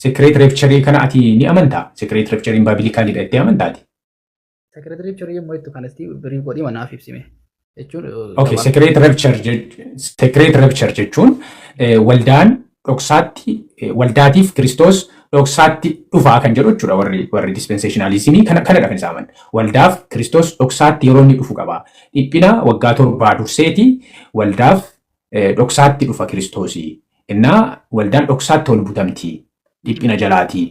Secret rapture kana ati ni amantaa? Secret rapturein biblicalidha jettee amantaati? Secret rapture yommuu jettu kanatti brief godhii manaaf ibsime. Jechuun Okay, secret rapture jechuun waldaan dhoksaatti, waldaatiif Kiristoos dhoksaatti dhufaa kan jedhu jechuudha. Warri dispensationalismii kanadha kan isaan amanan. Waldaaf Kiristoos dhoksaatti yeroo inni dhufu qaba. Dhiphina waggaa 7 durseeti waldaaf dhoksaatti dhufa Kiristoosii. Innaa waldaan dhoksaatti ol butamti dhiphina jalaatii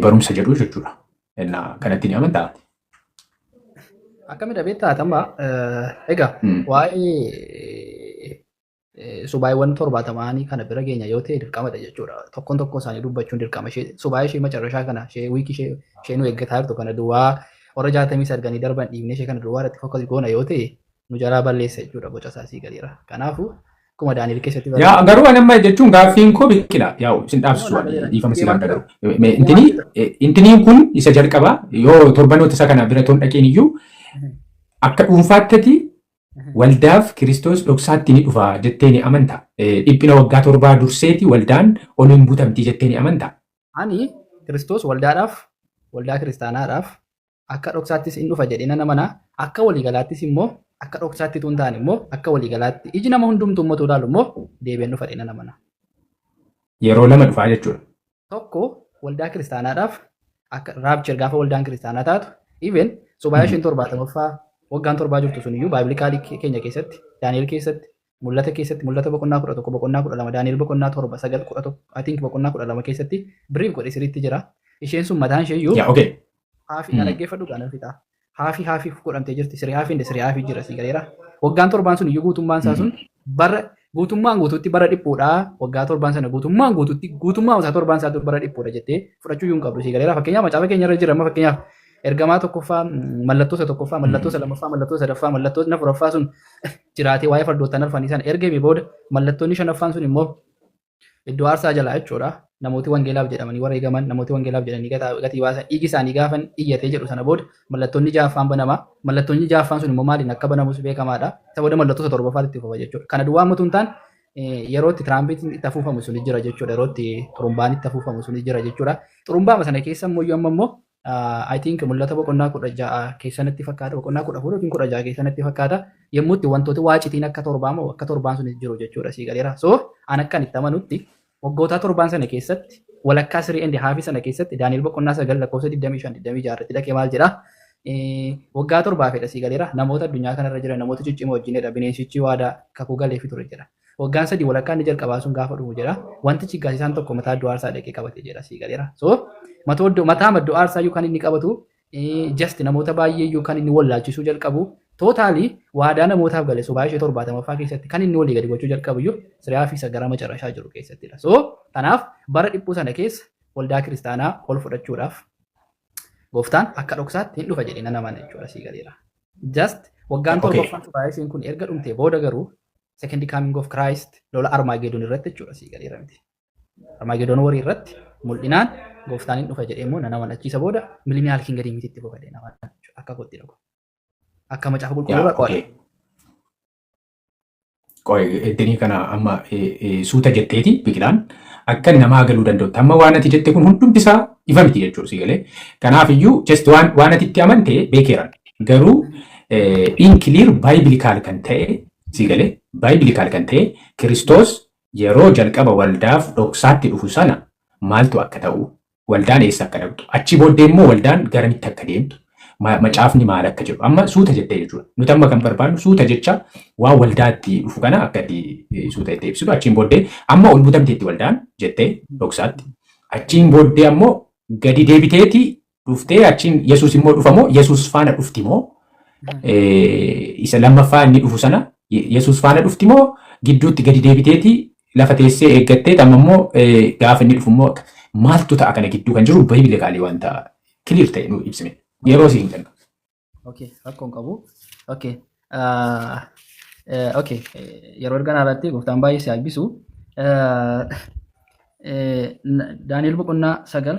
barumsa jedhu jechuudha. Innaa kanatti ni amantaa? Akkamidha beektaa amma egaa waa'ee subaayiiwwan 70nii kana bira geenya yoo ta'e dirqamadha jechuudha. Tokkoon tokko isaanii dubbachuun dirqama ishee subaayii ishee macarrashaa kana ishee weekii ishee nu eeggataa jirtu kana duwwaa warra 69 darban dhiibnee ishee kana duwwaa irratti focus goona yoo ta'e nu jalaa balleessa jechuudha, boca isaa sii galeera. Kanaafuu akkuma Daani'el keessatti Yaa, garuu ani amma jechuun gaaffiin koo, Biqilaa, yaa'u isin dhaabsisu, dhiifama si gaafadha garuu. Intiniin kun isa jalqaba yoo torbanoota isa kana bira toon dhaqeen iyyuu akka dhuunfaattati waldaaf Kiristoos dhoksaatti ni dhufa jettee ni amanta? Dhiphina waggaa 7 durseeti waldaan ol hin butamti jettee ni amanta? Ani Kiristoos waldaadhaaf, waldaa kiristaanaadhaaf akka dhoksaattis in dhufa jedhee nan amana. Akka waliigalaattis immoo, akka dhoksaatti tun ta'an immoo, akka waliigalaatti iji nama hundumtuu ummatu ilaalu immoo deebi'een dhufa jedhee nan amana. Yeroo lama dhufaa jechuudha. Tokko waldaa kiristaanaadhaaf akka rapture gaafa waldaan kiristaanaa taatu, even subaayee isheen 70ffaa waggaan 7 jirtu sun iyyuu biblicalii keenya keessatti, Daani'el keessatti, mul'ata keessatti, mul'ata boqonnaa 11, boqonnaa 12, Daani'el boqonnaa 7, 9, 11, I think boqonnaa 12 keessatti brief godhe sirriitti jira. Isheen sun mataan ishee iyyuu Yaa, okay. halfii na dhaggeeffadhu gaana fixa. Halfii halfii godhamtee jirti. Three halfii and three halfii jira, si galeera. Waggaan 7n sun iyyuu guutummaan isaa sun bara guutummaan guutuutti bara dhiphuudha. Waggaa 7n sana guutummaan guutuutti, guutummaan isaa 7n isaa bara dhiphuudha jettee fudhachuu iyyuu hin qabdu, si galeera. Fakkeenyaaf macaafa keenya irra jira. Amma fakkeenyaaf ergamaa tokkoffaa, mallattoo isa tokkoffaa, mallattoo isa lammaffaa, mallattoo sadaffaa, mallattoo inni afuraffaa sun jiraatee waa'ee fardoottan arfanii sana ergame booda mallattoonni shanaffaan sun immoo iddoo aarsaa jalaa jechuudha. Namooti wangeelaaf jedhamanii wareegaman, namooti wangeelaaf jedhanii gatii baasan, dhiigi isaanii gaafan iyyatee jedhu sana booda mallattoonni ja'affaan banama. Mallattoonni ja'affaan sun immoo maaliin akka banamus beekamaadha. Isa booda mallattoo isa torbaffaatti itti fufa jechuudha. Kana duwwaa ammatu hin taane, yeroo itti trumpetiin itti afuufamu sun jira jechuudha. Yeroo itti xurumbaan itti afuufamu sun jira jechuudha. Xurumbaama sana keessa immoo amma immoo I think mul'ata boqonnaa 16 keessanatti fakkaata, boqonnaa 14 yookiin 16 keessanatti fakkaata, yommuu itti wantoota waacitiin akka torbaa moo akka torbaan sun jiru jechuudha, sii galeera. So an akkan itti amanutti waggoota 7n sana keessatti, walakkaa three and halfii sana keessatti, Daani'el boqonnaa 9 lakkoofsa 25 26 irratti dhaqee maal jedha? Waggaa 7 fedha, sii galeera, namoota addunyaa kanarra jiran, namoota ciccimoo wajjinidha bineensichi waadaa kakuu galeefi ture jedha. Waggaan 3 walakkaa inni jalqabaa sun gaafa dhumu jedha. Wantichi gaasisaan tokko mataa iddoo aarsaa dhaqee qabate jedha, sii galeera. So mataa iddoo aarsaa iyyuu kan inni qabatu, just namoota baay'ee iyyuu kan inni wallaalchisuu jalqabu, totally waadaa namootaaf gale sobaa ishee 70ffaa keessatti kan inni walii gadi gochuu jalqabu iyyuu three halfii isa gara macarrashaa jiru keessattidha. So kanaaf bara dhiphuu sana keessa waldaa kiristaanaa ol fudhachuudhaaf gooftaan akka dhoksaatti hin dhufa jedhee nan amana jechuudha, sii galeera. Just waggaan torbaffaan sobaa isheen kun erga dhumtee booda garuu second coming of Christ lola Armaagedoon irratti jechuudha, sii galeera miti. Armaagedoon warii irratti mul'inaan gooftaan hin dhufa jedhee immoo nan amana. Achiisa booda millennial kingdom itti fufa jedhee nama akka kootti dhagu. Akka macaafa qulqulluu irra qo'adha. Qoy, iddinii kana amma suuta jetteeti, Biqilaan, akka namaa galuu danda'utti. Amma waan ati jette kun hundumti isaa ifa miti jechuudha, si galee. Kanaaf iyyuu just waan ati itti amante beekeeran. Garuu in clear biblical kan ta'e, si galee, biblical kan ta'e, Kiristoos yeroo jalqaba waldaaf dhoksaatti dhufu sana maaltu akka ta'u, waldaan eessa akka dhaqxu, achi booddee immoo waldaan garamitti akka deemtu, macaafni maal akka jedhu amma suuta jettee jechuudha. Nuti amma kan barbaadnu suuta jecha waan waldaatti dhufu kana akka itti suuta jettee ibsitu. Achiin booddee amma ol butamteetti waldaan jettee dhoksaatti. Achiin booddee ammoo gadi deebiteeti dhuftee achiin Yesuus immoo dhufamoo, Yesuus faana dhufti moo, isa lammaffaa inni dhufu sana Yesuus faana dhufti moo, gidduutti gadi deebiteeti lafa teessee eeggattee amma immoo gaafa inni dhufu immoo maaltu ta'a? Kana gidduu kan jiru biblically wanta clear ta'e nu ibsime. Yeroo si hin kenna. Okay, rakkoon qabu. Okay. Okay, yeroo erga irratti gooftaan baay'ee si eebbisu. Daani'el boqonnaa 9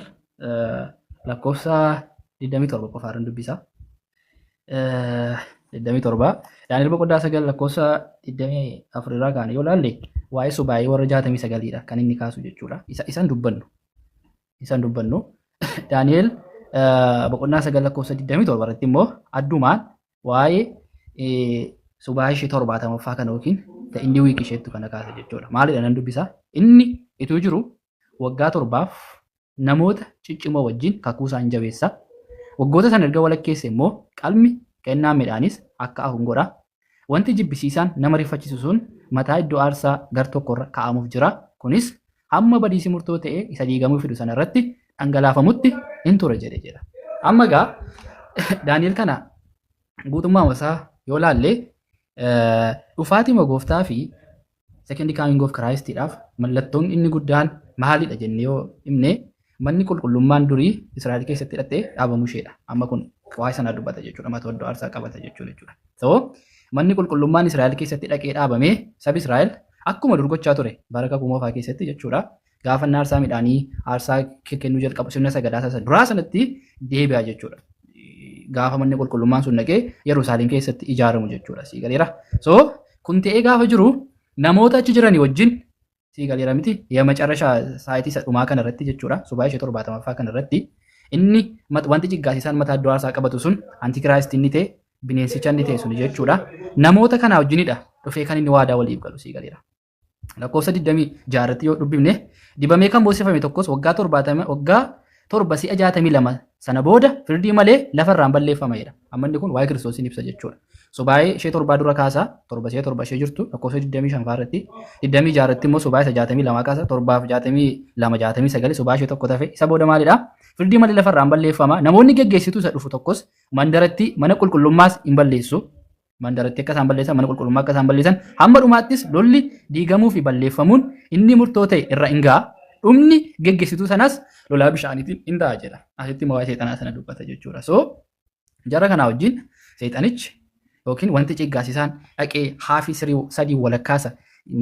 lakkoofsa 27 qofaarran dubbisa. 27, Daani'el boqonnaa 9 lakkoofsa 24 irraa kaane yoo ilaalle waa'ee subaayee warra 69dha kan inni kaasu jechuudha. Isa isaan dubbannu. Isaan dubbannu. Daani'el boqonnaa 9 lakkoofsa 27 irratti immoo addumaan waa'ee subaa ishee 70ffaa kana yookiin inni wiik isheettu kana kaasa jechuudha. Maalidha nan dubbisa? Inni ituu jiru waggaa 7f namoota ciccimoo wajjin kakuu isaan jabeessa. Waggoota sana erga walakkeesse immoo qalmi kennaa midhaanis akka hafu godha. Wanti jibbisiisaan nama rifachiisu sun mataa iddoo aarsaa gar tokkorra kaa'amuuf jira. Kunis hamma badiisi murtoo ta'e isa diigamuu fidu sana irratti dhangalaafamutti hin ture jedhe jedha. Amma egaa Daani'el kana guutummaa isaa yoo laalle, dhufaatima gooftaa fi second coming of Christidhaaf mallattoon inni guddaan maalidha jennee yoo himne, manni qulqullummaan durii Israa'el keessatti hidhattee dhaabamuu isheedha. Amma kun waa'ee sanaa dubbata jechuudha. Mata iddoo aarsaa qabata jechuudha. So manni qulqullummaan Israa'el keessatti dhaqee dhaabamee sabi Israa'el akkuma dur gochaa ture bara kakuu moofaa keessatti jechuudha. Gaafa inni aarsaa midhaanii aarsaa kennuu jalqabu sirna sagadaa isa duraa sanatti deebi'a jechuudha. Gaafa manni qulqullummaan sun dhaqee Yerusaalem keessatti ijaaramu jechuudha. Sii galeera. So kun ta'ee gaafa jiru namoota achi jiranii wajjin, sii galeera miti, የመጨረሻ saayitii isa dhumaa kana irratti jechuudha. Subaa ishee 70ffaa kana irratti inni wanti jiggaasisaan mataa iddoo aarsaa qabatu sun, antichrist inni ta'e, bineensicha inni ta'e sun jechuudha. Namoota kana wajjinidha dhufee kan inni waadaa waliif galu, sii galeera. Lakkoofsa 26 irratti yoo dubbifne, dibamee kan boosifame tokkos waggaa 70, waggaa 7 si'a 62 sana booda firdii malee lafarraan balleeffama jedha. Amma inni kun waa'ee Kiristoosiin ibsa jechuudha. So baay'ee ishee 7 dura kaasaa, 7 si'a 7 ishee jirtu lakkoofsa 25 irratti, 26 irratti immoo subaa isa 62 kaasa, 7 62, 69, subaa ishee tokko tafe. Isa booda maalidha? Firdii malee lafarraan balleeffama. Namoonni geggeessitu isa dhufu tokkos mandaratti mana qulqullummaas hin balleessu. Mandaratti akka isaan balleessan, mana qulqullummaa akka isaan balleessan, hamma dhumaattis lolli diigamuu fi balleeffamuun inni murtoo ta'e irra hin ga'a. Dhumni geggeessituu sanas lolaa bishaaniitiin hin ta'a jedha. Asitti waa'ee seexanaa sana dubbata jechuudha. So jara kanaa wajjin seexanichi yookiin wanti ciggaasisaan dhaqee haafii sadii walakkaasa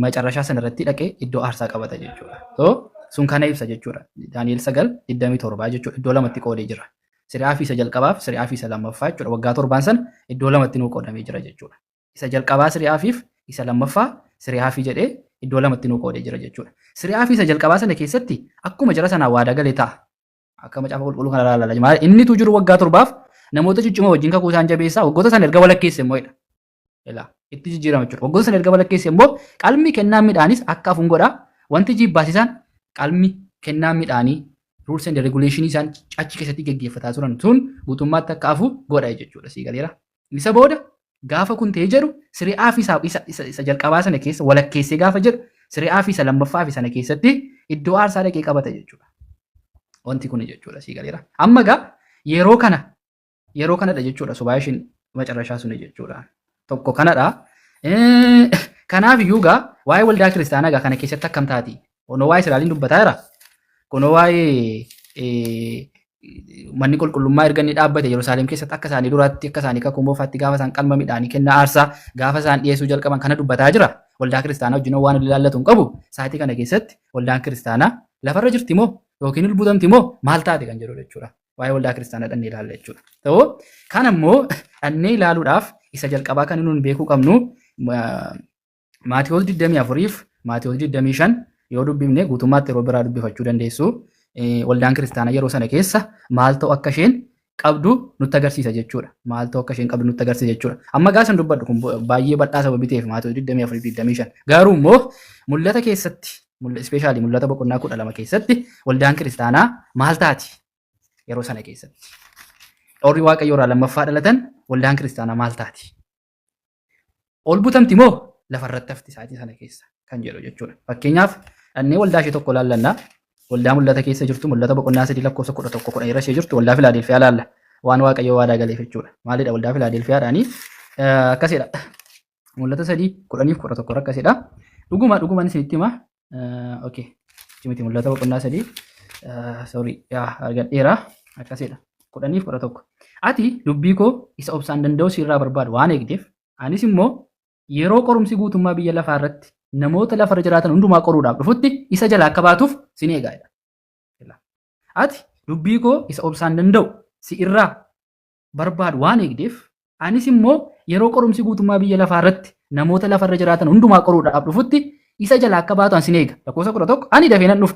macarrashaa sana irratti dhaqee iddoo aarsaa qabata jechuudha. So sun kana ibsa jechuudha. Daani'el 9:27 jechuudha. Iddoo lamatti qoodee jira. Siri'aa fi isa jalqabaaf siri'aa fi isa lammaffaa jechuudha. Waggaa 7n sana iddoo lamatti nuu qoodamee jira jechuudha. Isa jalqabaa siri'aa fi isa lammaffaa siri'aa fi jedhee iddoo lamatti nuu qoodee jira jechuudha. Siri'aa fi isa jalqabaa sana keessatti akkuma jara sanaa waadaa galee ta'a. Akka macaafa qulqulluu kana ilaalaa. Maal innitu jiru waggaa 7f namoota ciccimoo wajjin kakuu isaan jabeessaa, waggoota sana erga walakkeesse immoo jedha. Ilaa itti jijjiirama jechuudha. Waggoota sana erga walakkeesse immoo qalmi kennaa midhaanis akka hafuun godha. Wanti jibbaasisaan qalmi kennaa midhaanii, rules and regulation isaan achi keessatti geggeeffataa turan sun guutummaatti akka hafu godha jechuudha. Sii galeera. Isa booda gaafa kun ta'ee jedhu, siri'aa fi isa jalqabaa sana keessa walakkeessee gaafa jedhu, siri'aa fi isa lammaffaa fi sana keessatti iddoo aarsaa dhaqee qabata jechuudha. Wanti kun jechuudha, sii galeera. Amma gaa yeroo kana, yeroo kanadha jechuudha, subaa ishiin macarrashaa suni jechuudha. Tokko kanadha. Kanaaf iyyuu gaa waa'ee waldaa kiristaanaa gaa kana keessatti akkam taati? Kunoo waa'ee Israa'eliin dubbataa jira. Kunoo waa'ee manni qulqullummaa erga inni dhaabbate Yerusaalem keessatti akka isaanii duraatti, akka isaanii kakuu moofaatti gaafa isaan qalma midhaanii kennaa aarsaa gaafa isaan dhiyeessuu jalqaban kana dubbataa jira. Waldaa kiristaanaa wajjin waan ilaallatu hin qabu. Sa'aatii kana keessatti waldaan kiristaanaa lafarra jirti moo yookiin butamti moo maal taate kan jedhu jechuudha. Waa'ee waldaa kiristaanaa dhannee ilaalla jechuudha. Ta'uu kan ammoo dhannee ilaaluudhaaf isa jalqabaa kan nuun beekuu qabnu Maatiyoos 24 fi Maatiyoos 25 yoo dubbifne, guutummaatti yeroo biraa dubbifachuu dandeessu. Waldaan kiristaanaa yeroo sana keessa maal ta'u akka isheen qabdu nutti agarsiisa jechuudha. Maal ta'u akka isheen qabdu nutti agarsiisa jechuudha. Amma gaafa dubbadhu kun baay'ee bal'aa sababii ta'eef Maatiyoos 24 fi 25. Garuu immoo mul'ata keessatti, especially mul'ata boqonnaa 12 keessatti waldaan kiristaanaa maal taati yeroo sana keessatti? Warri Waaqayyo irraa lammaffaa dhalatan waldaan kiristaanaa maal taati? Ol butamti moo lafarratti hafti sa'aatii sana keessa kan jedhu jechuudha. Fakkeenyaaf dhannee waldaa ishee tokko laallannaa. Waldaa mul'ata keessa jirtu, mul'ata boqonnaa 3 lakkoofsa 11 10 irra ishee jirtu, waldaa Filaadelfiyaa laalla. Waan Waaqayyo waadaa galeef jechuudha. Maalidha waldaa Filaadelfiyaadhaanii? Akkasidha. Mul'ata 3 10 fi 11 akkasidha. Dhuguma dhuguman isinitti hima. Okay. Miti, mul'ata boqonnaa 3, sorry, yaa argadheera, akkasidha. 10 fi 11. Ati dubbii koo isa obsaan danda'u sirraa barbaadu waan eegdeef, anis immoo yeroo qorumsi guutummaa biyya lafaa irratti namoota lafarra jiraatan hundumaa qoruudhaaf dhufutti isa jala akka baatuuf sin eegaa jedha. Ati dubbii koo isa obsaan danda'u si irraa barbaadu waan eegdeef, anis immoo yeroo qorumsi guutummaa biyya lafaa irratti namoota lafarra jiraatan hundumaa qoruudhaaf dhufutti isa jala akka baatu an sin eega. Lakkoofsa 11, ani dafee nan dhufa.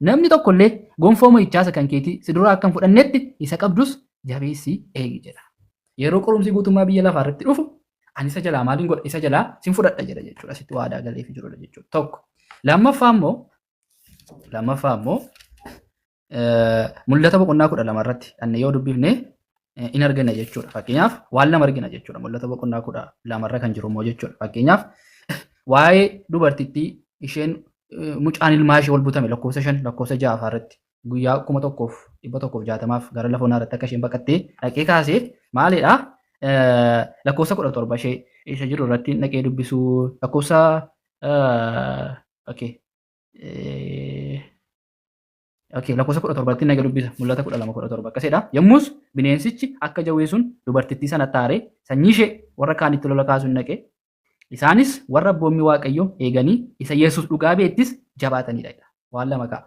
Namni tokko illee gonfoo mo'ichaa isa kan keetii si duraa akka hin fudhannetti isa qabdus jabeessii eegi jedha. Yeroo qorumsi guutummaa biyya lafaa irratti dhufu ani isa jalaa maaliin godha, isa jalaa sin fudhadha jedha jechuudha. Asitti waadaa galeefi jirudha jechuudha. Tokko. Lammaffaa immoo Mul'ata boqonnaa 12 irratti dhannee yoo dubbifne in argina jechuudha. Fakkeenyaaf, waan lama argina jechuudha. Mul'ata boqonnaa 12 irra kan jiru immoo jechuudha. Fakkeenyaaf, waa'ee dubartittii isheen mucaan ilmaa ishee ol butame lakkoofsa 5, lakkoofsa 6 irratti guyyaa 1160f gara lafa onaa irratti akka isheen baqattee dhaqee kaasee maalidha? Lakkoofsa 17 ishee isa jiru irratti dhaqee dubbisuu, lakkoofsa, okay. Okay, lakkoofsa 17tti naga dubbisa. Mul'ata 12 17 akkasidha. Yommus bineensichi akka jawwee sun dubartittii sana taaree sanyii ishee warra kaanitti lola kaasuun naqe. Isaanis warra abboommii Waaqayyoo eeganii isa Yesuus dhugaa beettis jabaatanidha. Waan lama ka'a.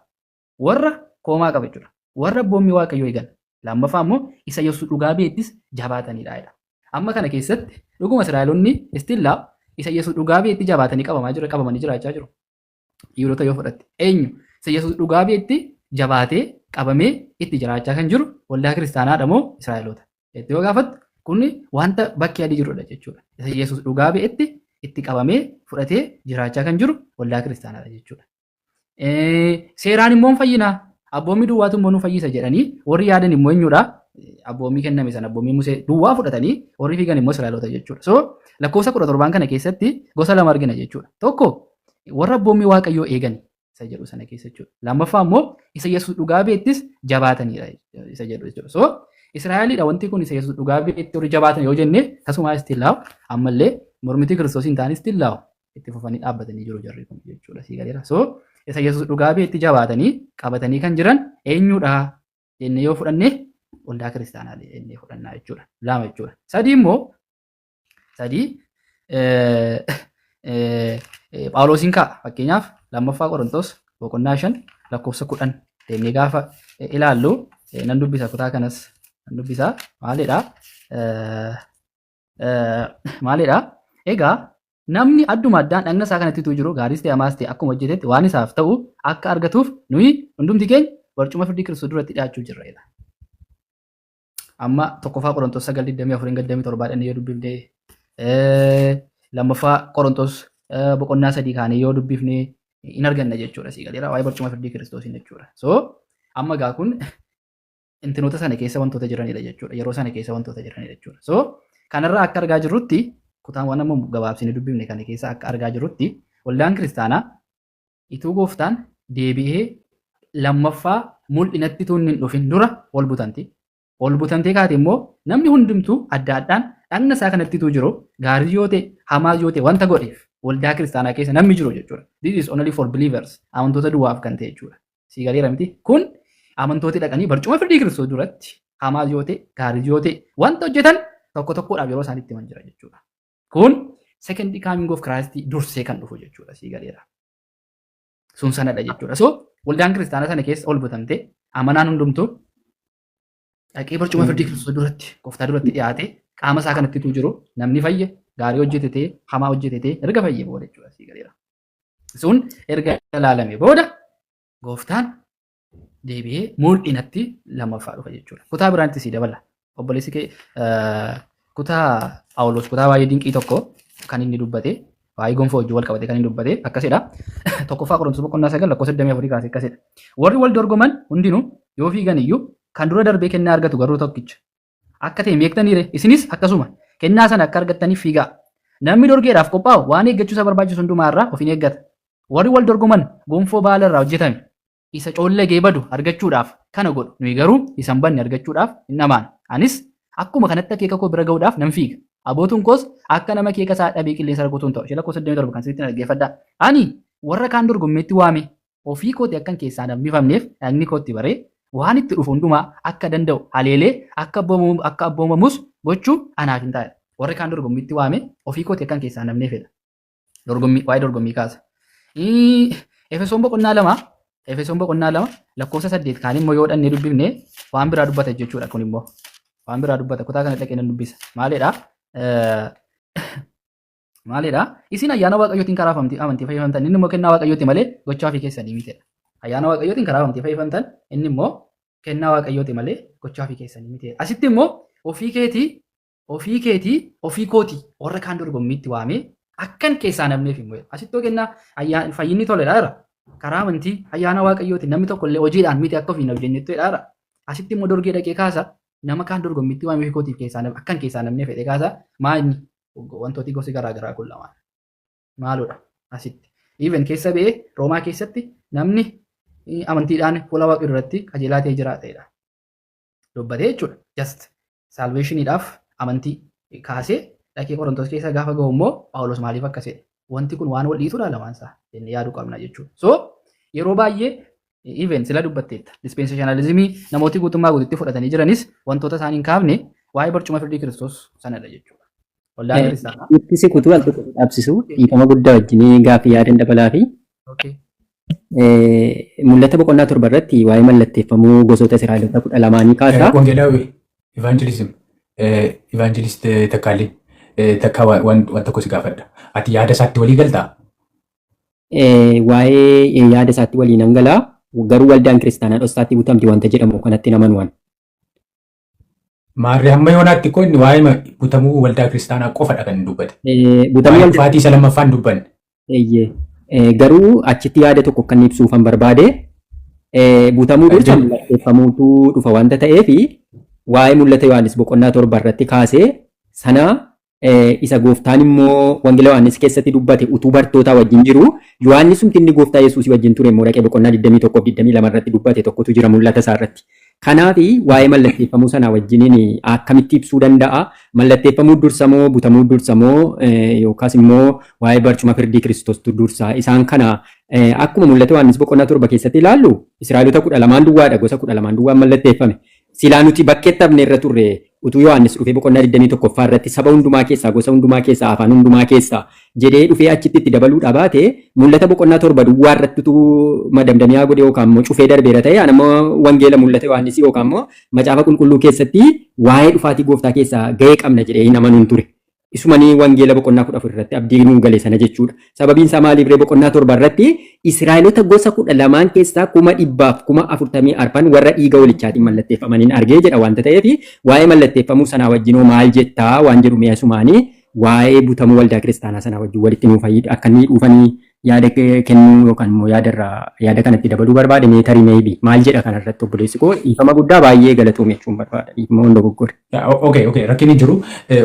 Warra koomaa qaba jechuudha. Warra abboommii Waaqayyoo eegan. Lammaffaa immoo isa Yesuus dhugaa beettis jabaatanidha. Amma kana keessatti dhuguma Israa'eloonni istillaa isa Yesuus dhugaa beetti jabaatanii qabamaa jira, qabamanii jiraachaa jiru. Yihudoota yoo fudhatte, eenyu isa Yesuus dhugaa beetti jabaatee qabamee itti jiraachaa kan jiru, waldaa kiristaanaadha moo Israa'eloota? Itti yoo gaafattu, kun wanta bakkee adii jirudha jechuudha. Isa Yesuus dhugaa beetti itti qabamee fudhatee jiraachaa kan jiru waldaa kiristaanaadha jechuudha. Seeraan immoo hin fayyinaa, abboommii duwwaatu immoo nu fayyisa jedhanii warri yaadan immoo eenyudha? Abboommii kenname sana, abboommii Musee duwwaa fudhatanii warri fiigan immoo Israa'eloota jechuudha. So lakkoofsa 17n kana keessatti gosa lama argina jechuudha. Tokko, warra abboommii Waaqayyoo eegan isa jedhu sana keessa jechuudha. Lammaffaa immoo isa Yesuus dhugaa beettis jabaatanidha isa jedhu jechuudha. So Israa'eliidha wanti kun, isa Yesuus dhugaa beetti warri jabaatan yoo jenne, tasumaa istillaa'u ammallee mormitii Kiristoos hin taane istillaa'u itti fufanii dhaabbatanii jiru jarri kun jechuudha. Sii galeera. So isa Yesuus dhugaa beetti jabaatanii qabatanii kan jiran eenyudha jennee yoo fudhanne, waldaa kiristaanaa jennee fudhannaa jechuudha. Lama jechuudha. Sadii immoo, sadii Phaawulosiin ka'a. Fakkeenyaaf, Lammaffaa Qorontos boqonnaa 5 lakkoofsa 10 deemnee gaafa ilaallu, nan dubbisa, kutaa kanas nan dubbisa. Maalidha? Maalidha? Egaa namni adduma addaan dhagna isaa kanatti utuu jiru gaariis ta'e hamaas ta'e akkuma hojjetetti waan isaaf ta'u akka argatuuf nuyi hundumti keenya barcuma firdii Kiristoos duratti dhiyaachuu jirra jedha. Amma Tokkoffaa Qorontos 9 24 hanga 27 dhannee yoo dubbifne, Lammaffaa Qorontos boqonnaa 3 kaanee yoo dubbifne in arganna jechuudha. Sii galeera, waa'ee barcuma firdii Kiristoosiin jechuudha. So amma gaa kun intinoota sana keessa wantoota jiranidha jechuudha. Yeroo sana keessa wantoota jiranidha jechuudha. So kanarraa akka argaa jirrutti, kutaawwan amma gabaabsinee dubbifne kana keessa akka argaa jirrutti, waldaan kiristaanaa ituu gooftaan deebi'ee lammaffaa mul'inatti tuun hin dhufin dura wal butanti. Wal butantee kaate immoo namni hundumtuu adda addaan dhagna isaa kanatti utuu jiru gaarii yoo ta'e hamaa yoo ta'e wanta godheef waldaa kiristaanaa keessa namni jiru jechuudha. This is only for believers. Amantoota duwwaaf kan ta'e jechuudha. Sii galeera miti? Kun amantooti dhaqanii barcuma firdii Kiristoos duratti hamaa yoo ta'e gaarii yoo ta'e wanta hojjetan tokko tokkodhaaf yeroo isaan itti himan jira jechuudha. Kun second coming of Christ dursee kan dhufu jechuudha. Sii galeera. Sun sanadha jechuudha. So waldaan kiristaanaa sana keessa ol butamte amanaan hundumtuu dhaqee barcuma firdii Kiristoos duratti, gooftaa duratti dhiyaate qaama isaa kanatti utuu jiru namni fayye gaarii hojjete ta'e hamaa hojjete ta'e erga fayye booda jechuudha. Sii galeera. Sun erga ilaalame booda gooftaan deebi'ee mul'inatti lammaffaa dhufa jechuudha. Kutaa biraatti sii dabala. Obboleessi kee kutaa Phaawulos kutaa baay'ee dinqii tokko kan inni dubbate, waa'ee gonfoo wajjin wal qabate kan inni dubbate akkasidha. Tokkoffaa Qorontos boqonnaa 9 lakkoofsa 24 kaasee akkasidha. Warri wal dorgoman hundinuu yoo fiigan iyyuu kan dura darbee kennaa argatu garuu tokkicha. Akka ta'e beektaniire, isinis akkasuma kennaa sana akka argattaniif fiigaa. Namni dorgeedhaaf qophaa'u waan eeggachuu isa barbaachisu hundumaa irraa of hin eeggata. Warri wal dorgoman gonfoo baala irraa hojjetame isa coollagee badu argachuudhaaf kana godhu. Nuyi garuu isa hin badne argachuudhaaf hin dhamaana. Anis akkuma kanatti akeeka koo bira ga'uudhaaf nan fiiga. Abootuun koos akka nama akeeka isaa dhabee qilleensa rukutuu hin ta'u. Ishee lakkoofsa 27 kan sirriitti dhaggeeffadhaa. Ani warra kaan dorgommeetti waame ofii kooti akkan keessaa hin hambifamneef dhagni kootti baree waan itti dhufu hundumaa akka danda'u haleelee akka abboomamus gochuu anaaf hin taane. Warri kaan dorgommiitti waame ofii kooti akkan keessaa hin hafneefidha. Dorgommii, waa'ee dorgommii kaasa. Efesoon boqonnaa 2 lakkoofsa 8 kaan immoo yoo dhannee dubbifne waan biraa dubbata jechuudha. Kun immoo waan biraa dubbata. Kutaa kana dhaqee nan dubbisa. Maalidha? Maalidha? Isin ayyaana Waaqayyootiin karaa amantii fayyadamtan, inni immoo kennaa Waaqayyooti malee gochaa ofii keessanii mitidha. Ayyaana Waaqayyootiin karaa amantii fayyifamtan, inni immoo kennaa Waaqayyooti malee gochaa ofii keessanii miti. Asitti immoo ofii keetii, ofii keetii, ofii kootii warra kaan dorgommiitti waamee akkan keessaa namneef immoo asitti kennaa fayyinni toledha jira. Karaa amantii ayyaana Waaqayyootiin namni tokko illee hojiidhaan miti akka ofiin hojjennetti jedha. Asitti immoo dorgee dhaqee kaasa, nama kaan dorgommiitti waamee ofii kootiif keessaa akkan keessaa namneef jedhee kaasa. Maa inni wantooti gosi garaa garaa kun lamaan maaludha asitti? Even keessa ba'ee Roomaa keessatti namni amantiidhaan fuula Waaqayyoo duratti qajeelaa ta'ee jiraatedha. Dubbatee jechuudha. Just salvationiidhaaf amantii kaasee dhaqee Qorontos keessa gaafa ga'u immoo Phaawulos maaliif akkas jedhe? Wanti kun waan wal dhiitudha lamaan isaa jennee yaaduu qabna jechuudha. So yeroo baay'ee even sila dubbatteetta. Dispensationalismii namooti guutummaa guututti fudhatanii jiranis wantoota isaan hin kaafne waa'ee barcuma firdii Kiristoos sanadha jechuudha. Waldaan kiristaanaa. Itti kutuu al tokko dhaabsisu, dhiifama guddaa wajjin, gaaffii yaadan dabalaa fi mul'ata boqonnaa 7 irratti waa'ee mallatteeffamuu gosoota Israa'eloota 12nii kaasa. Wangeelaawwi evangelism evangelist Takkaalee takka waan tokko si gaafadha. Ati yaada isaatti walii galtaa? Waa'ee yaada isaatti waliin hangalaa, garuu waldaan kiristaanaa dhoksaatti butamti wanta jedhamu kanatti naman waan. Maarree, hamma yoonaatti koo inni waa'ee butamuu waldaa kiristaanaa qofadha kan inni dubbate. Butamuu Waa'ee dhufaatii isa lammaffaan hin dubbanne. Eeyyee. Garuu achitti yaada tokko kan ibsuufan barbaade, butamuu dursa mallatteeffamuutu dhufa wanta ta'eef, waa'ee mul'ata Yohaannis boqonnaa 7 irratti kaasee sana, isa gooftaan immoo Wangeela Yohaannis keessatti dubbate utuu bartoota wajjin jiru, Yohaannis sumti inni gooftaa Yesuus wajjin ture immoo dhaqee boqonnaa 21 fi 22 irratti dubbate tokkotu jira mul'ata isaa irratti. Kanaaf waa'ee mallatteeffamuu sanaa wajjiniin akkamitti ibsuu danda'a? Mallatteeffamuu dursamoo, butamuu dursamoo, yookaas immoo waa'ee barcuma firdii Kiristoostu dursaa? Isaan kana akkuma mul'ata Yohaannis boqonnaa 7 keessatti ilaallu, Israa'eloota 12n duwwaadha, gosa 12n duwwaan mallatteeffame. Silaa nuti bakkeetti hafne irra turre utuu Yohaannis dhufee boqonnaa 21ffaa irratti saba hundumaa keessaa, gosa hundumaa keessaa, afaan hundumaa keessaa jedhee dhufee achitti itti dabaluu dhabaate, mul'ata boqonnaa 7 duwwaa irratti utuu madamdamiyaa godhe yookaan immoo cufee darbeera ta'e, ani ammoo wangeela mul'ata Yohaannis yookaan immoo macaafa qulqulluu keessatti waa'ee dhufaatii gooftaa keessaa ga'ee qabna jedhee hin amanuun ture. Isumanii wangeela boqonnaa 14 irratti abdii nuu gale sana jechuudha. Sababiin isaa maaliif ree? Boqonnaa 7 irratti Israa'eloota gosa 12n keessaa 144,000 warra dhiiga walichaatiin mallatteeffamaniin argee jedha wanta ta'eef, waa'ee mallatteeffamuu sanaa wajjinoo maal jettaa waan jedhu mi'a sumaanii waa'ee butamuu waldaa kiristaanaa sanaa wajjin walitti nuuf akka inni dhufanii yaada kennuu yookaan immoo yaada irraa yaada kanatti dabaluu barbaade. Mee tarii maybe maal jedha kanarratti obboleessi koo? Dhiifama guddaa, baay'ee galatoome jechuun barbaada, dhiifama hunda dogoggore. Okay, rakkinni jiru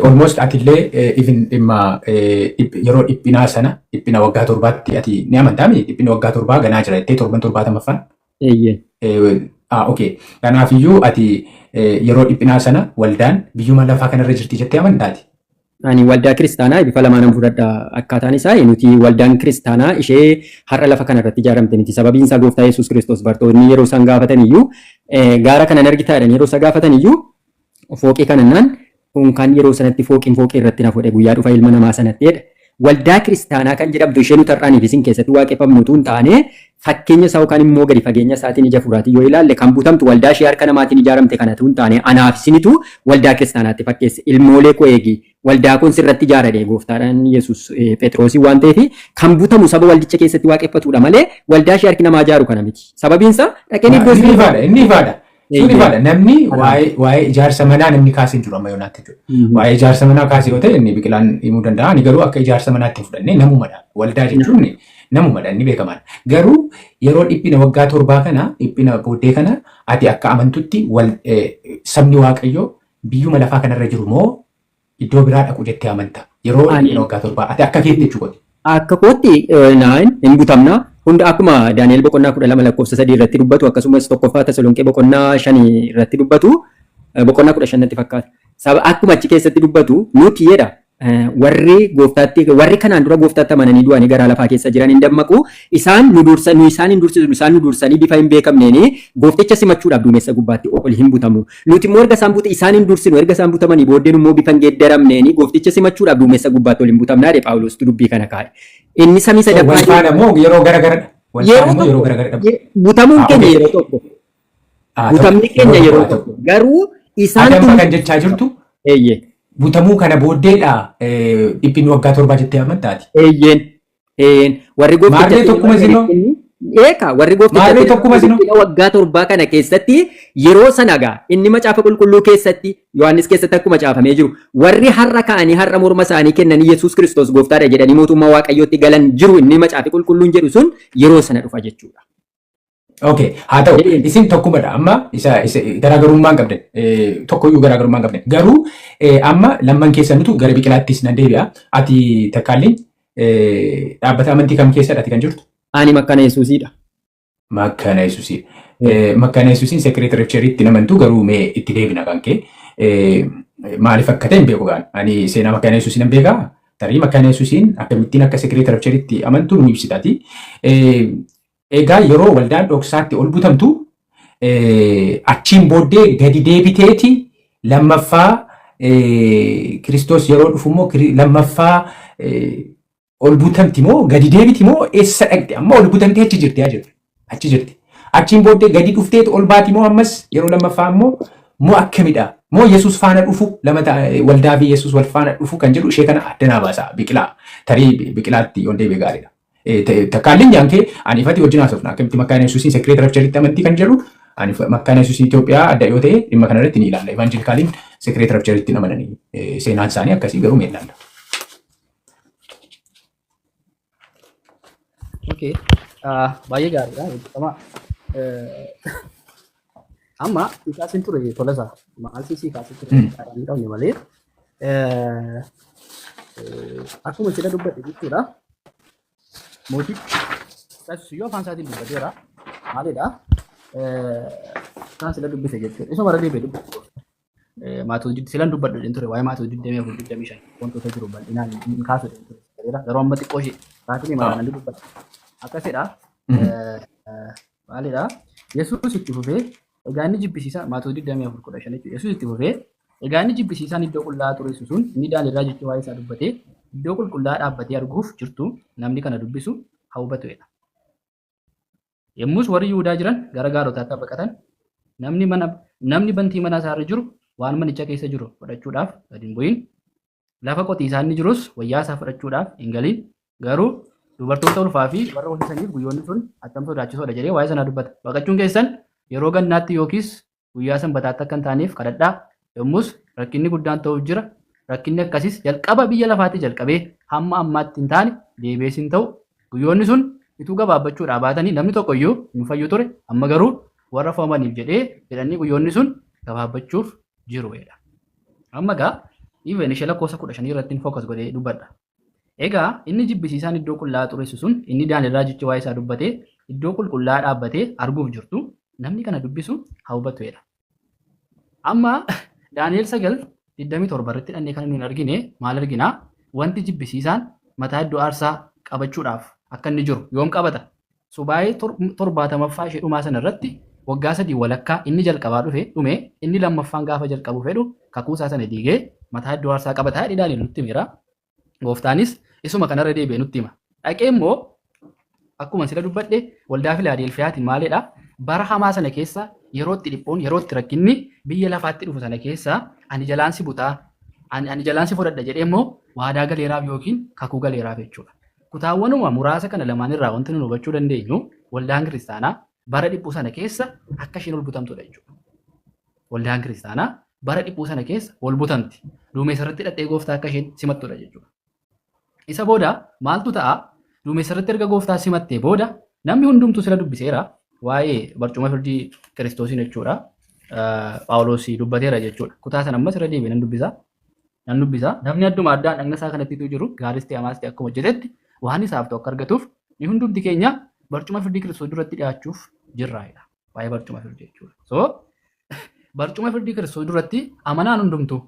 almost atillee even dhimma yeroo dhiphinaa sana, dhiphina waggaa 7tti ati ni amantaa miti? Dhiphina waggaa 7 ganaa jira jettee, torban 70ffaan. Eeyyee. Okay. Kanaafiyyuu ati yeroo dhiphinaa sana waldaan biyyuma lafaa kanarra jirti jettee amantaati? Ani waldaa kiristaanaa bifa lamaanan fudhadha. Akkaataan isaa nuti waldaan kiristaanaa ishee har'a lafa kanarratti ijaaramte miti. Sababiin isaa gooftaa Yesuus Kiristoos bartoonni yeroo isaan gaafatan iyyuu, gaara kanan argitaa jedhan, yeroo isa gaafatan iyyuu, fooqii kanannaan kun kan yeroo sanatti fooqiin fooqii irratti na fudhe guyyaa dhufa ilma namaa sanatti jedha. Waldaa kiristaanaa kan jedhamtu ishee nuti har'aaniif isin keessatti waaqeffamnu utuu hin taane, fakkeenya isaa yookaan immoo gadi fageenya isaatiin ija furaatiin yoo ilaalle, kan butamtu waldaa ishee harka namaatiin ijaaramte kanatu hin taane, anaaf isinitu waldaa kiristaanaatti fakkeesse. Ilmoolee koo eegi, waldaa kun sirratti ijaaradhe gooftaadhaan Yesuus Phexroosii waan ta'eef, kan butamu saba waldicha keessatti waaqeffatudha malee waldaa ishee harki namaa ijaaru kana miti. Sababiin isaa dhaqeen iddoo Inni ifaadha, inni ifaadha. Sun ifaadha. Namni waa'ee ijaarsa manaa namni kaasee hin jiru amma yoonaatti jechuudha. Waa'ee ijaarsa manaa kaasee yoo ta'e inni Biqilaan himuu danda'a. Ani garuu akka ijaarsa manaatti hin fudhanne, namumadha. Waldaa jechuun namumadha, inni beekamaadha. Garuu yeroo dhiphina waggaa 7 kana, dhiphina booddee kana, ati akka amantutti sabni Waaqayyoo biyyuma lafaa kanarra jiru moo iddoo biraa dhaqu jettee amanta? Yeroo dhiphina waggaa 7 ati akka keetti jechuudha. Akka kootti naan hin butamna. Hunda akkuma Daani'el boqonnaa 12 lakkoofsa 3 irratti dubbatu, akkasumas tokkoffaa Tasalonqee boqonnaa 5 irratti dubbatu, boqonnaa 15 natti fakkaata. Saba akkuma achi keessatti dubbatu nuti jedha, warri gooftaatti, warri kanaan dura gooftaatti amananii du'anii garaa lafaa keessa jiran hin dammaqu, isaan nu dursa, nu isaan hin dursisu, isaan nu dursanii bifa hin beekamneeni goofticha simachuudhaaf duumessa gubbaatti ol hin butamu. Nuti immoo erga isaan bute isaan hin dursinu, erga isaan butamanii booddeen immoo bifa hin geeddaramneeni goofticha simachuudhaaf duumessa gubbaatti ol hin butamnaa jedhe. Phaawulostu dubbii kana kaa'e. Inni samii Wal sadaffaa faana immoo yeroo gara garadha. Wal faana yeroo immoo yeroo tokko gara garadha. Butamuun keenya Okay. yeroo tokko. Haa ta'u. Butamni keenya Yeroo yeroo tokko haa ta'u. tokko. Garuu isaan Ati amma kan jechaa jirtu butamuu kana booddeedha dhiphinni waggaa 7 jettee amantaati? Eeyyeen. Eeyyeen. Warri Maarree goofticha tokkuma isinoo? Eekaa warri Maarree gooftichatti tokkuma isinoo. dhiphina waggaa torbaa kana keessatti yeroo sana gaa inni macaafa qulqulluu keessatti Yohaannis keessatti akkuma caafamee jiru warri har'a ka'anii har'a morma isaanii kennanii Yesuus Kiristoos gooftaadha jedhanii mootummaa Waaqayyootti galan jiru inni macaafi qulqulluun jedhu sun yeroo sana dhufa jechuudha. Okay, haa ta'u Jedheen. isin tokkumadha amma isa garaagarummaa hin qabdan tokkoyyuu garaagarummaa hin qabdan garuu amma lamman keessanutu gara biqilaattis nan deebi'a ati takkaalliin dhaabbata amantii kam keessadha ati kan jirtu? Ani Makkana Yesuusiidha. Makkana Yesuusii. Makkana Yesuusiin sekireetari cheriitti namantu garuu mee itti deebina kan kee maaliif akka ta'e hin beeku gaan ani seenaa Makkana Yesuusii nan beekaa tarii Makkana Yesuusiin akkamittiin akka sekireetari cheriitti amantu nu ibsitaati. Egaa yeroo waldaan dhoksaatti ol butamtu achiin booddee gadi deebiteeti lammaffaa Kiristoos yeroo dhufu immoo lammaffaa ol butamti moo gadi deebiti moo eessa dhaqxe amma ol butamtee achi jirti haa jirti achi jirti achiin booddee gadi dhufteetu ol baati moo ammas yeroo lammaffaa immoo moo akkamidha moo Yesuus faana dhufu lama waldaa fi Yesuus wal faana dhufu kan jedhu ishee kana addanaa baasa biqilaa tarii biqilaatti yoon deebi'e gaariidha. Takkaalleen jaankee ani ifatti wajjin haasofna akkamitti makkaan Yesuusiin sekireet rafcharitti amantii kan jedhu ani makkaan Yesuusiin Itoophiyaa adda yoo ta'e dhimma kana irratti ni ilaalla. Evaanjelikaaliin sekireet rafcharitti hin amananii seenaan isaanii akkasii garuu mee ilaalla. Okay. Baay'ee gaariidha. Hojjetama. Amma si kaasin ture Tolasaa. Maal si kaasin ture hin qabne malee. Akkuma sila dubbadhe jechuudha. Mootichi taasisu yoo afaan isaatiin dubbateera. Maalidha? Isaan sila dubbise jechuudha. Isuma irra deebi'ee dubbatu. Maatewos silan dubbadhu jedheen ture waa'ee Maatewos 24 25 wantoota jiru bal'inaan hin kaasu jedheen ture. Garuu amma xiqqoo ishee sa'aatii maraa nan dubbadha. Akkasidha. Maalidha? Yesuus itti fufee egaa inni jibbisiisaa Maatewos 24 15 jechuudha. Yesuus itti fufee egaa inni jibbisiisaan iddoo qullaa'aa xureessu sun inni Daani'el raajichi waa'ee isaa dubbatee iddoo qulqullaa'aa dhaabbatee arguuf jirtu namni kana dubbisu haa hubatu jedha. Yommus warri Yihudaa jiran gara gaarotaatti akka baqatan namni bantii mana isaa irra jiru waan manicha keessa jiru fudhachuudhaaf gad hin bu'in. Lafa qotiisaa inni jirus wayyaa isaa fudhachuudhaaf hin galin. Garuu dubartoota ulfaa fi warra hoosisaniif guyyoonni sun attam sodaachisoodha jedhee waa'ee sanaa dubbata. Baqachuun keessan yeroo gannaatti yookiis guyyaa sanbataatti akka hin taaneef kadhadhaa. Yommus rakkinni guddaan ta'uuf jira. Rakkinni akkasiis jalqaba biyya lafaatti jalqabee hamma ammaatti hin taane deebi'ees hin ta'u. Guyyoonni sun ituu gabaabbachuudhaa baatanii namni tokko iyyuu hin fayyu ture. Amma garuu warra fo'amaniif jedhee jedhanii guyyoonni sun gabaabbachuuf jiru jedha. Amma egaa even ishee lakkoofsa 15 irratti focus godhee dubbadha. Egaa inni jibbisiisaan iddoo qullaa'aa xureessu sun inni Daani'el raajichi waa'ee isaa dubbatee iddoo qulqullaa'aa dhaabbatee arguuf jirtu namni kana dubbisu haa hubatu jedha. Amma Daani'el 9 27 irratti dhannee kan nuyi argine maal arginaa? Wanti jibbisiisaan mataa iddoo aarsaa qabachuudhaaf akka inni jiru yoom qabata? Subaayee 70ffaa ishee dhumaa sana irratti waggaa 3 walakkaa inni jalqabaa dhufe dhume inni lammaffaan gaafa jalqabu fedhu kakuu isaa sana diigee mataa iddoo aarsaa qabataa jedhee Daani'el nutti himeera. Gooftaanis isuma kanarra deebi'ee nutti hima. Dhaqee immoo akkuma sila dubbadhe waldaa Filaadelfiyaatiin maalidha? Bara hamaa sana keessa yeroo itti dhiphuun yeroo itti rakkinni biyya lafaatti dhufu sana keessa ani jalaan si butaa ani jalaan si fudhadha jedhee immoo waadaa galeeraaf yookiin kakuu galeeraaf jechuudha. Kutaawwanuma muraasa kana lamaan irraa wanti nuti hubachuu dandeenyu waldaan kiristaanaa bara dhiphuu sana keessa akka isheen ol butamtudha jechuudha. Waldaan kiristaanaa bara dhiphuu sana keessa ol butamti. Duumessa irratti hidhattee gooftaa akka isheen simattudha jechuudha. Isa booda maaltu ta'a? Duumessa irratti erga gooftaa simattee booda namni hundumtuu sila dubbiseera waa'ee barcuma firdii Kiristoosiin jechuudha. Phaawulos dubbateera jechuudha. Kutaa sana ammas irra deebi'ee nan dubbisa. Nan dubbisa. Namni adduma addaan dhagna isaa kanatti jiru gaaris ta'e hamaas ta'e akkuma hojjetetti waan isaaf ta'u akka argatuuf ni hundumti keenya barcuma firdii Kiristoos duratti dhiyaachuuf jirra jedha. Waa'ee barcuma firdii jechuudha. So barcuma firdii Kiristoos duratti amanaan hundumtuu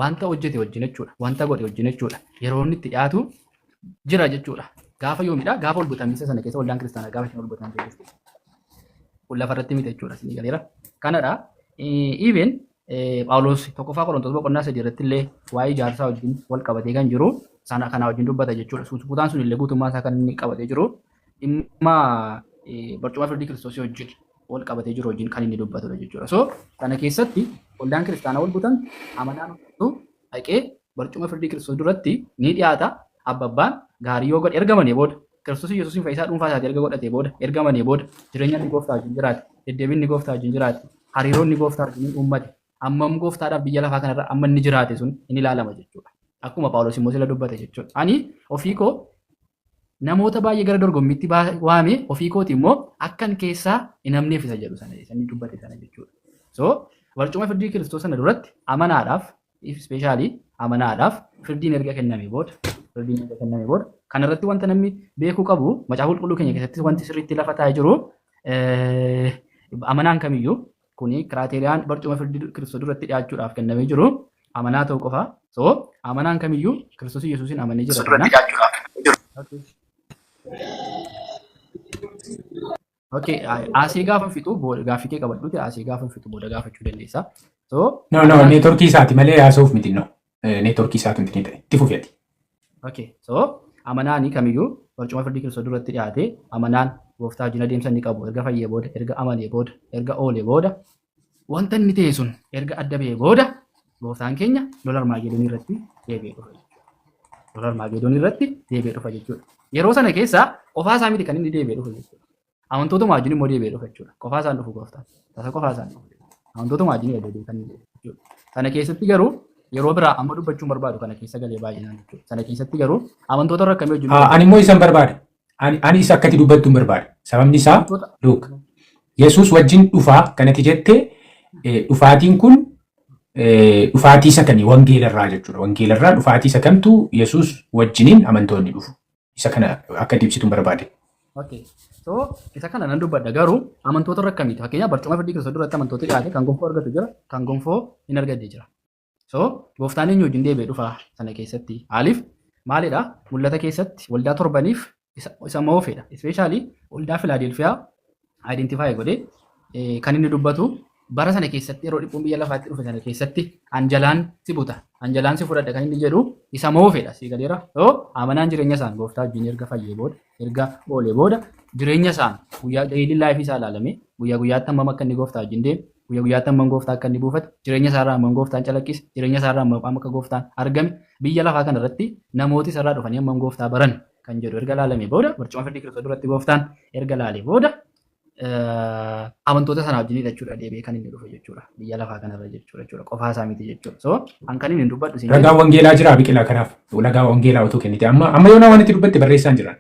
wanta hojjete wajjin jechuudha. Wanta godhe wajjin jechuudha. Yeroo inni itti dhiyaatu jira jechuudha. Gaafa yoomidha? Gaafa ol butamiinsa sana keessa waldaan kiristaanaa gaafa isheen ol butamte jechuudha. Kun lafarratti miti jechuudha. Isin galeera. Kanadha. Even Phaawulos tokkoffaa Qorontos boqonnaa 3 irratti illee waa'ee ijaarsaa wajjin wal qabatee kan jiru sana kanaa wajjin dubbata jechuudha. Kutaan sun illee guutummaa isaa kan inni qabatee jiru dhimma barcuma firdii Kiristoosii wajjin wal qabatee jiru wajjin kan inni dubbatudha jechuudha. So kana keessatti waldaan kiristaanaa wal butan amanaan hundumtuu dhaqee barcuma firdii Kiristoos duratti ni dhiyaata. Abbabbaan gaarii yoo godhe ergamanii booda Kiristoos Yesuusin fayyisaa dhuunfaa isaatii erga godhatee booda, erga amanee booda, jireenya inni gooftaa wajjin jiraate, deddeebiin inni gooftaa wajjin jiraate, hariiroo inni gooftaa wajjin uummate, hammam gooftaadhaaf biyya lafaa kanarra amma inni jiraate sun inni ilaalama jechuudha. Akkuma Phaawulos immoo sila dubbate jechuudha. Ani ofii koo namoota baay'ee gara dorgommiitti waame, ofii kooti immoo akkan keessaa hin hamneef isa jedhu sana isa inni dubbate sana jechuudha. So barcuma firdii Kiristoos sana duratti amanaadhaaf, especially amanaadhaaf, firdiin erga kenname booda kanarratti wanta namni beekuu qabu, Macaafa Qulqulluu keenya keessatti wanti sirriitti lafa taa'ee jiru, amanaan kamiyyuu kuni criteriaan barcuma firdii Kiristoos duratti dhiyaachuudhaaf kennamee jiru amanaa ta'uu qofa. So amanaan kamiyyuu Kiristoos Yesuusin amanee jira taanaan. Okay, asii gaafa fixu booda gaaffii kee qabadhuuti, asii gaafa fixu booda gaafachuu dandeessa. So No, networkii isaati malee haasa'uuf miti, no. Networkii isaatu miti ta'e. Itti fufeeti. Okay, so amanaani kamiyyuu barcuma firdii Kiristoos duratti dhiyaate, amanaan gooftaa wajjin adeemsa inni qabu erga fayyee booda, erga amanee booda, erga oolee booda, wanta inni ta'e sun erga adda ba'ee booda, gooftaan keenya lola Armaagedoon irratti deebi'ee dhufa jechuudha. Lola Armaagedoon irratti deebi'ee dhufa jechuudha. Yeroo sana keessa qofaa isaa miti kan inni deebi'ee dhufu jechuudha. Amantootuma wajjin immoo deebi'ee dhufa jechuudha. Qofaa isaan dhufu gooftaan. Tasa qofaa isaan dhufu. Amantootuma wajjin deebi'ee kan inni dhufu jechuudha. Sana keessatti garuu yeroo biraa amma dubbachuun barbaadu kana keessa galee baay'inaan jechuudha. Sana keessatti garuu amantoota irra akkamii wajjin Ani immoo isan barbaada. Ani isa akkati dubbattu hin barbaada. Sababni isaa, look, Yesuus wajjin dhufaa kanatti jette, dhufaatiin kun dhufaatii isa kamii wangeelarraa jechuudha. Wangeelarraa dhufaatii isa kamtu Yesuus wajjiniin amantoonni dhufu? Isa kana akka ibsitu hin barbaade. Okay. So isa kana nan dubbadha, garuu amantoota irra akkamiiti? Fakkeenyaaf, barcuma firdii Kiristoos duratti amantoota dhiyaate kan gonfoo argatu jira, kan gonfoo hin arganne jira. So gooftaan eenyu wajjin deebi'ee dhufa sana keessatti? Maaliif? Maalidha? Mul'ata keessatti waldaa torbaniif isa moofedha. Especially waldaa Filaadelfiyaa identify godhee kan inni dubbatu, bara sana keessatti yeroo dhiphuun biyya lafaatti dhufe sana keessatti anjalaan si buta, anjalaan si fudhadha kan inni jedhu isa moofedha. Si galeera? So amanaan jireenya isaan gooftaa wajjin erga fayyee booda, erga oolee booda, jireenya isaan guyyaa daily life isaa ilaalame, guyyaa guyyaatti hammam akka inni gooftaa wajjin deemu, guyyaa guyyaatti hammam gooftaa akka inni buufate, jireenya isaarraa hammam gooftaan calaqqise, jireenya isaarraa hammam akka gooftaan argame, biyya lafaa kana irratti namooti isarraa dhufanii hammam gooftaa baran kan jedhu erga ilaalame booda, barcuma firdii Kiristoos duratti gooftaan erga ilaalee booda, amantoota sana wajjin jechuudha deebi'ee kan inni dhufe jechuudha, biyya lafaa kanarra jechuudha. Qofaa isaa miti jechuudha. So an kan inni dubbadhu siin Ragaa wangeelaa jira Biqilaa kanaaf? Ragaa wangeelaa otoo kennite amma yoonaa waan itti dubbatte barreessaan jiran.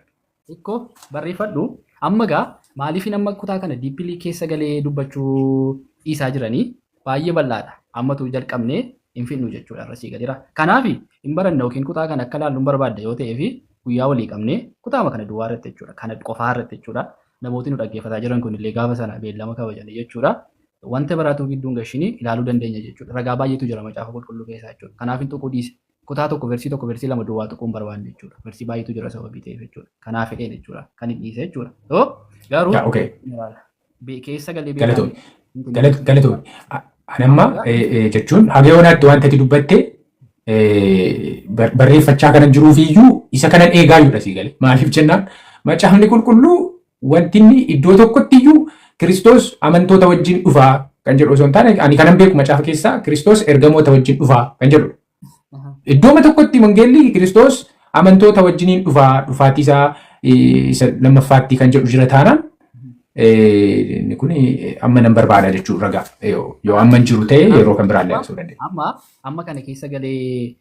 Xiqqoo barreeffadhu. Amma gaa maaliif amma kutaa kana deeply keessa galee dubbachuu dhiisaa jiranii? Baay'ee bal'aadha. Ammatu jalqabnee hin fidnu jechuudha, irra sii galeera. Kanaaf hin baranne yookiin kutaa kana akka laallu hin barbaadda yoo ta'ee fi guyyaa walii qabnee kutaama kana duwwaa irratti jechuudha. Kana qofaa irratti jechuudha. Namootni nu dhaggeeffataa jiran kun illee gaafa sana beellama kabajanii jechuudha. Wanta biraatu gidduun gashinii ilaaluu dandeenya jechuudha. Ragaa baay'eetu jira Macaafa Qulqulluu keessaa jechuudha. Kanaaf hin tuquu dhiise. Kutaa tokko, versii tokko, versii lama duwwaa tuquun barbaanne jechuudha. Versii baay'eetu jira sababii ta'eef jechuudha. Kanaaf fedheen jechuudha. Kan hin dhiise jechuudha. So garuu keessa galee Galatoomii. Galatoomii. Ani amma jechuun haga yoonaatti wanta ati dubbatte barreeffachaa kanan jiruufiyyuu isa kanan eegaayyuudha, sii galee. Maaliif jennaan, Macaafni Qulqulluu wanti inni iddoo tokkotti iyyuu Kiristoos amantoota wajjin dhufaa kan jedhu osoo hin taane, ani kanan beeku macaafa keessaa Kiristoos ergamoota wajjin dhufaa kan jedhudha. Iddooma tokkotti wangeelli Kiristoos amantoota wajjiniin dhufaa, dhufaatii isaa isa lammaffaatti kan jedhu jira taanaan, inni kun amma nan barbaada jechuudha ragaa. Yoo amma hin jiru ta'e yeroo kan biraallee haasa'uu dandeenya. Amma kana keessa galee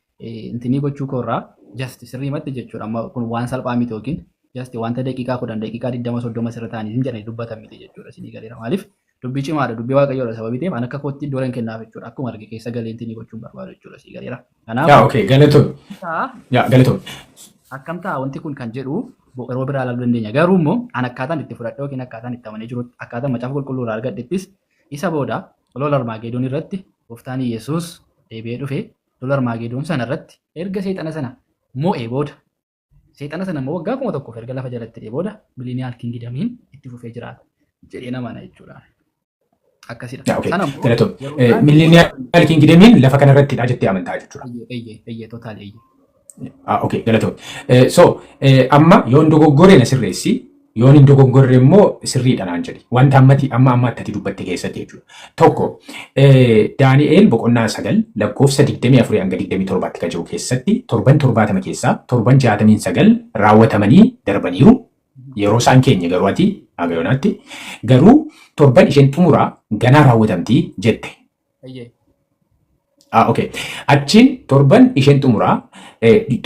intinii gochuu koorraa just sirriimatti jechuudha. Amma kun waan salphaa miti yookiin just wanta daqiiqaa 10, daqiiqaa 20, 30 sirra ta'anii hin jedhanii dubbatan miti jechuudha. Isinii galeera? Maaliif? Dubbii cimaadha, dubbii Waaqayyoodha sababii ta'eef an akka kootti iddoo hin kennaaf jechuudha. Akkuma arge keessa galee intinii gochuun barbaadu jechuudha. Isinii galeera? Kanaaf Yaa, okay, galatoom. Yaa, galatoom. Akkam ta'a wanti kun kan jedhu yeroo biraa ilaaluu dandeenya. Garuu immoo an akkaataan itti fudhadhe yookiin akkaataan itti amanee jirutti, akkaataan Macaafa Qulqulluu irraa argadhettis, isa booda lola Armaagedoon irratti gooftaan Yesuus deebi'ee dhufe, lola Armaagedoon sana irratti erga seexana sana mo'ee booda, seexana sana immoo waggaa 1000f erga lafa jalatti hidhee booda, millennial kingdomiin itti fufee jiraata jedhee namana jechuudha. Akkasidha. Yaa, okay. Sana immoo Galatoom. yeroo biraan Millennial kingdomiin lafa kanarrattidha jettee amantaa jechuudha. Eeyyee, eeyyee, total, eeyyee. Ah, okay, galatoom. So, amma yoon dogoggore na sirreessi, yoon hin dogoggorre immoo sirriidha naan jedhi. Wanta ammati amma ammaatti ati dubbatte keessatti jechuudha. Tokko, Daani'eel boqonnaa 9 lakkoofsa 24 hanga 27tti kan jiru keessatti torban 70 keessaa torban 69 raawwatamanii darbaniiru. Yeroo isaan keenya garuu ati haga yoonaatti garuu torban isheen xumuraa ganaa raawwatamti jette. Ah, okay. Achiin torban isheen xumuraa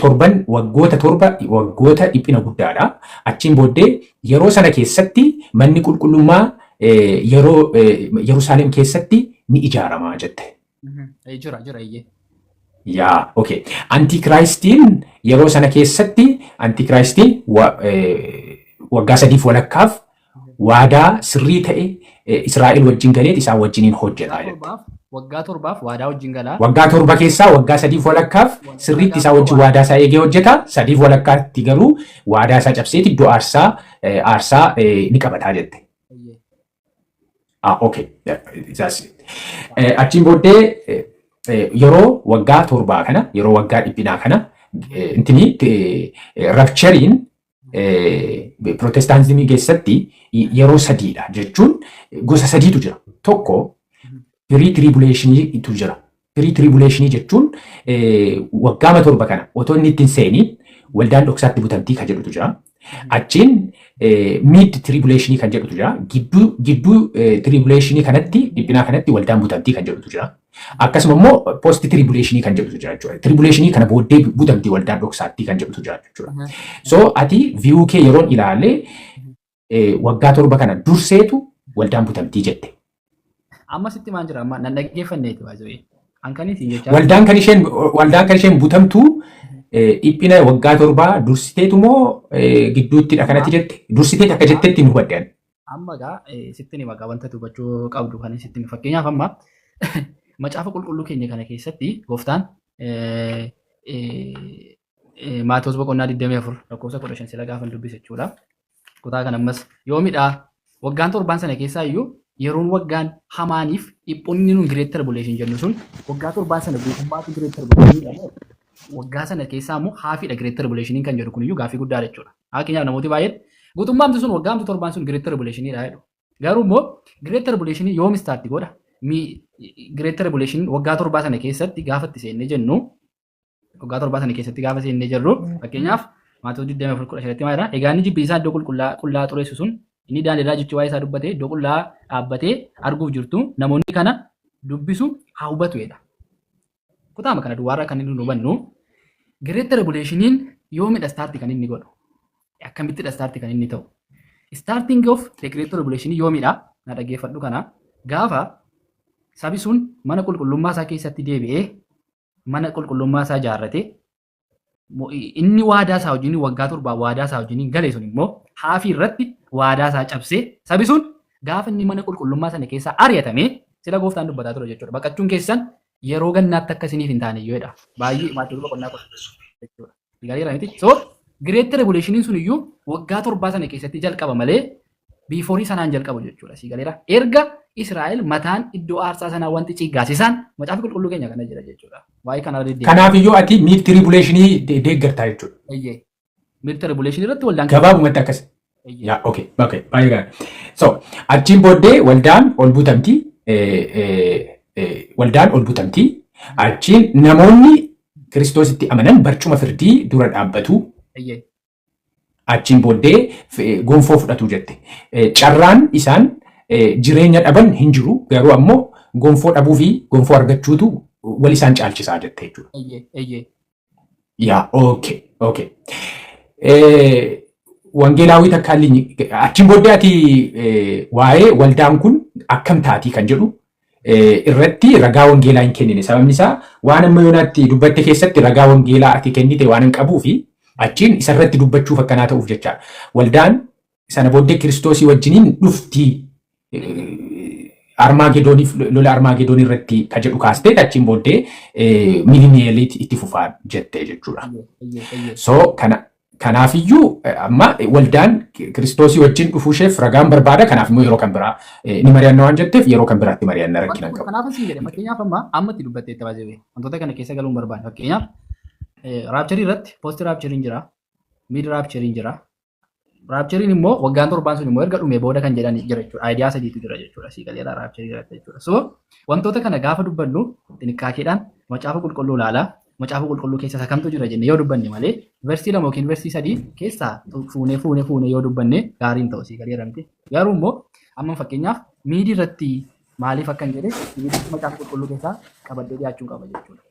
torban waggoota 7 waggoota dhiphina guddaadha. Achiin booddee yeroo sana keessatti manni qulqullummaa yeroo Yerusaalem keessatti ni ijaarama jette. Jira jira, eeyyee. Yaa, okay. Antikiraayistiin yeroo sana keessatti antikiraayistiin waggaa sadiif walakkaaf waadaa sirrii ta'e Israa'el wajjin galeet isaan wajjiniin hojjetaa jette. Waggaa 7f waadaa wajjin galaa. Waggaa 7 keessaa waggaa sadiif walakkaaf sirriitti isaa wajjin waadaa isaa eegee hojjeta. Sadiif walakkaatti garuu waadaa isaa cabseeti iddoo aarsaa ni qabataa jette. Ah, okay. That's it. Achiin booddee yeroo waggaa 7 kana, yeroo waggaa dhiphinaa kana intini raptureiin Protestantismii keessatti yeroo sadiidha jechuun gosa sadiitu jira. Tokko pre-tribulationiitu jira. Pre-tribulationii jechuun waggaama 7 kana otoo inni ittiin seeniin waldaan dhoksaatti butamtii kan jedhutu jira. Achiin mid tribulationii kan jedhutu jira. Gidduu tribulationii kanatti, dhiphinaa kanatti waldaan butamtii kan jedhutu jira. Akkasuma immoo post tribulationii kan jedhutu jira jechuudha. Tribulationii kana booddee butamtii waldaan dhoksaatti kan jedhutu jira jechuudha. So ati view kee yeroon ilaalee waggaa 7 kana durseetu waldaan butamtii jette. Amma sitti maan jira, amma nan dhaggeeffanneeti baay'ee. Hankaniitiin jechaa. Waldaan kan isheen butamtu dhiphina waggaa 7 dursiteetu moo gidduuttidha kanatti jette? Dursiteet akka jettetti nu hubadhe. Amma gaa sitti ni maqaa wanta hubachuu qabdu kan sitti hima. Fakkeenyaaf, amma macaafa qulqulluu keenya kana keessatti gooftaan Maatewos boqonnaa 24 lakkoofsa 15 sila gaafa dubbise jechuudha. Kutaa kan ammas yoomidha waggaan 7n sana keessaa iyyuu yeroon waggaan hamaaniif dhiphonni nun great tribulation jennu sun waggaa 7n sana guutummaatti great tribulation, waggaa sana keessaa immoo halfiidha great tribulation kan jedhu kun iyyuu gaaffii guddaa jechuudha. Fakkeenyaaf, namooti baay'een guutummaamti sun waggaamti 7n sun great tribulationiidha jedhu. Garuu immoo great tribulation yoom start godha? Great tribulation waggaa 7 sana keessatti gaafa itti seennee jennu, waggaa 7 sana keessatti gaafa seennee jirru, fakkeenyaaf Maatewos 24:15tti maal jedha? Egaa inni jibbiinsaa iddoo qullaa xureessu sun, inni daandiirraa jechi waa'ee isaa dubbatee iddoo qullaa dhaabbatee arguuf jirtu, namoonni kana dubbisu haa hubatu jedha. Kutaama kana duwwaarraa kan inni nu hubannu great tribulationiin yoomidha start kan inni godhu? Akkamittidha start kan inni ta'u? Starting of the great tribulation yoomidha? Na dhaggeeffadhu, kana gaafa sabi sun mana qulqullummaa isaa keessatti deebi'ee mana qulqullummaa isaa ijaarrate, inni waadaa isaa wajjin waggaa 7 waadaa isaa wajjin gale sun immoo halfii irratti waadaa isaa cabsee, sabi sun gaafa inni mana qulqullummaa sana keessaa ari'atame sila gooftaan dubbataa ture jechuudha. Baqachuun keessan yeroo gannaatti akka isiniif hin taane iyyuu. Baay'ee Maatewos boqonnaa jechuudha. Galeera miti? So great tribulationiin sun iyyuu waggaa 7 sana keessatti jalqaba malee beforeii sanaan jalqabu jechuudha. Si galeera? Erga Israa'el mataan iddoo aarsaa sanaa wanti ciiggaasisaan macaafa qulqulluu keenya kana jira jechuudha. Waa'ee kana deddeebi'a. Kanaaf iyyuu ati mid tribulationii deeggartaa jechuudha. Eeyyee. Mid tribulationii irratti waldaan Gabaabumatti akkas. Yaa, okay, baay'ee gaarii. So achiin booddee waldaan ol butamti. Waldaan ol butamti. Achiin namoonni Kiristoositti amanan barcuma firdii dura dhaabbatu. Achiin booddee gonfoo fudhatu jette. Carraan isaan jireenya dhaban hin jiru, garuu ammoo gonfoo dhabuu fi gonfoo argachuutu wal isaan caalchisaa jette jechuudha. Eeyyee. Yaa, okay. Wangeelaawii takka achiin booddee ati waa'ee waldaan kun akkam taatii kan jedhu irratti ragaa wangeelaa hin kennine. Sababni isaa waan amma yoonaatti dubbatte keessatti ragaa wangeelaa ati kennite waan hin qabuu fi achiin isarratti dubbachuuf akkanaa ta'uuf jechaadha. Waldaan sana booddee Kiristoosii wajjiniin dhufti Armaagedooniif, lola Armaagedoon irratti ka jedhu kaastee, achiin booddee millennialiitti itti fufaa jettee jechuudha. So kanaafiyyuu amma waldaan Kiristoosii wajjin dhufuu isheef ragaan barbaada. Kanaaf immoo yeroo kan biraa ni mari'anna waan jetteef yeroo kan biraatti mari'anna, rakkina hin qabu. Kanaaf siin jedhe, fakkeenyaaf amma itti dubbattee itti baasee wantoota kana keessa galuun barbaade. Fakkeenyaaf, raptureii irratti post raptureiin jira, mid raptureiin jira. Raptureiin immoo waggaan 7n sun immoo erga dhumee booda kan jedhan jira jechuudha. Idea sadiitu jira jechuudha. Sii galeera raptureii irratti jechuudha. So wantoota kana gaafa dubbannu xiniqqaakeedhaan macaafa qulqulluu ilaalaa. Macaafa Qulqulluu keessa isa kamtu jira jennee yoo dubbanne malee, verse 2 yookiin verse 3 keessaa fuunee fuunee fuunee yoo dubbanne gaarii hin ta'u, sii galeera miti. Garuu immoo amma fakkeenyaaf mid irratti maaliif akkan jedhe mid Macaafa Qulqulluu keessaa qabadhee dhiyaachuu qaba jechuudha.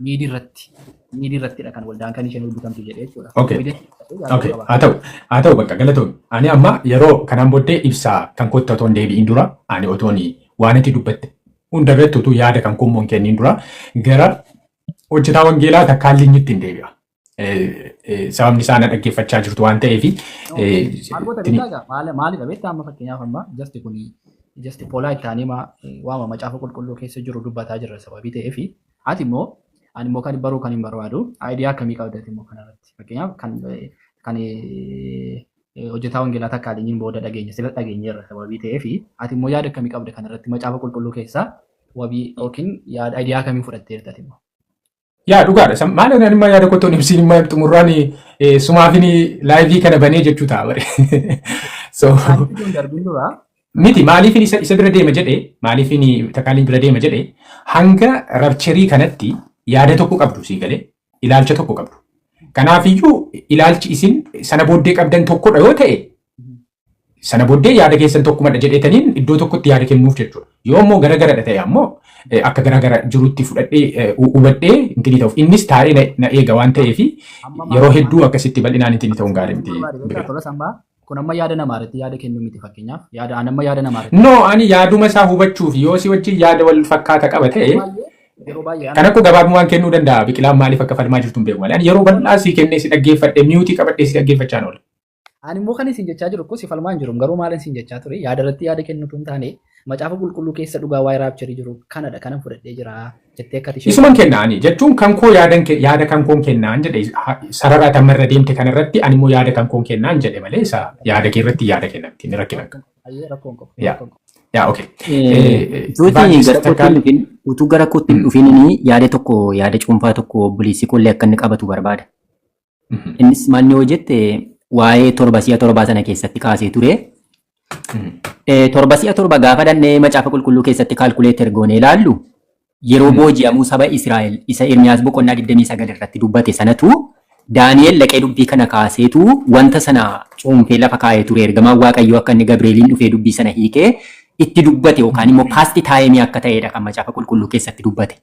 Mid irrattidha kan waldaan kan isheen hojjetamtu jedhee jechuudha. Okay, haa ta'u, bakka galatoon. Ani amma yeroo kanaan booddee ibsaa kan kottu otoo hin deebi'in dura, ani otoon waan ati dubbatte hunda irratti utuu yaada kan koommoo hin kennin dura, gara hojjetaa wangeelaa takkaan linyitti hin deebi'a. Sababni isaa na dhaggeeffachaa jirtu waan ta'eef. Maal goota beektaa? Maalidha beektaa? Amma fakkeenyaaf amma just kun just polite ta'anii waama Macaafa Qulqulluu keessa jiru dubbataa jirra sababii ta'eef, ati immoo ani immoo kan baruu kan hin barbaadu idea akkamii qabdati immoo kanarratti? Fakkeenyaaf kan hojjetaa wangeelaa takka alinyiin booda dhageenya sila dhageenyeerra sababii ta'eef, ati immoo yaada akkamii qabda kanarratti? Macaafa Qulqulluu keessaa wabii yookiin yaada idea akkamii fudhatteerta ati immoo? Yaa, dhugaadha. Maal, ani immoo yaada kottoon ibsiin immoo xumurraan sumaafin live kana banee jechuu ta'a bare. So miti, maaliifin isa bira deema jedhee, maaliifin takkaaliin bira deema jedhee, hanga rapture kanatti yaada tokko qabdu, sii galee, ilaalcha tokko qabdu. Kanaafiyyuu ilaalchi isin sana booddee qabdan tokkodha yoo ta'e, sana booddee yaada keessan tokkumadha jedheetaniin iddoo tokkotti yaada kennuuf jechuudha. Yoo immoo gara garadha ta'e ammoo akka gara gara jirutti fudhadhee hubadhee intini ta'uuf innis taa'ee na eega waan ta'eef, yeroo hedduu akkasitti bal'inaan intini ta'uun gaarii miti. Kun amma yaada namaa irratti yaada kennuu miti, fakkeenyaaf yaada an amma yaada namaa irratti. No, ani yaaduma isaa hubachuuf yoo si wajjin yaada wal fakkaata qaba ta'e kan akka gabaabumaan kennuu danda'a. Biqilaan maaliif akka falmaa jirtu hin beeku malee. Ani yeroo bal'aa si kennee si dhaggeeffadhe, mute qabadhee si dhaggeeffachaa oola. Ani immoo kan isin jechaa jiru kun si falmaa hin jiru, garuu maal isin jechaa ture? Yaada irratti yaada kennutu hin taane, Macaafa Qulqulluu keessa dhugaa waa'ee rapture jiru kanadha, kanan fudhadhee jira jettee akka ishee. Isuman kennaani jechuun kan koo yaadan yaada kan koon kennaan jedhe. Sarara tammarra deemte kanarratti ani immoo yaada kan koon kennaan jedhe malee isa yaada kee irratti yaada kennamti inni rakkina. Rakkoon qabu. Yaa. Yaa, okay. Utuu gara kootti hin dhufin yaada tokko, yaada cuunfaa tokko obboleessi koollee akka inni qabatu barbaada. Innis maal yoo jette, waa'ee 7 si'a 7 sana keessatti kaasee ture. 7 si'a 7 gaafa dhannee Macaafa Qulqulluu keessatti calculate goonee ilaallu, yeroo booji'amuu saba Israa'el isa Ermiyaas boqonnaa 29 irratti dubbate sanatu Daani'el dhaqee dubbii kana kaaseetu wanta sana cuunfee lafa kaa'ee ture. Ergamaan Waaqayyoo akka inni Gabreeliin dhufee dubbii sana hiikee itti dubbate yookaan immoo past time akka ta'edha kan Macaafa Qulqulluu keessatti dubbate.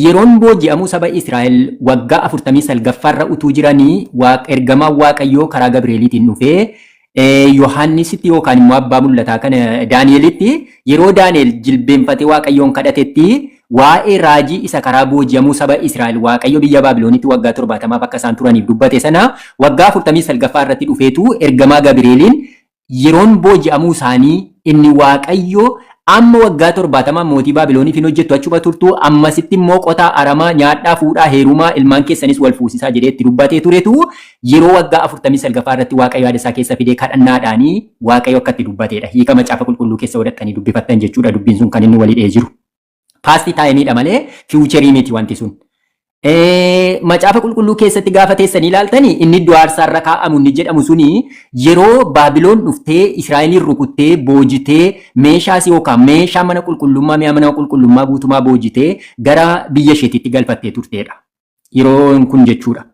Yeroon booji'amuu saba Israa'el waggaa 49ffaarra utuu jiranii, ergamaan Waaqayyoo karaa Gabreeliitiin dhufee Yohaannisitti yookaan immoo abbaa mul'ataa kana Daani'elitti, yeroo Daani'el jilbeenfatee Waaqayyoon kadhatetti, waa'ee raajii isa karaa booji'amuu saba Israa'el Waaqayyo biyya Baabiloonitti waggaa 70f akka isaan turaniif dubbate sana waggaa 49ffaa irratti dhufeetu ergamaa Gabreeliin yeroon booji'amuu isaanii inni Waaqayyo amma waggaa 70 mootii Baabilooniif hin hojjettu, achuma turtu, ammasitti immoo qotaa, aramaa, nyaadhaa, fuudhaa, heerumaa, ilmaan keessanis wal fuusisaa jedhee itti dubbatee turetu yeroo waggaa 49ffaa irratti Waaqayyo yaada isaa keessa fidee kadhannaadhaanii Waaqayyo akka itti dubbateedha. Hiika Macaafa Qulqulluu keessa godhatanii dubbifattan jechuudha, dubbiin sun kan inni walii jiru. Past timeiidha malee future miti wanti sun. Macaafa Qulqulluu keessatti gaafa teessanii ilaaltanii, inni iddoo aarsaarra kaa'amu inni jedhamu suni yeroo Baabiloon dhuftee Israa'eliin rukuttee boojitee meeshaas yookaan meeshaa mana qulqullummaa, mi'a mana qulqullummaa guutumaa boojitee gara biyya isheetitti galfattee turteedha. Yeroon kun jechuudha.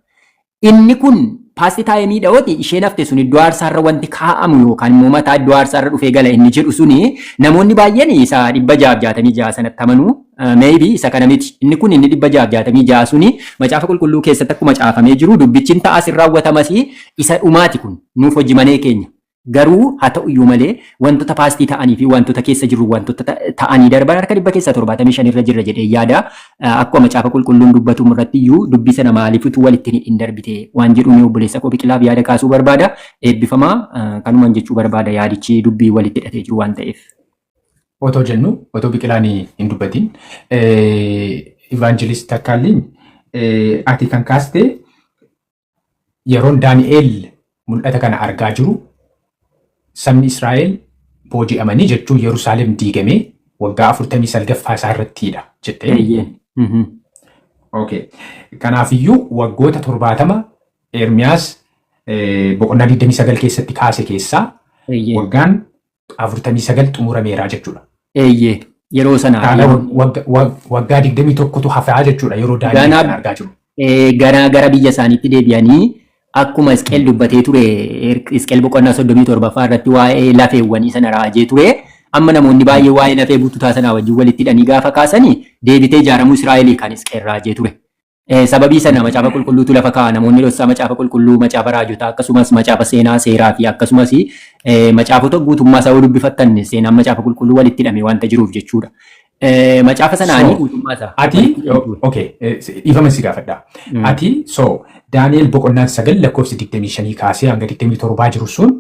Inni kun past time dha'ooti. Isheen hafte sun iddoo aarsaarra wanti kaa'amu yookaan immoo mataa iddoo aarsaarra dhufee gala inni jedhu suni, namoonni baay'een isa 666 sanatti amanuu. Maybe isa kana miti inni kun. Inni 666 suni Macaafa Qulqulluu keessatti akkuma caafamee jiru dubbichi ta'as hin raawwatamas, isa dhumaati kun nuuf hojii manee keenya. Garuu haa ta'uyyuu malee wantoota past ta'anii fi wantoota keessa jiru, wantoota ta'anii darban harka 75% irra jirra jedhee yaada. Akkuma Macaafa Qulqulluun dubbatu irratti iyyuu dubbii sana maaliifitu walitti hin darbite waan jedhu obboleessa koo Biqilaaf yaada kaasuu barbaada. Eebbifamaa, kanumaan jechuu barbaada, yaadichi dubbii walitti hidhatee jiru waan ta'eef. Otoo jennu, otoo Biqilaan hin dubbatin, Evangelist Takkaalliin, ati kan kaaste yeroon Daani'eel mul'ata kana argaa jiru sabni Israa'el booji'amanii jechuun Yerusaalem diigamee waggaa 49ffaa isaa irrattidha jettee. Okay. Kanaafiyyuu waggoota 70 Ermiyaas boqonnaa 29 keessatti kaase keessaa waggaan 49 xumurameera jechuudha. Eeyyee. Yeroo sana Dhaala waggaa 21tu hafaa jechuudha yeroo Daani'el Ganaa kan argaa jiru. Gara biyya isaaniitti deebi'anii akkuma Isqeel dubbatee ture, Isqeel boqonnaa 37ffaa irratti waa'ee lafeewwanii sana raajee ture. Amma namoonni baay'ee waa'ee lafee bututaa sanaa wajjin walitti hidhanii gaafa kaasanii deebitee ijaaramuu Israa'elii kan Isqeel raajee ture. Sababii sana Macaafa Qulqulluutu lafa kaa'a. Namoonni dhoksaa Macaafa Qulqulluu, Macaafa Raajotaa, akkasumas Macaafa Seenaa, Seeraa fi akkasumas macaafota guutummaa isaa yoo dubbifattan seenaan Macaafa Qulqulluu walitti hidhamee wanta jiruuf jechuudha. Macaafa sanaanii So, guutummaa isaa ati walitti hidhamee ture. Okay, dhiifama si gaafadha. Ati so Daani'el boqonnaan 9 lakkoofsi 25 kaasee hanga 27 jiru sun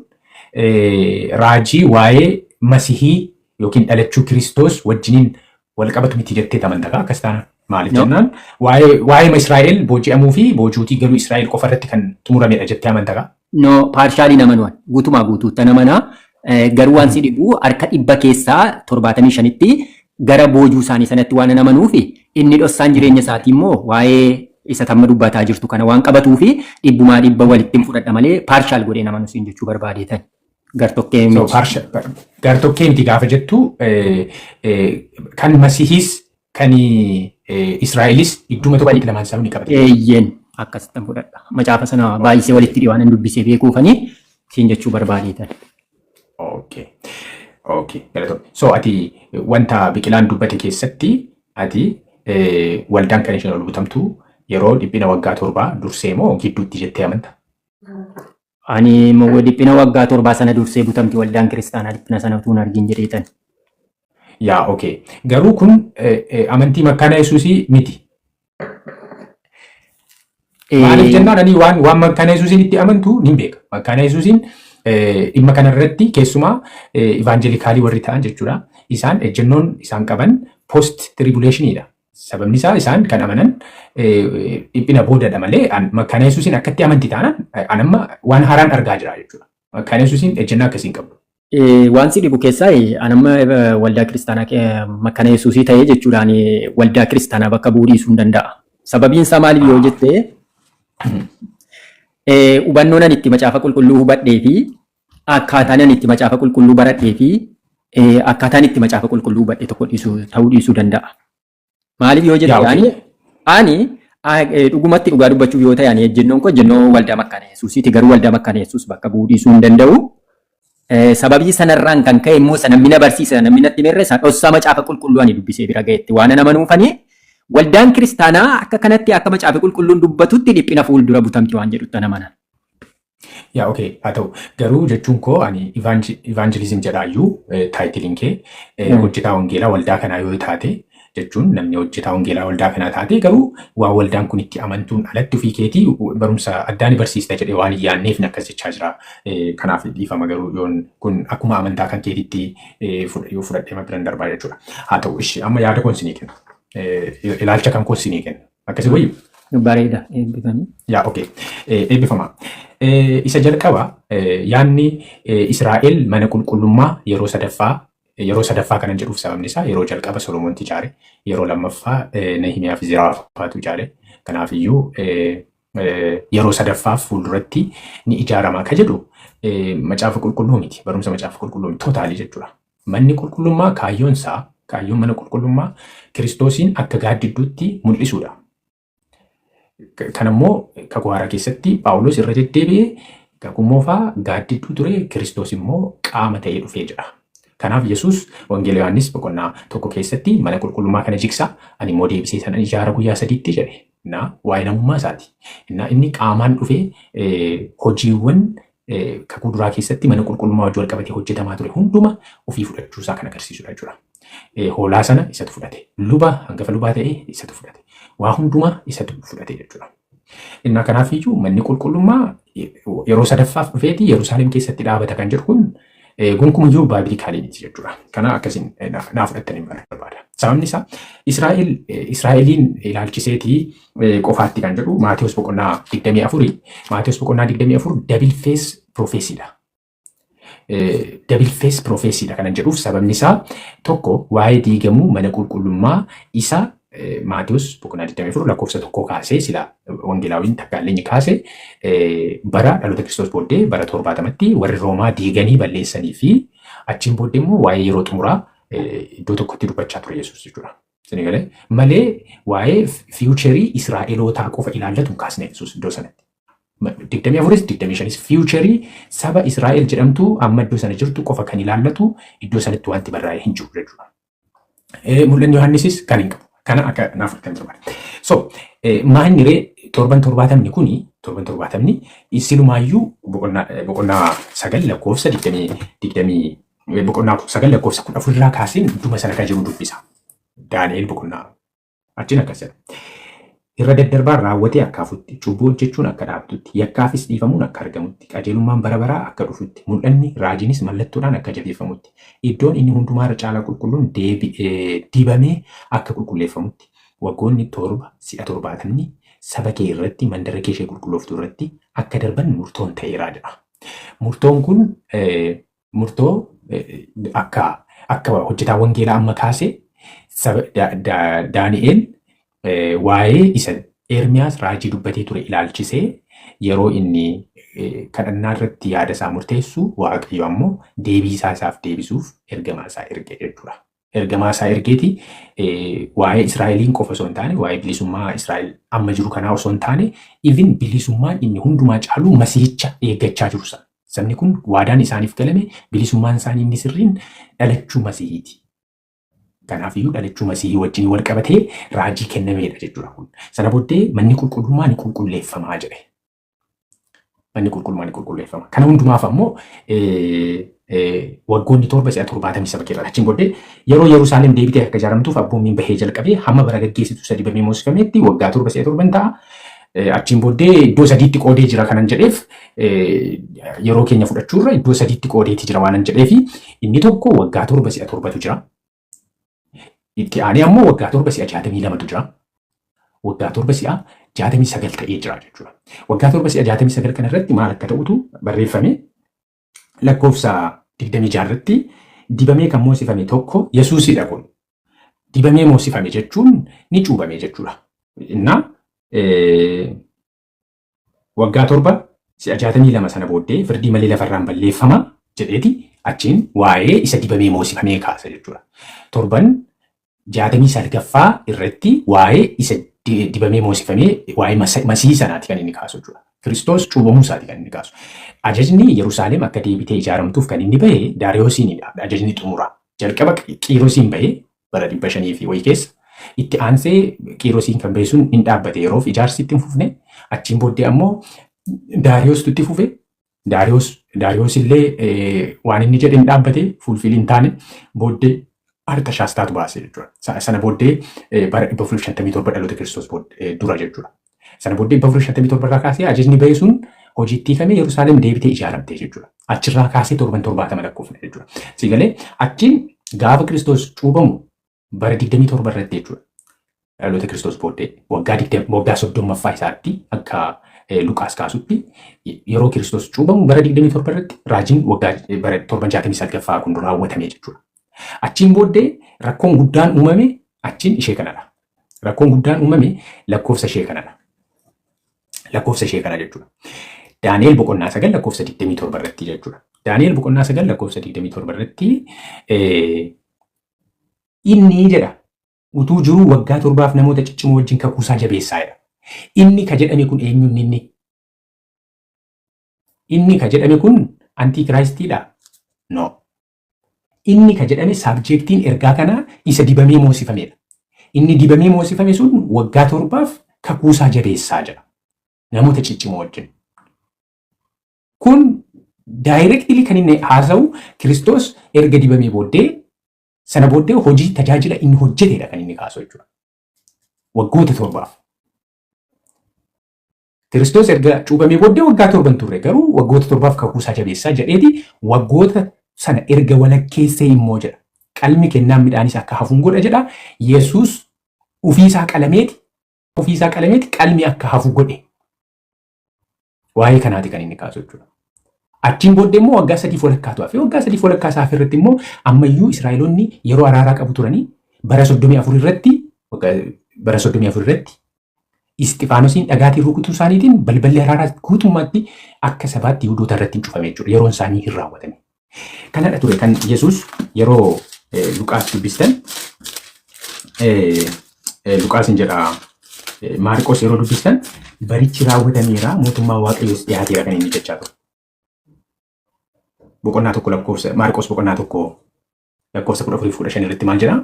raajii waa'ee Masihii yookiin dhalachuu Kiristoos wajjiniin wal qabatu miti jettee amantaa akkas taana? Maaliif No. jennaan waa'ee Israa'el booji'amuu fi boojuutii galuu Israa'el qofa irratti kan xumuramedha jettee amantaa? No, partially namanuwan guutumaa guutuutti namanaa. Garuu waan si dhibu harka 100 keessaa 75tti gara boojuu isaanii sanatti waan amanuu fi inni dhossaan jireenya isaatii immoo waa'ee isa tamma dubbataa jirtu kana waan qabatuu fi dhibbumaa dhibba walitti hin fudhadha malee partial godhee namanu siin jechuu barbaadeetan. Gartokkee So miti. partial gartokkee miti gaafa jettu kan Masihiis kan Israa'elis idduma tokkotti lamaan isaanii ni qabate. Eeyyeen, akkasittan fudhadha. Macaafa sana baay'isee walitti dhiyoo waan dubbisee beekuufanii siin jechuu barbaadeetan. Okay. Galatoom. So ati wanta Biqilaan dubbate keessatti ati waldaan kan isheen ol butamtu yeroo dhiphina waggaa 7 dursee moo gidduutti jettee amanta? Ani immoo dhiphina waggaa 7 sana dursee butamti waldaan kiristaanaa dhiphina sana utuu hin argin jedheetan. Yaa, okay. Garuu kun amantii Makkaana Yesuusii miti. Maaliif jennaan ani waan Makkaana Yesuusiin itti amantu nin beeka. Makkaana Yesuusiin dhimma kanarratti keessumaa evangelicalii warri ta'an jechuudha. Isaan ejjennoon isaan qaban post tribulationiidha. Sababni isaa isaan kan amanan dhiphina boodadha malee Makkaana Yesuusiin akkatti amanti taanaan an amma waan haaraan argaa jira jechuudha. Makkaana Yesuusiin ejjennaa akkasii hin qabu. Waan si dhibu keessaa an amma waldaa kiristaanaa Makkaana Yesuusii ta'ee jechuudhaan waldaa kiristaanaa bakka bu'uu dhiisuu hin danda'a. Sababiin isaa maaliif yoo jette, hubannoon ani itti Macaafa Qulqulluu hubadhee fi akkaataan ani itti Macaafa Qulqulluu baradhee fi akkaataan itti Macaafa Qulqulluu hubadhe tokko dhiisuu ta'uu dhiisuu danda'a. Maaliif yoo jette, ani dhugumatti dhugaa dubbachuuf yoo ta'e ani ejjennoon koo ejjennoo waldaa Makkaana Yesuusiiti, garuu waldaa Makkaana Yesuus bakka bu'uu dhiisuu hin danda'u. Sababii sanarraan kan ka'e immoo sana namni na barsiisa, namni natti merre isa dhossaa Macaafa Qulqulluu ani dubbisee bira ga'etti waan ana amanuufanii waldaan kiristaanaa akka kanatti akka Macaafa Qulqulluun dubbatutti dhiphina fuuldura butamti waan jedhutti ana amana. Yaa, okay, haa ta'u, garuu jechuun koo ani evangelism jedhaayyuu titleiin kee hojjetaa wangeelaa waldaa kanaa yoo taate, jechuun namni hojjetaa wangeelaa waldaa kanaa taate garuu waan waldaan kun itti amantuun alatti ofii keetii barumsa addaa ni barsiista jedhee waan hin yaadneef akkas jechaa jira. Kanaaf dhiifama, garuu yoon kun akkuma amantaa kan keetitti yoo fudhadhee biran darbaa jechuudha. Haa ta'u, ishi amma yaada koon sinii kenna. Ilaalcha kan koos sinii kenna. Akkasii wayyu? Bareeda, eebbifamii. Yaa, okay. Eebbifama. Isa jalqaba yaadni Israa'el mana qulqullummaa yeroo sadaffaa, yeroo sadaffaa kanan jedhuuf sababni isaa yeroo jalqaba Solomoonti ijaare, yeroo lammaffaa Nehimiyaa fi Ziraafaatu ijaare. Kanaafiyyuu yeroo sadaffaaf fuulduratti ni ijaarama ka jedhu Macaafa Qulqulluu miti. Barumsa Macaafa Qulqulluu miti. Totally jechuudha. Manni qulqullummaa kaayyoon isaa, kaayyoon mana qulqullummaa Kiristoosiin akka gaaddidduutti mul'isuudha. Kan immoo Kakuu Haaraa keessatti Phaawulos irra deddeebi'ee kakuu moofaa gaaddidduu ture, Kiristoos immoo qaama ta'ee dhufee jira. Kanaaf Yesuus Wangeela Yohaannis boqonnaa 1 keessatti mana qulqullummaa kana jigsaa, ani immoo deebisee sanan ijaara guyyaa sadiitti jedhe. Na waa'ee namummaa isaati. Na inni qaamaan dhufee hojiiwwan kakuu duraa keessatti mana qulqullummaa wajjin wal qabatee hojjetamaa ture hunduma ofii fudhachuu isaa kan agarsiisudha jechuudha. Hoolaa sana isatu fudhate. Luba hangafa lubaa ta'ee isatu fudhate. Waa hundumaa isatu fudhate jechuudha. Innaa kanaaf iyyuu manni qulqullummaa yeroo sadaffaaf dhufeeti Yerusaalem keessatti dhaabata kan jedhu kun gonkumayyuu biblicalii miti jechuudha. Kana akkasiin naa fudhattanii barbaada. Sababni isaa Israa'el Israa'eliin ilaalchiseetii qofaatti kan jedhu Maatiyus boqonnaa 24, Maatiyus boqonnaa 24 double face prophecyidha. Double face prophecyidha kanan jedhuuf sababni isaa tokko waa'ee diigamuu mana qulqullummaa isa Maatiyus boqonnaa 24 lakkoofsa 1 kaasee sila wangeelaawiin takkaallee kaase bara dhaloota Kiristoos booddee bara 70tti warri Roomaa diiganii balleessanii fi achiin booddee immoo waa'ee yeroo xumuraa Iddoo tokkotti dubbachaa ture Yesuus jechuudha. Isin galee malee waa'ee future Israa'elootaa qofa ilaallatu hin kaasne Yesuus iddoo sanatti. 24s 25s future saba Israa'el jedhamtu amma iddoo sana jirtu qofa kan ilaallatu iddoo sanatti wanti barraa'ee hin jiru jechuudha. Mul'anni Yohaannisis kan hin qabu. Kana akka naaf kan barbaade. So maalni ree torban 70 kuni, torban 70 silumaayyuu boqonnaa 9 lakkoofsa digdamii boqonnaa 9 lakkoofsa 14 irraa kaaseen dhuma sana kan jiru dubbisa. Daani'el boqonnaa achiin akkas jedha. Irra daddarbaan raawwatee akka hafutti, cubbuu hojjechuun akka dhaabtutti, yakkaafis dhiifamuun akka argamutti, qajeelummaan bara baraa akka dhufutti, mul'anni raajiinis mallattoodhaan akka jabeeffamutti, iddoon inni hundumaarra caalaa qulqulluun dibamee akka qulqulleeffamutti, waggoonni 7 si'a 70 saba kee irratti, mandara kee ishee qulqullooftuu irratti akka darban murtoon ta'eeraa jedha. Murtoon kun murtoo akka hojjetaa wangeelaa amma kaase Daani'el waa'ee isa Ermiyaas raajii dubbatee ture ilaalchisee yeroo inni kadhannaa irratti yaada isaa murteessu, Waaqayyo ammoo deebii isaa isaaf deebisuuf ergamaa isaa erge jechuudha. Ergamaa isaa ergeeti waa'ee Israa'eliin qofa osoo hin taane, waa'ee bilisummaa Israa'el amma jiru kanaa osoo hin taane, even bilisummaan inni hundumaa caalu masiihicha eeggachaa jiru sana. Sabni kun waadaan isaaniif galame bilisummaan isaanii inni sirriin dhalachuu masiihiiti. Kanaafiyyuu dhalachuu masiihii wajjin wal qabatee raajii kennameedha jechuudha kun. Sana booddee manni qulqullummaa ni qulqulleeffamaa jedhe. Manni qulqullummaa ni qulqulleeffama. Kana hundumaaf ammoo waggoonni 7 si'a 70 saba keerra. Achiin booddee yeroo Yerusaalem deebitee akka ijaaramtuuf abboommiin bahee jalqabee hamma bara gaggeessitu sadi dibamee moosifametti waggaa 7 si'a 7 ta'a. Achiin booddee iddoo sadiitti qoodee jira kanan jedheef, yeroo keenya fudhachuurra iddoo sadiitti qoodeeti jira waanan jedheefi, inni tokko waggaa 7 si'a 7tu jira. Itti aanee ammoo waggaa 7 si'a 62tu jira. Waggaa 7 si'a 69 ta'ee jira jechuudha. Waggaa 7 si'a 69 kana irratti maal akka ta'utu barreeffame? Lakkoofsa 26 irratti dibamee kan moosifame tokko Yesuusidha kun. Dibamee moosifame jechuun ni cuubame jechuudha. Innaa waggaa 7 si'a 62 sana booddee firdii malee lafarraan balleeffama jedheeti achiin waa'ee isa dibamee moosifamee kaasa jechuudha. Torban 69ffaa irratti waa'ee isa dibamee moosifamee, waa'ee masii sanaati kan inni kaasu jechuudha. Kiristoos cuubamuu isaati kan inni kaasu. Ajajni Yerusaalem akka deebitee ijaaramtuuf kan inni bahe Daariyoosiinidha. Ajajni xumuraa. Jalqaba Qiirosiin bahe bara 500 fi wayii keessa. Itti aansee Qiirosiin kan bahe sun hin dhaabbate, yeroof ijaarsi itti hin fufne. Achiin booddee ammoo Daariyoostu itti fufe. Daariyoos illee waan inni jedhe hin dhaabbate, fulfill hin taane. Booddee Artashaastaatu baase jechuudha. Sana booddee bara 457 dhaloota Kiristoos dura jechuudha. Sana booddee 457 irraa kaasee ajajni bahe sun hojiitti hiikamee Yerusaalem deebitee ijaaramte jechuudha. Achirraa kaasee torban 70 lakkoofne jechuudha. Si galee, achiin gaafa Kiristoos cuubamu bara 27 irratti jechuudha. Dhaloota Kiristoos booddee waggaa 20, waggaa 30ffaa isaatti akka Luqaas kaasutti, yeroo Kiristoos cuubamu bara 27 irratti raajiin waggaa bara torban 69ffaa kun raawwatame jechuudha. Achiin booddee rakkoon guddaan uumame achiin ishee kanadha. Rakkoon guddaan uumame lakkoofsa ishee kanadha. Lakkoofsa ishee kana jechuudha. Daani'el boqonnaa 9 lakkoofsa 27 irratti jechuudha. Daani'el boqonnaa 9 lakkoofsa 27 irratti inni jedha, utuu jiruu waggaa 7f namoota ciccimoo wajjin kakuusaa jabeessaa jedha. Inni ka jedhame kun eenyuun inni? Inni ka jedhame kun antichristiidha? No. Inni ka jedhame subjectiin ergaa kanaa isa dibamee moosifamedha. Inni dibamee moosifame sun waggaa 7f kakuusaa jabeessaa jedha. Namoota ciccimoo wajjin. Kun directly kan inni haasa'u Kiristoos erga dibamee booddee, sana booddee hojii tajaajila inni hojjetedha kan inni kaasu jechuudha. Waggoota 7f. Kiristoos erga cuuphamee booddee waggaa 7 turre, garuu waggoota 7f kakuusaa jabeessaa jedheeti waggoota sana erga walakkeessee immoo jedha. Qalmi kennaan midhaanis akka hafuun godha jedha. Yesuus ofiisaa qalameeti qalmi akka hafu godhe. Waa'ee kanaati kan inni kaasu jechuudha. Achiin booddee immoo waggaa sadiif walakkaatu hafe. Waggaa sadiif walakkaa isaa irratti immoo ammayyuu Israa'eloonni yeroo araaraa qabu turanii, bara 34 irratti, bara 34 irratti Isxifaanosiin dhagaatiin rukutuu isaaniitiin balballi araaraa guutummaatti akka sabaatti Yihudoota irratti hin cufame jechuudha. Yeroon isaanii hin raawwatame. Kanadha ture kan Yesuus yeroo Luqaas dubbistan, Luqaas hin jedha, Maarqos yeroo dubbistan, barichi raawwatameera, mootummaa Waaqayyoos dhiyaateera kan inni jechaa ture. Boqonnaa 1 lakkoofsa, Maarqos boqonnaa 1 lakkoofsa 14 fi 15 irratti maal jedhaa?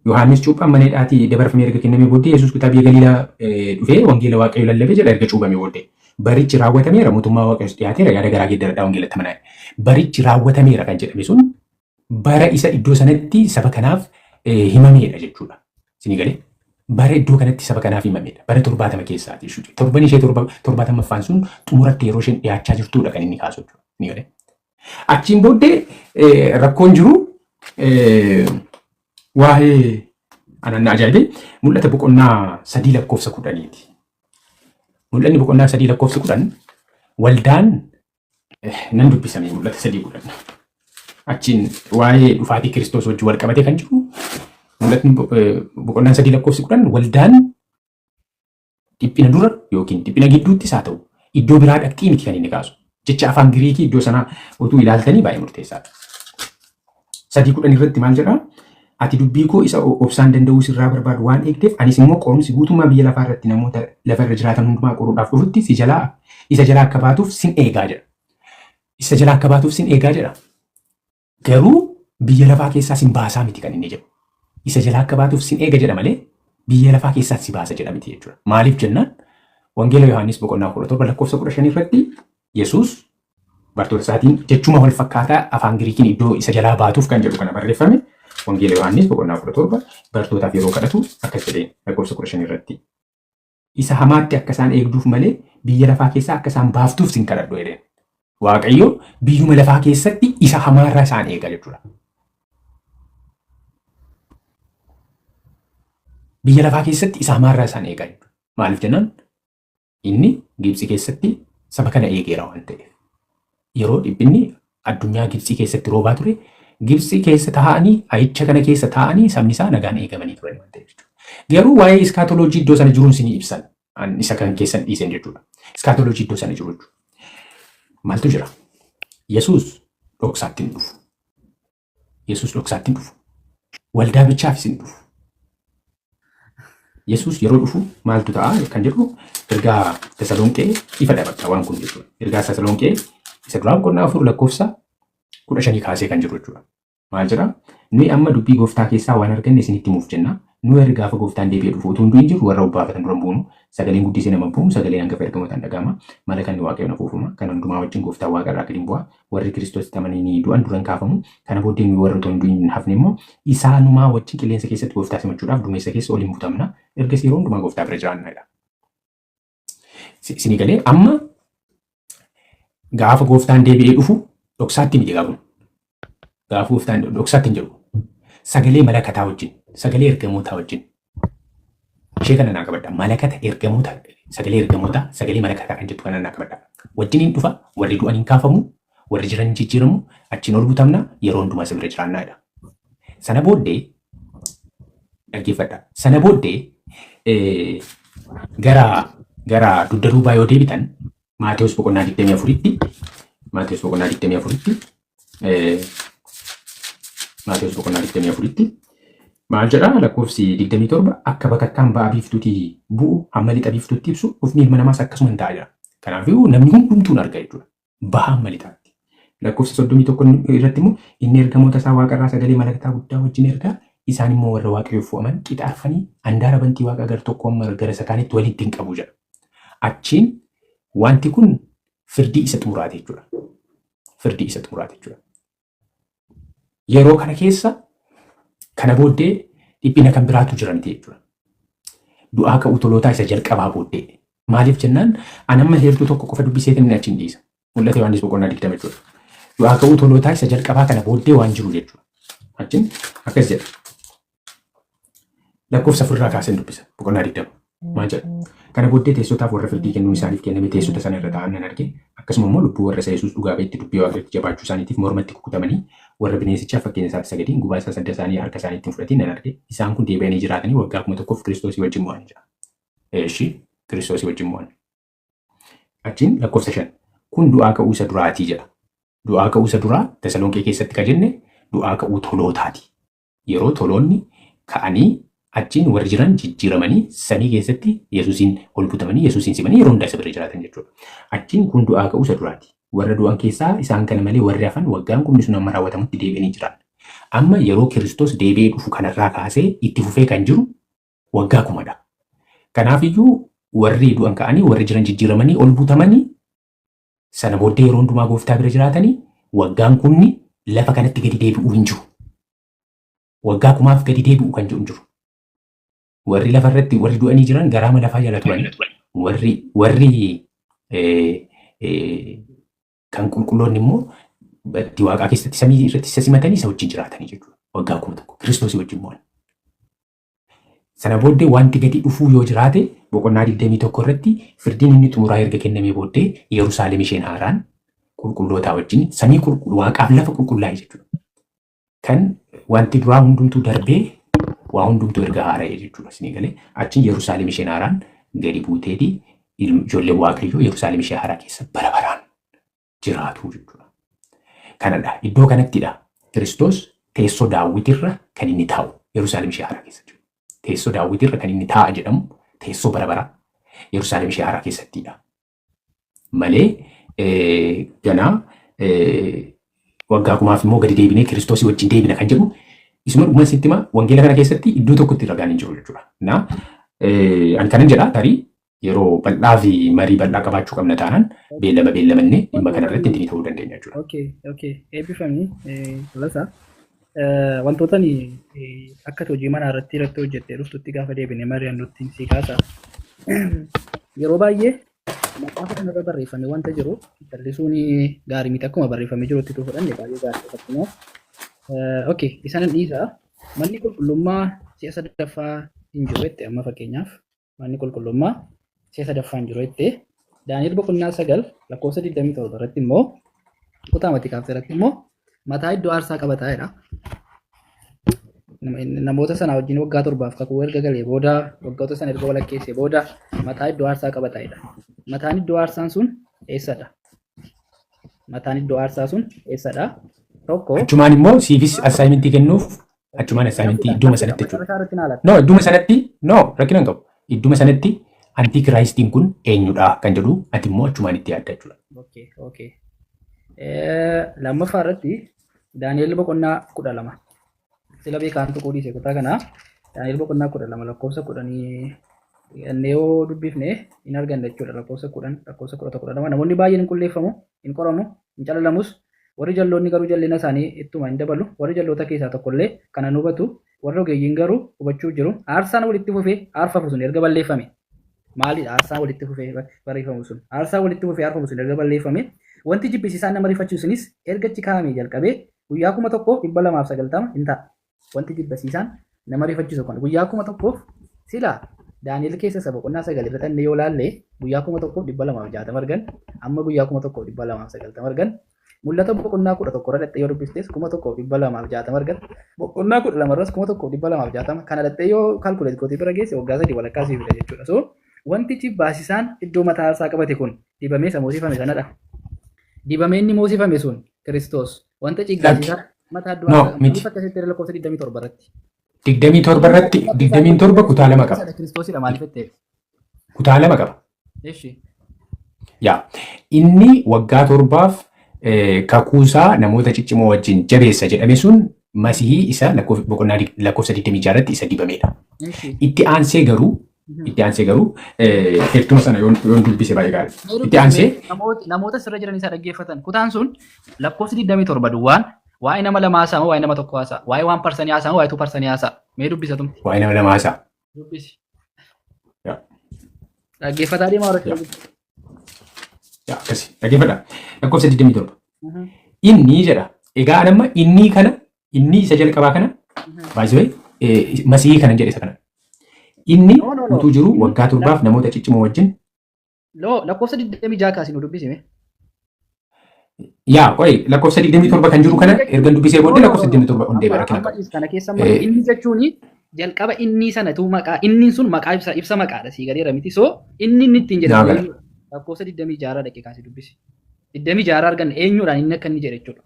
Yohaannis cuuphaan mana hidhaatii dabarfamee erga kennamee booddee Yesuus kutaa biyya Galiilaa dhufee wangeela Waaqayyoo lallabe jedha erga cuuphamee booddee. Barichi raawwatameera, mootummaa Waaqayyoos dhiyaateera, yaada garaa geeddaradhaa, wangeelatti amanaa. Barichi raawwatameera kan jedhame sun bara isa iddoo sanatti saba kanaaf himameedha jechuudha. Isinii galee? Bara iddoo kanatti saba kanaaf himameedha. Bara 70 keessaati jechuudha. Torban ishee 70ffaan sun xumuratti yeroo isheen dhiyaachaa jirtudha kan inni kaasu jechuudha. Isinii galee? Achiin booddee rakkoon jiru waa'ee anan na ajaa'ibe mul'ata boqonnaa 3 lakkoofsa 10ti. Mul'anni boqonnaa 3 lakkoofsa 10 waldaan nan dubbisame mul'ata 3:10. Achiin waa'ee dhufaatii Kiristoos wajjin wal qabatee kan jiru mul'atni boqonnaan 3 lakkoofsi 10 waldaan dhiphina dura yookiin dhiphina gidduuttis haa ta'u iddoo biraa dhaqxii miti kan inni kaasu. Jecha afaan Giriikii iddoo sanaa utuu ilaaltanii baay'ee murteessaadha. 3:10 irratti maal jedhaa? Ati dubbii koo isa obsaan danda'uu sirraa barbaadu waan eegdeef, anis immoo qorumsi guutummaa biyya lafaa irratti namoota lafa irra jiraatan hundumaa qoruudhaaf dhufutti si jalaa isa jalaa akka baatuuf sin eegaa jedha. Isa jalaa akka baatuuf sin eegaa jedha. Garuu biyya lafaa keessaa sin baasaa miti kan inni jedhu. Isa jalaa akka baatuuf sin eega jedha malee biyya lafaa keessaa si baasa jedha miti jechuudha. Maaliif jennaan, Wangeela Yohaannis boqonnaa 17 lakkoofsa 15 irratti Yesuus bartoota isaatiin jechuma wal fakkaataa afaan Giriikiin iddoo isa jalaa baatuuf kan jedhu kana barreeffame. Wangeela Yohaannis boqonnaa 17 bartootaaf yeroo kadhatu akkas jedheen lakkoofsa 15 irratti. Isa hamaatti akka isaan eegduuf malee biyya lafaa keessaa akka isaan baaftuuf sin kadhadhu jedheen. Waaqayyo biyyuma lafaa keessatti isa hamaarraa isaan eega jechuudha. Biyya lafaa keessatti isa hamaarraa isaan eega jechuudha. Maaliif jennaan, inni Gibxi keessatti saba kana eegeera waan ta'eef. Yeroo dhiphinni addunyaa Gibxii keessatti roobaa ture, Gibxi keessa taa'anii, ayicha kana keessa taa'anii sabni isaa nagaan eegamanii turan waan ta'eef jechuudha. Garuu waa'ee iskaatoloojii iddoo sana jiruun isinii ibsan. An isa kan keessan dhiisen jechuudha. Iskaatoloojii iddoo sana jiru jechuudha. Maaltu jira? Yesuus dhoksaatti hin dhufu. Yesuus dhoksaatti hin dhufu. Waldaa bichaafis hin dhufu. Yesuus yeroo dhufu maaltu ta'a kan jedhu ergaa Tasalonqee ifa dha waan kun jechuudha. Ergaa Tasalonqee isa duraa boqonnaa 4 lakkoofsa 15 kaasee kan jiru jechuudha. Maal jedha? Nuyi amma dubbii gooftaa keessaa waan arganne isinitti himuuf jenna. Nu warri gaafa gooftaan deebi'ee dhufu utuu hin du'in jirru warra obbaafatan dura hin buunu. Sagaleen guddisee nama bu'u, sagaleen hangafa ergamootaan dhaga'ama. Malakanni Waaqayyoon afuufama. Kana hundumaa wajjin gooftaan waaqa irraa gadi hin bu'a. Warri Kiristoositti amananii du'an duran kaafamu. Kana booddee nuyi warri utuu hin du'in hafne immoo isaanumaa wajjin qilleensa keessatti gooftaa simachuudhaaf duumessa keessa ol hin butamna. Ergasii yeroo hundumaa gooftaa bira jiraanna jedha. Isinii galee? Amma gaafa gooftaan deebi'ee dhufu dhoksaatti miti gaafa. Gaafa gooftaan dhoksaatti hin jiru. Sagalee malakataa wajjin, sagalee ergamootaa wajjin. Ishee kana naa qabadha. Malakata ergamoota, sagalee ergamootaa, sagalee malakataa kan jettu kana naa qabadha. Wajjin hin dhufa, warri du'an hin kaafamu, warri jiran hin jijjiiramu, achiin ol butamna, yeroo hundumaa isa bira jiraannaa jedha. Sana booddee dhaggeeffadha. Sana booddee gara dugda duubaa yoo deebitan Maatewos boqonnaa 24tti, Maatewos boqonnaa 24tti, Maatewos boqonnaa 24tti maal jedha? Lakkoofsi 27 akka bakakkaan ba'a biiftuutii bu'u hamma lixa biiftuutti ibsu, dhufni ilma namaas akkasuma hin ta'a jedha. Kanaafuu namni hundumtuu hin arga jechuudha. Baha hamma lixaatti. Lakkoofsa 31 irratti immoo inni ergamoota isaa waaqarraa sagalee malakataa guddaa wajjin ergaa, isaan immoo warra Waaqayyoof fo'aman qixa arfanii andaara bantii waaqaa gara tokko hamma gara isa kaanitti walitti hin qabu jedha. Achiin wanti kun firdii isa xumuraati jechuudha. Firdii isa xumuraati jechuudha. Yeroo kana keessa kana booddee dhiphina kan biraatu jira miti jechuudha. Du'aa ka'uu tolootaa isa jalqabaa booddee. Maaliif jennaan, an amma heertuu tokko qofa dubbiseetiin inni achiin dhiisa. Mul'ata Yohaannis boqonnaa 20 jechuudha. Du'aa ka'uu tolootaa isa jalqabaa kana booddee waan jiru jechuudha. Achiin akkas jedha. Lakkoofsa 4rraa kaaseen dubbisa. Boqonnaa 20. Maal jedha? Kana booddee teessotaaf warra firdii kennuun isaaniif kenname teessota sana irra taa'an nan arge. Akkasuma immoo lubbuu warra isa Yesuus dhugaa ba'etti dubbii Waaqayyootti jabaachuu isaaniitiif mormatti kukutamanii, warra bineensichaaf fakkeenya isaatti sagadiin gubaa isaa sadda isaanii harka isaaniitti hin fudhatiin nan arge. Isaan kun deebi'anii jiraatanii waggaa 1000f Kiristoosii wajjin mo'an jedha. Eeshi, Kiristoosii wajjin mo'an. Achiin lakkoofsa 5. Kun du'aa ka'uu isa duraatii jedha. Du'aa ka'uu isa duraa Tasalonqee keessatti ka jenne du'aa ka'uu tolootaati. Yeroo toloonni ka'anii achiin warri jiran jijjiiramanii samii keessatti Yesuusiin ol butamanii Yesuusiin simanii yeroo hundaa isa bira jiraatan jechuudha. Achiin kun du'aa ka'uu isa duraati. Warra du'an keessaa isaan kana malee warri hafan waggaan kumni sun amma raawwatamutti deebi'anii jiran. Amma yeroo Kiristoos deebi'ee dhufu kanarraa kaasee itti fufee kan jiru waggaa kumadha. Kanaafiyyuu warri du'an ka'anii warri jiran jijjiiramanii ol butamanii sana booddee yeroo hundumaa gooftaa bira jiraatanii waggaan kumni lafa kanatti gadi deebi'uu hin jiru. Waggaa kumaaf gadi deebi'u kan jiru hin jiru. Warri lafa irratti warri du'anii jiran garaama lafaa jala turan warri kan qulqulloonni immoo itti waaqaa keessatti samii irratti isa simatanii isa wajjin jiraatanii jechuudha. Waggaa 1000 Kiristoosii wajjin mo'an. Sana booddee wanti gadi dhufuu yoo jiraate boqonnaa 21 irratti firdiin inni xumuraa erga kennamee booddee Yerusaalem isheen haaraan qulqullootaa wajjin samii waaqaaf lafa qulqullaa'e jechuudha. Kan wanti duraa hundumtuu darbee waa hundumtuu erga haara'e jechuudha. Isinii galee achiin Yerusaalem isheen haaraan gadi buuteeti ijoolleen Waaqayyoo Yerusaalem ishee haaraa keessa bara baraan jiraatu jechuudha. Kanadha. Iddoo kanattidha Kiristoos teessoo Daawwitirra kan inni taa'u Yerusaalem ishee haaraa keessa jiru. Teessoo Daawwitirra kan inni taa'a jedhamu teessoo bara baraa Yerusaalem ishee haaraa keessattidha. Malee ganaa waggaa kumaaf immoo gadi deebinee Kiristoosii wajjin deebina kan jedhu isuma dhuguma sitti hima, wangeela kana keessatti iddoo tokkotti ragaan hin jiru jechuudha. Na ani kanan jedha, tarii yeroo bal'aa fi marii bal'aa qabaachuu qabna taanaan beellama beellamannee dhimma kana irratti ittiin ta'uu dandeenya jechuudha. Okay. Eebbifamii Tolasaa. Wantoota ani akka hojii manaa irratti hojjettee dhuftutti gaafa deebinee mari'annutti si kaasa. Yeroo baay'ee macaafa kanarra barreeffamee wanta jiru callisuun gaarii miti, akkuma barreeffamee jirutti tu fudhanne baay'ee gaarii fakkeenyaaf. Okay, isaan dhiisaa. Manni qulqullummaa si'a sadaffaa hin jiru jette. Amma fakkeenyaaf manni qulqullummaa si'a sadaffaa hin jiru jette. Daani'el boqonnaa 9 lakkoofsa 27 irratti immoo, kutaa matii kaaftee irratti immoo, mataa iddoo aarsaa qabataa jedha. Namoota sana wajjin waggaa 7f kakuu erga galee booda, waggoota sana erga walakkeessee booda, mataa iddoo aarsaa qabataa jedha. Mataan iddoo aarsaan sun eessadha? Mataan iddoo aarsaa sun eessadha? Tokko. Achumaan immoo siifis assignmentii kennuuf, achumaan assignmentii idduma sanatti jechuudha. Macarrashaa irratti naa laata. No, idduma sanatti, no, rakkina hin qabu. Idduma sanatti antichristiin kun eenyudha kan jedhu ati immoo achumaan itti yaadda jechuudha. Okay. Lammaffaa irratti Daani'el boqonnaa 12. Sila beekaan tuquu dhiise kutaa kanaa. Daani'el boqonnaa 12 lakkoofsa 10 jennee yoo dubbifne hin arganna jechuudha. Lakkoofsa 10, lakkoofsa 11, 12. Namoonni baay'een hin qulleeffamu, hin qoramu, hin calalamus. Warri jalloonni garuu jallina isaanii ittuma hin dabalu. Warri jalloota keessaa tokkollee kana hin hubatu. Warri ogeeyyiin garuu hubachuu jiru. Aarsaan walitti fufee aarfamu sun erga balleeffame. Maalidha aarsaan walitti fufee barreeffamu sun? Aarsaan walitti fufee aarfamu sun erga balleeffame, wanti jibbisiisaan nama rifachiisu sunis erga achi kaa'amee jalqabee guyyaa 1290 hin ta'a. Wanti jibbisiisaan nama rifachiisu kun guyyaa 1000 sila Daani'el keessa isa boqonnaa 9 irra xannee yoo laalle guyyaa 1260 argan, amma guyyaa 1290 argan. Mul'ata boqonnaa 11 irra dhattee yoo dubbistes 1260 argan. Boqonnaa 12 irras 1260 kana dhattee yoo calculate gootee bira geesse waggaa 3 walakkaa siif fida jechuudha. So wanti jibbaasisaan iddoo mataa aarsaa qabate kun dibamee isa moosifame sanadha. Dibamee inni moosifame sun Kiristoos. Wanta ciggaasisaa mataa iddoo No, aarsaa miti. maaliif akkasitti lakkoofsa 27 irratti? 27 irratti, 27 kutaa lama qaba. Kiristoosidha maaliif jettee? Kutaa lama qaba. Eshi. Yaa, inni waggaa 7f kakuusaa namoota ciccimoo wajjin jabeessa jedhame sun Masihii isa boqonnaa lakkoofsa 26 irratti isa dibamedha. Eshi. Itti aansee garuu heertuma sana yoon dubbise baay'ee gaarii. Itti aansee Namoota sirra jiran isaa dhaggeeffatan. Kutaan sun lakkoofsi 27 duwwaan waa'ee nama lamaa haasa'a moo waa'ee nama tokko haasa'a? Waa'ee one personii haasa'a moo waa'ee two personii haasa'a? Mee dubbisatumti. Waa'ee nama lamaa haasa'a. Dubbisi. Yaa. Dhaggeeffataa deemaa warra. Yaa. Yaa, akkasi. Dhaggeeffadha. Lakkoofsa 27. Inni jedha. Egaa an amma inni kana, inni isa jalqabaa kana, baay'isee Masihii kana jedhe isa kana. Inni No, no, no. utuu jiru waggaa 7f namoota ciccimoo wajjin Loo, lakkoofsa 26 kaasii nu dubbisime. Yaa, qoy, lakkoofsa 27 kan jiru kana erga dubbisee booddee lakkoofsa 27 hundee bara Amma kana. amma kana keessa amma inni jechuun jalqaba inni sanatu maqaa, inni sun maqaa ibsa maqaadha, sii galeera miti? So inni inni ittiin Naa jedhamu gala. eenyudha? Lakkoofsa 26 dhaqee kaasii dubbisi. 26 arganna eenyudhaan inni akka inni jedhe jechuudha.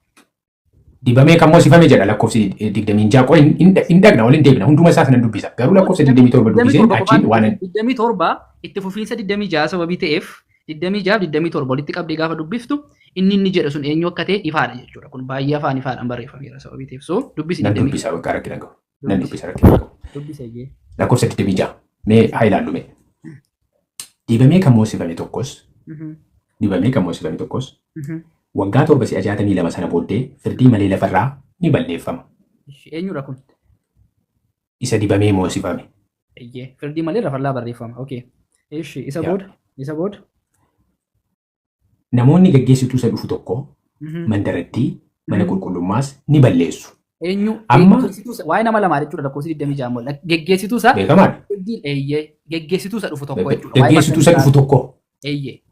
Dibamee kan moosifame jedha lakkoofsi 26. Qoy, hin dhaqna, waliin deebina, hunduma isaa sanan dubbisa. Garuu lakkoofsa 27 dubbiseen achiin waan 27 itti fufiinsa 26 sababii ta'eef, 26 27 walitti qabdee gaafa dubbiftu, inni jedhu sun eenyu akka ta'e ifaadha jechuudha. Kun baay'ee afaan ifaadhaan barreeffameera sababii ta'eef. So dubbisi. Nan 26. dubbisa, bakka rakkina qabu. Nan dubbisa, rakkina qabu. Dubbisa iyyee. Lakkoofsa 26 mee haa ilaallu mee. Dibamee kan moosifame tokkos, dibamee kan moosifame tokkos waggaa 7 si'a 62 sana booddee firdii malee lafarraa ni balleeffama. Eenyudha kun? Isa dibamee moosifame. Iyyee, firdii malee lafarraa barreeffama. Okay. Ishi, isa booda? Isa booda? Namoonni gaggeessituu isa dhufu tokko mandarattii mana qulqullummaas ni balleessu. Eenyu? Amma Waa'ee nama lamaa jechuudha lakkoofsi 26 immoo. Geggeessituu isaa beekamaadha. Eeyyee, geggeessituu isa dhufu tokko jechuudha. Waa'ee Gaggeessituu isa dhufu tokko.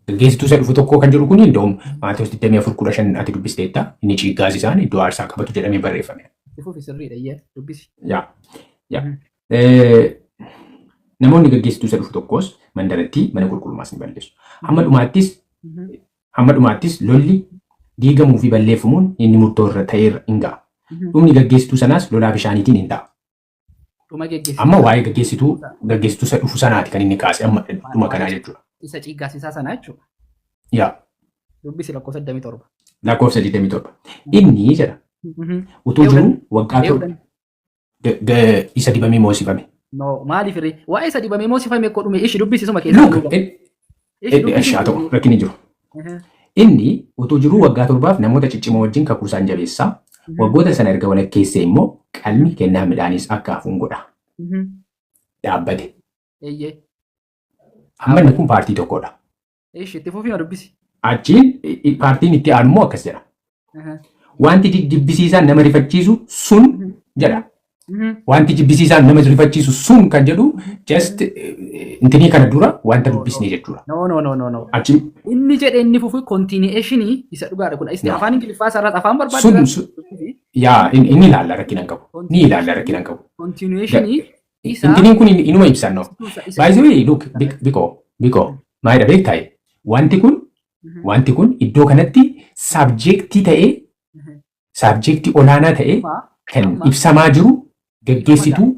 Gaggeessituu isa dhufu tokko kan jedhu kun iddoo Maatewos 24:15 ati dubbisteetta, inni ciiggaas isaan iddoo aarsaa qabatu jedhamee barreeffame. Itti fufi, sirriidha, eeyyee, dubbisi. Yaa. Namoonni gaggeessituu isa dhufu tokkos mandarattii mana qulqullummaas ni balleessu. Hamma dhumaattis lolli diigamuu fi balleeffamuun inni murtoo irra ta'eerra hin ga'a. Dhumni gaggeessituu sanaas lolaa bishaaniitiin hin ta'a. Dhuma geggeessituu. Amma waa'ee gaggeessituu isa dhufu sanaati kan inni kaase amma dhuma kanaa jechuudha. Isa ciiggaasisaa sanaa jechuudha. Yaa. Dubbisi lakkoofsa 27. Lakkoofsa 27. Inni jedha utuu jiru waggaa 7 isa dibamee moosifame. No, maaliif irree? Waa'ee isa dibamee moosifame koo dhume ishi dubbisi suma keessa. Look, haa ta'u, rakkinni jiru. Inni utuu jiruu waggaa 7f namoota ciccimoo wajjin kakuu isaan jabeessaa. Waggoota sana erga walakkeessee immoo qalmi kennaa midhaaniis akka hafuun godha. Dhaabbate. Amma inni kun paartii tokkodha. Ishi, itti fufii dubbisi. Achiin paartiin itti aanu immoo akkas jedha. Wanti jibbisiisaan nama rifachiisu sun jedha. Wanti jibbisiisaan nama rifachiisu sun kan jedhu just intinii kana dura wanta dubbisne jechuudha. No, no, no, no, no. Achi Inni jedhe inni fufi continuation isa dhugaadha kun. Isti afaan Ingiliffaa isaarraa afaan sun barbaadu. Yaa, inni ilaalla, rakkina hin qabu. Ni ilaalla, rakkina hin qabu. Continuation isa. Intiniin kun inuma ibsan, no. By the way, look, Biko, Biko, maalidha beektaa? Wanti kun iddoo kanatti subjectii ta'ee, subjectii olaanaa ta'ee kan ibsamaa jiru gaggeessituu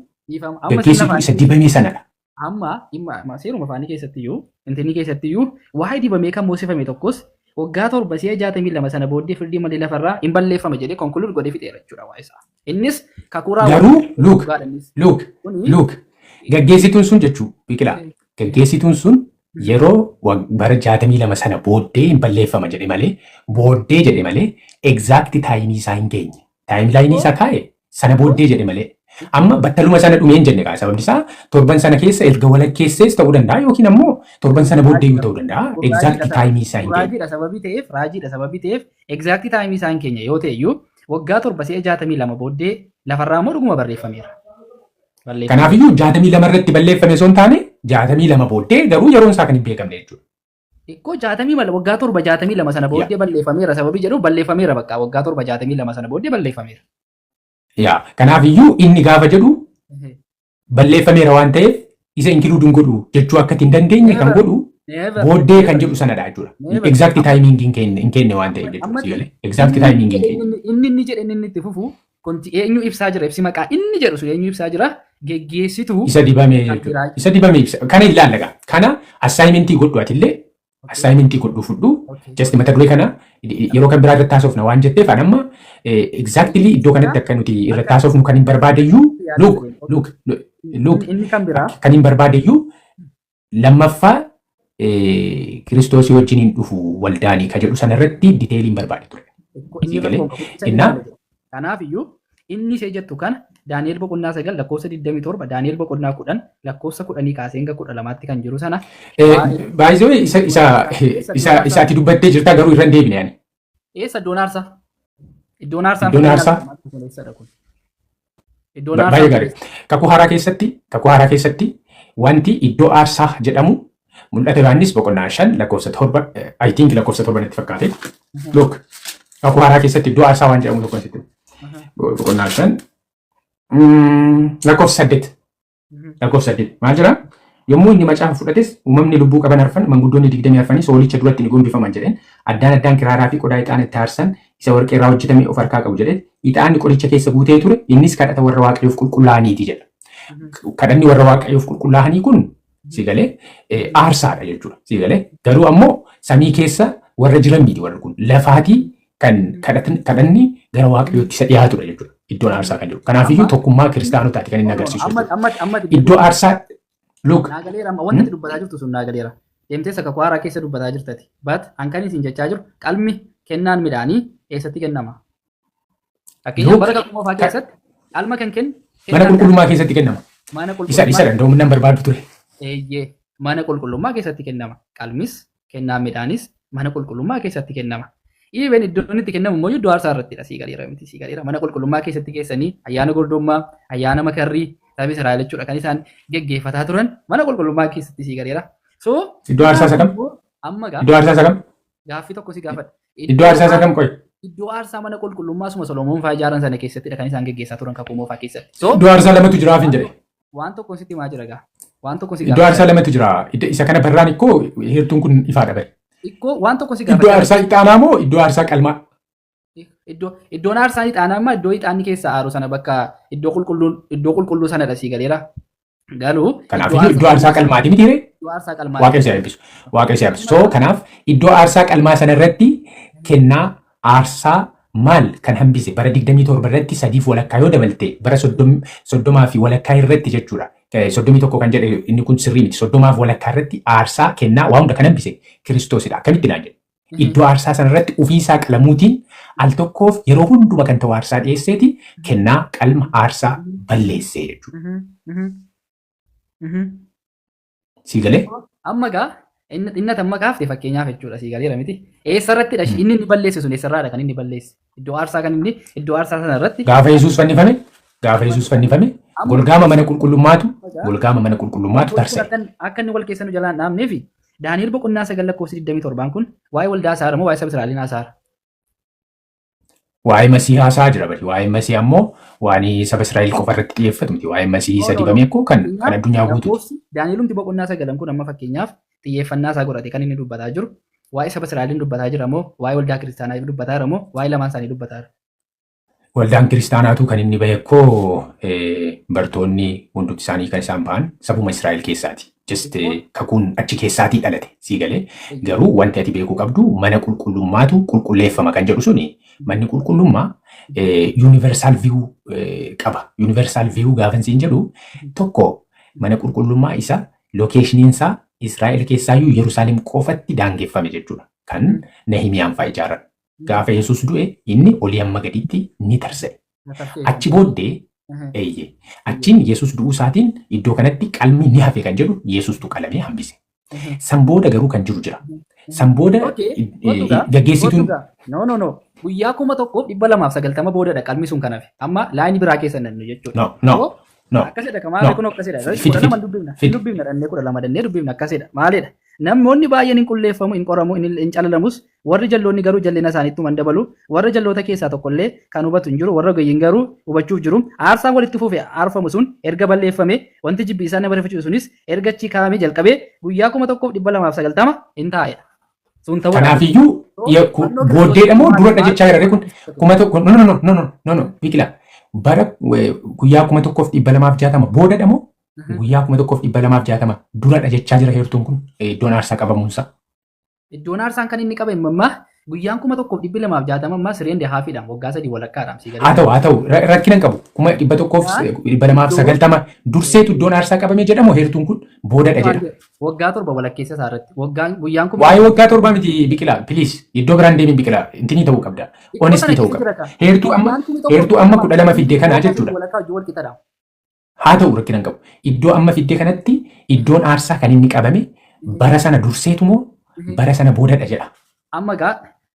isa dibamee sanadha. Amma dhimma seeruma afaanii keessattiyyuu, intinni keessattiyyuu, waa'ee dibamee kan moosifame tokkos waggaa 7 si'a 62 sana booddee firdii malee lafarraa hin balleeffama jedhee conclude godhee fixeera jechuudha waa'ee isaa. Innis kakuu Garuu look, look, look, gaggeessituun sun jechuu, Biqilaa, gaggeessituun sun yeroo bara 62 sana booddee hin balleeffama jedhe malee, booddee jedhe malee, exact timeii isaa hin geenye. Timelineii isaa kaa'e sana booddee jedhe malee. Amma battaluma sana dhumee hin jenne kaa, sababni isaa torban sana keessa erga walakkeessees ta'uu danda'a yookiin ammoo torban sana booddee iyyuu ta'uu danda'a. Exact timeii isaa hin geenye. Raajiidha sababii ta'eef exact timeii isaa hin keenye yoo ta'e iyyuu, waggaa 7 si'a 62 booddee lafarraa immoo dhuguma barreeffameera. Kanaafiyyuu 62 irratti balleeffame osoo hin taane, 62 booddee, garuu yeroon isaa kan hin beekamne jechuudha. Xiqqoo jaatamii mala waggaa 7 62 sana booddee balleeffameera sababii jedhu, balleeffameera, bakka waggaa 7 62 sana booddee balleeffameera. Yaa, kanaafiyyuu inni gaafa jedhu balleeffameera waan ta'eef isa include hin godhu jechuu akka hin dandeenye kan godhu booddee kan jedhu sanadha jechuudha. Exact timing hin kenne waan ta'eef jechuudha. Exact timing hin kenne. Inni jedhe inni itti fufu konti eenyu ibsaa jira? Ibsi maqaa inni jedhu sun eenyu ibsaa jira? Geggeessituu. Isa dibamee jechuudha. Isa dibamee ibsa. Kana ilaalla. Kana assignmentii godhu, atillee assignmentii godhu fudhu. Just mata duree kana yeroo kan biraa irratti haasofna waan jetteef, an amma exactly iddoo kanatti akka nuti irratti haasofnu kan hin barbaadeyyuu, look, look, look, Inni kan biraa. kan hin barbaadeyyuu lammaffaa Kiristoosii wajjin hin dhufu waldaanii ka jedhu sanarratti detailiin barbaade ture. Kanaaf iyyuu inni ishee jettu kana Daani'el boqonnaa 9 lakkoofsa 27, Daani'el boqonnaa 10 lakkoofsa 10 kaasee hanga 12tti kan jiru sana. Baay'ee isa ati dubbattee jirta, garuu irra hin deebine ani. Eessa iddoon aarsaa? Iddoon aarsaa. Iddoon aarsaa? Iddoon aarsaa. Baay'ee gaarii. Kakuu haaraa keessatti wanti iddoo aarsaa jedhamu Mul'ata Yohaannis boqonnaa 5 lakkoofsa 7, I think lakkoofsa 7 natti fakkaate. Look, kakuu haaraa keessatti iddoo aarsaa waan jedhamu tokko asitti. Boqonnaa 5 lakkoofsa 8. Lakkoofsa 8 maal jedhaa? Yommuu inni macaafa fudhates, uumamni lubbuu qaban arfan, manguddoonni 24 hoolicha duratti ni gombifaman jedheen. Addaan addaan kiraaraa fi qodaa ixaana itti aarsan isa warqee irraa hojjetame of harkaa qabu jedhee, ixaanni qoricha keessa guutee ture, innis kadhata warra Waaqayyoof qulqullaa'aniiti jedha. Kadhanni warra Waaqayyoof qulqullaa'anii kun, si galee, aarsaadha jechuudha. Si galee, garuu ammoo samii keessa warra jiran miti. Warri kun lafaatii kan kadhanni gara Waaqayyootti isa dhiyaatudha jechuudha. Iddoon aarsaa kan jiru. Kanaafiyyuu tokkummaa kiristaanotaati kan inni agarsiisu jechuudha. Iddoo aarsaa, look. Naa galeera, amma wanti ati dubbataa jirtu sun naa galeera. Deemtee isa kakuu haaraa keessa dubbataa jirtati. But hankan isin jechaa jiru, qalmi kennaan midhaanii eessatti kennama? Fakkeenyaaf, Look, bara kakuu moofaa keessatti qalma kan kennu mana qulqullummaa keessatti kennama. Mana Isa qulqullummaa danda'u nan barbaadu ture. Eeyyee, mana qulqullummaa keessatti kennama. Qalmis kennaan midhaanis mana qulqullummaa keessatti kennama. Even iddoon itti kennamu immoo iddoo aarsaa irrattidha. Sii galeera miti? Sii galeera. Mana qulqullummaa keessatti keessanii ayyaana gordommaa, ayyaana makarrii sabni Israa'el jechuudha kan isaan geggeeffataa turan mana qulqullummaa keessatti, sii galeera. So Iddoo aarsaa isa kam? Amma gaa Iddoo aarsaa isa kam? gaaffii tokko si gaafadha. Iddoo aarsaa isa kam qoy? Iddoo aarsaa mana qulqullummaa suma Solomoon fa'aa ijaaran sana keessattidha kan isaan geggeessaa turan kakuu moofaa keessatti. So Iddoo aarsaa lamatu jiraaf hin jedhe. waan tokko sitti himaa jira gaa. Waan tokko si Iddoo gaafadha. aarsaa lamatu jira. Isa kana barraan ikkoo heertuun kun ifaadha bare. Ikkoo waan tokko si Iddoo gaafadha. aarsaa ixaanaa moo iddoo aarsaa qalmaa? Iddoon aarsaan ixaanaa amma iddoo ixaanni keessa aaru sana, bakka iddoo qulqulluu sanadha, sii galeera. Garuu Kanaafiyyuu iddoo aarsaa qalmaati miti ree? Iddoo aarsaa qalmaati. Waaqayyo si haa eebbisu. Waaqayyo si haa eebbisu. So kanaaf iddoo aarsaa qalmaa sana irratti kennaa aarsaa maal kan hambise? Bara 27 irratti sadiif walakkaa yoo dabalte, bara 30 fi walakkaa irratti jechuudha. 31 kan jedhe inni kun sirrii miti. 30f walakkaa irratti aarsaa kennaa waa hunda kan hambise Kiristoosidha. Akkamitti naan jedhe? Iddoo aarsaa sana irratti ofiisaa qalamuutiin al tokkoof yeroo hunduma kan ta'u aarsaa dhiyeesseeti kennaa qalma aarsaa balleessee jechuudha. Sii galee? Amma gaa inni amma kaafte fakkeenyaaf jechuudha, sii galeera miti? Eessarrattidha inni balleesse sun? Eessarraadha kan inni balleesse? Iddoo aarsaa kan inni iddoo aarsaa sana irratti. Gaafa Yesuus fannifame golgaama mana qulqullummaatu tarsa'e. Akka inni wal keessa nu jalaan dhaabneefi, Daani'el boqonnaa 9 lakkoofsa 27 kun waa'ee waldaa isaa moo waa'ee saba Israa'eliin haasaara? Waa'ee Masii haasaa jira bari. Waa'ee Masii ammoo waan saba Israa'el qofa irratti xiyyeeffatu miti. Waa'ee Masii isa dibame koo kan addunyaa guutuuti. Lakkoofsi Daani'elumti boqonnaa sagalan kun amma fakkeenyaaf xiyyeeffannaa isaa godhate kan inni dubbataa jiru waa'ee saba Israa'eliin dubbataa jira moo waa'ee waldaa kiristaanaa dubbataa jira moo waa'ee lamaan isaanii dubbataa jira? Waldaan kiristaanaatu kan inni bahe koo bartoonni hundumti isaanii kan isaan ba'an sabuma Israa'el keessaati. Just kakuun achi keessaatii dhalate, sii galee? Garuu wanti ati beekuu qabdu, mana qulqullummaatu qulqulleeffama kan jedhu suni, manni qulqullummaa universal view qaba. Universal view gaafa siin jedhu, tokko mana qulqullummaa isa locationiinsaa Israa'el keessaayyuu Yerusaalem qofatti daangeffame jechuudha. Kan Nahimiyaan fa'aa ijaaran. Gaafa Yesuus du'e inni olii hamma gaditti ni tarsa'e. Achi booddee, eeyyee, achiin Yesuus du'uu isaatiin iddoo kanatti qalmi ni hafe kan jedhu Yesuustu qalamee hambise. San booda garuu kan jiru jira. San booda gaggeessituun No, no, no. Guyyaa 1290 boodadha qalmi sun kan hafe. Amma lineii biraa keessa nannu jechuudha. No, no, no. Akkasidha kamaale, kun akkasidha. Fidi, 12 fidi, dubbifna. fidi. Dubbifna dhannee, 12 dhannee dubbifna, akkasidha. Maalidha? Namoonni baay'een hin qulleeffamu, hin qoramu, hin calalamus. Warri jalloonni garuu jallina isaaniitti man dabalu. Warra jalloota keessaa tokkollee kan hubatu hin jiru. Warra ogeeyyiin garuu hubachuuf jiru. Aarsaan walitti fufe aarfamu sun erga balleeffame, wanti jibbi isaan nama rifachiisu sunis erga achi kaa'amee jalqabee guyyaa 1290 hin taa'edha. Sun ta'uu Kanaafiyyuu booddeedha moo duradha jechaa jira kun 1000? No, no, no, no, no, no, no, Biqilaa, bara guyyaa 1260 boodadha moo guyyaa 1260 duradha jechaa jira heertuun kun iddoon aarsaa qabamuunsaa? Iddoon aarsaan kan inni qabe ammaa guyyaan 1260 ammaa three and halfiidhaan waggaa 3 walakkaadhaan sii Haa ta'u, rakkina hin qabu. 11,290 durseetu iddoon aarsaa qabame jedhamu, heertuun kun boodadha jedha. Waggaa 7 walakkeessa isaa irratti waggaan guyyaan kuma Waa'ee waggaa 7 miti, Biqilaa, please, iddoo biraan deemin. Biqilaa, intinii ta'uu qabda. Honestii ta'uu qabda. Heertuu amma 12 fiddee kanaa jechuudha. Walakkaa hojii wal qixadha. Haa ta'u, rakkina hin qabu. Iddoo amma fiddee kanatti iddoon aarsaa kan inni qabame bara sana durseetu moo bara sana boodadha jedha? Amma gaa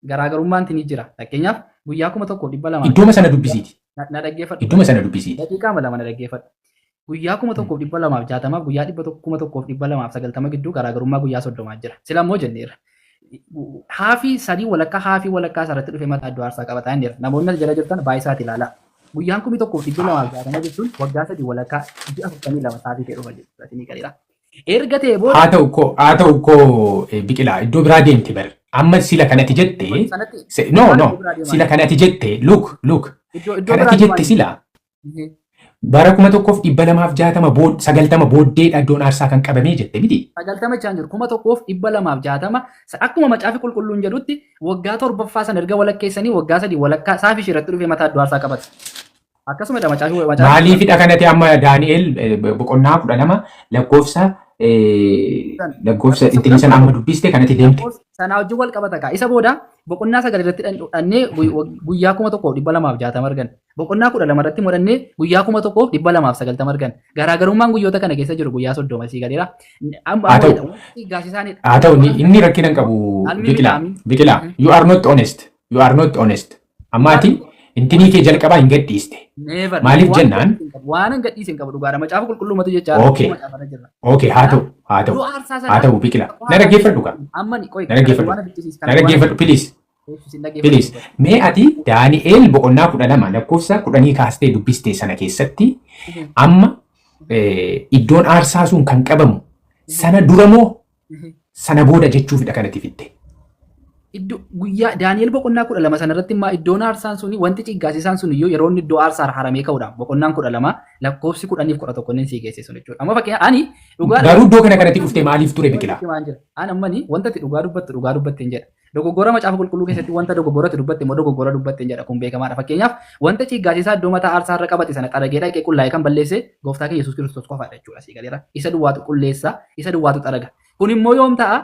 garaagarummaan ni jira. Fakkeenyaaf, guyyaa 1200 Iddooma sana dubbisiiti. Na dhaggeeffadhu. Iddooma sana dubbisiiti. Daqiiqaa 2 na dhaggeeffadhu. Guyyaa 1260f guyyaa 1290 gidduu garaagarummaa guyyaa 30 jira. Sila immoo jenneerra. Halfii sadii walakkaa, halfii walakkaa isarratti dhufe mataa iddoo aarsaa qabataa inni jira. Namoonni as jala jirtan baay'isaati ilaalaa. Guyyaan 1260 jechuun waggaa 3 walakkaa, ji'a 42 sa'aatii ta'e dhufa jechuudha. Isinii galeera. Erga ta'e booda Haa ta'u koo, Biqilaa, iddoo biraa deemte bar. Amma sila kanatti jette Sanatti no, no, iddoo biraa deemaa sila kanatti jette, look, look, iddoo kanatti biraa jette deemaa sila bara 1260 90 booddeedha iddoon aarsaa kan qabamee jette miti. 90 jechaan jiru, 1260 akkuma Macaafi Qulqulluun jedhutti waggaa torbaffaa sana erga walakkeessanii waggaa 3 walakkaa saafi ishee irratti dhufee mataa iddoo aarsaa qabate. Akkasumadha macaafi. Maaliifidha kanatti amma Daani'el boqonnaa 12 lakkoofsa ittiin sana amma dubbiste kanatti deemte? Sanaa wajjin wal qabata kaa. Isa booda boqonnaa 9 irratti dhannee guyyaa 1260 argan. Boqonnaa 12 irratti modhannee guyyaa 1290 argan. Garaagarummaan guyyoota kana keessa jiru guyyaa 30 sii galeera. Haa ta'u. Gaasisaanidha. Haa ta'u, inni rakkina hin qabu. Biqilaa. Biqilaa. You are not honest. You are not honest. Amma ati intinii kee jalqabaa hin gadhiiste. Never. Maaliif jennaan? Waan hin gadhiise hin qabu dhugaadha. Macaafa Qulqullumatu jechaa Okay, haa ta'u, haa ta'u. Haa ta'u, Biqilaa. Na dhaggeeffadhu kaa. Amma qoy. Na dhaggeeffadhu. Na dhaggeeffadhu, please. Please. Mee ati Daani'el boqonnaa 12 lakkoofsa 10 kaastee dubbiste sana keessatti amma iddoon aarsaa sun kan qabamu sana dura moo sana booda jechuufidha kanatti fidde? Iddoo guyyaa Daani'el boqonnaa 12 sana irratti immoo iddoon aarsaan suni, wanti ciggaasisaan sun iyyuu yeroo inni iddoo aarsaa haramee ka'uudha. Boqonnaan 12 lakkoofsi 10f 11 inni sii geesse sun jechuudha. Amma fakkeenya ani dhugaa Garuu iddoo kana kanatti dhuftee maaliif ture, Biqilaa? Ani ammani wanta ati dhugaa dubbattu dhugaa dubbatte hin jedha. Dogoggora Macaafa Qulqulluu keessatti wanta dogoggorratti dubbatte immoo dogoggora dubbatte hin jedha, kun beekamaadha. Fakkeenyaaf, wanta ciggaasisaa iddoo mataa aarsaa irra qabate sana xaragee dhaqee qullaa'ee kan balleesse gooftaa keenya Yesuus Kiristoos qofaadha jechuudha. Sii galeera. Isa duwwaatu qulleessa, isa duwwaatu xaraga. Kun immoo yoom ta'a?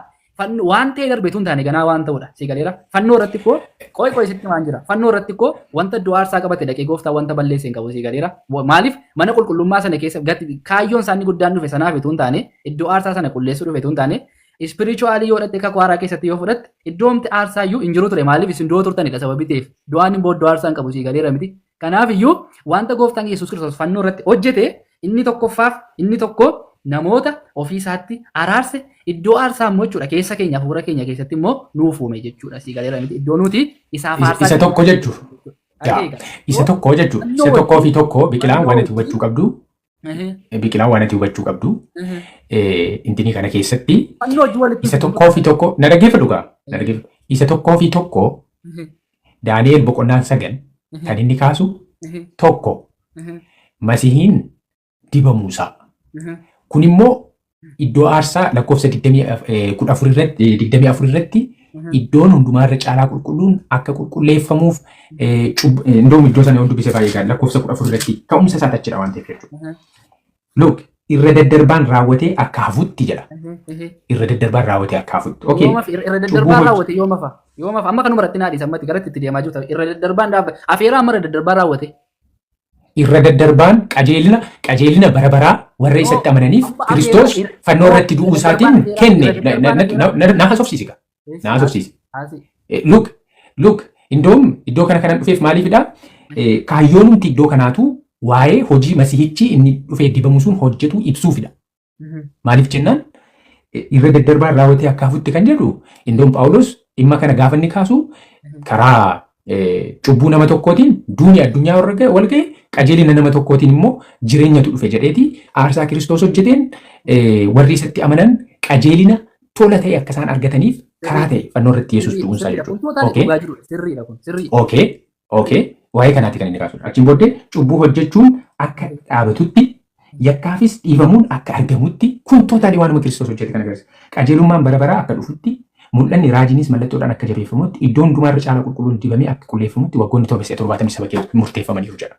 Waan ta'e darbeetu hin taane, ganaa waan ta'udha. Sii galeera. Fannoo irratti koo, qoy qoy, sitti waan jira. Fannoo irratti koo wanta iddoo aarsaa qabate dhaqee gooftaa wanta balleesse hin qabu, sii galeera. Maaliif mana qulqullummaa sana keessa gati kaayyoon isaanii guddaan dhufe sanaaf itoo hin taane, iddoo aarsaa sana qulleessuu dhufe itoo hin taane, spiritually yoo fudhatte, kakuu haaraa keessatti yoo fudhatte, iddoomti aarsaa iyyuu hin jiru ture. Maaliif? Isin du'oo turtanidha sababii ta'eef. Du'aan immoo iddoo aarsaa hin qabu, sii galeera miti? Kanaaf iyyuu wanta gooftaan Yesuus Kiristoos fannoo irratti hojjete inni tokkoffaaf inni tokko namoota ofii isaatti araarse, iddoo aarsaa immoo jechuudha keessa keenya hafuura keenya keessatti immoo nuuf uume jechuudha, sii galeera miti? Iddoo nuti isaaf aarsaa Isa tokko jechuuf. Isa tokko jechuudha. Isa tokkoo fi tokko, Biqilaan, waan ati hubachuu qabdu. Biqilaan, waan ati hubachuu qabdu. Intinii kana keessatti Fannoo wajjin walitti isa tokkoo fi tokko na dhaggeeffadhu gaa. Na dhaggeeffadhu. Isa tokkoo fi tokko, Daani'el boqonnaan 9 kan inni kaasu tokko Masihiin dibamuusaa. Kun immoo iddoo aarsaa lakkoofsa 14 irratti, 24 irratti iddoon hundumaarra caalaa qulqulluun akka qulqulleeffamuuf indoom iddoo sana yoo dubbise baay'ee gaarii, lakkoofsa 14 irratti ka'umsa isaa achidha waan ta'eef jechuudha. Look, irra daddarbaan raawwatee akka hafutti jedha. Irra daddarbaan raawwatee akka hafutti. Okay. Yooma irra daddarbaan raawwate yooma fa'a? Yooma fa'a? Amma kanuma irratti naadhiis ammatti garatti itti deemaa jirtu. Irra daddarbaan dhaabba. Afeeraa amma irra daddarbaan raawwate. Irra daddarbaan qajeelina bara baraa warra isatti amananiif Kiristoos fannoo irratti du'uu isaatiin kenne. Na haasofsiisi gaa. Na haasofsiisi. Look, look, indoom iddoo kana kanan dhufeef maaliifidha? Kaayyoon nuti iddoo kanaatu waa'ee hojii Masihichi inni dhufee dibamu sun hojjetu ibsuufidha. Maaliif jennaan, irra daddarbaan raawwatee akka hafutti kan jedhu indoom Phaawulos dhimma kana gaafa inni kaasu, karaa cubbuu nama tokkootiin duuni addunyaa warra wal ga'e, qajeelina nama tokkootiin immoo jireenyatu dhufe jedheeti, aarsaa Kiristoos hojjeteen warri isatti amanan qajeelina tola ta'e akka isaan argataniif karaa ta'e fannoo irratti Yesuus du'uunsaa jechuudha. Okay. Sirriidha kun, sirriidha. Okay. Waa'ee kanaati kan inni kaasu. Achiin booddee cubbuu hojjechuun akka dhaabatutti, yakkaafis dhiifamuun akka argamutti, kun totally waanuma Kiristoos hojjete kan agarsiisa. Qajeelummaan bara baraa akka dhufutti, mul'anni raajiinis mallattoodhaan akka jabeeffamutti, iddoo hundumaarra caalaa qulqulluun dibamee akka qulleeffamutti waggoonni 7 si'a 70 saba kee murteeffamaniiru jedha.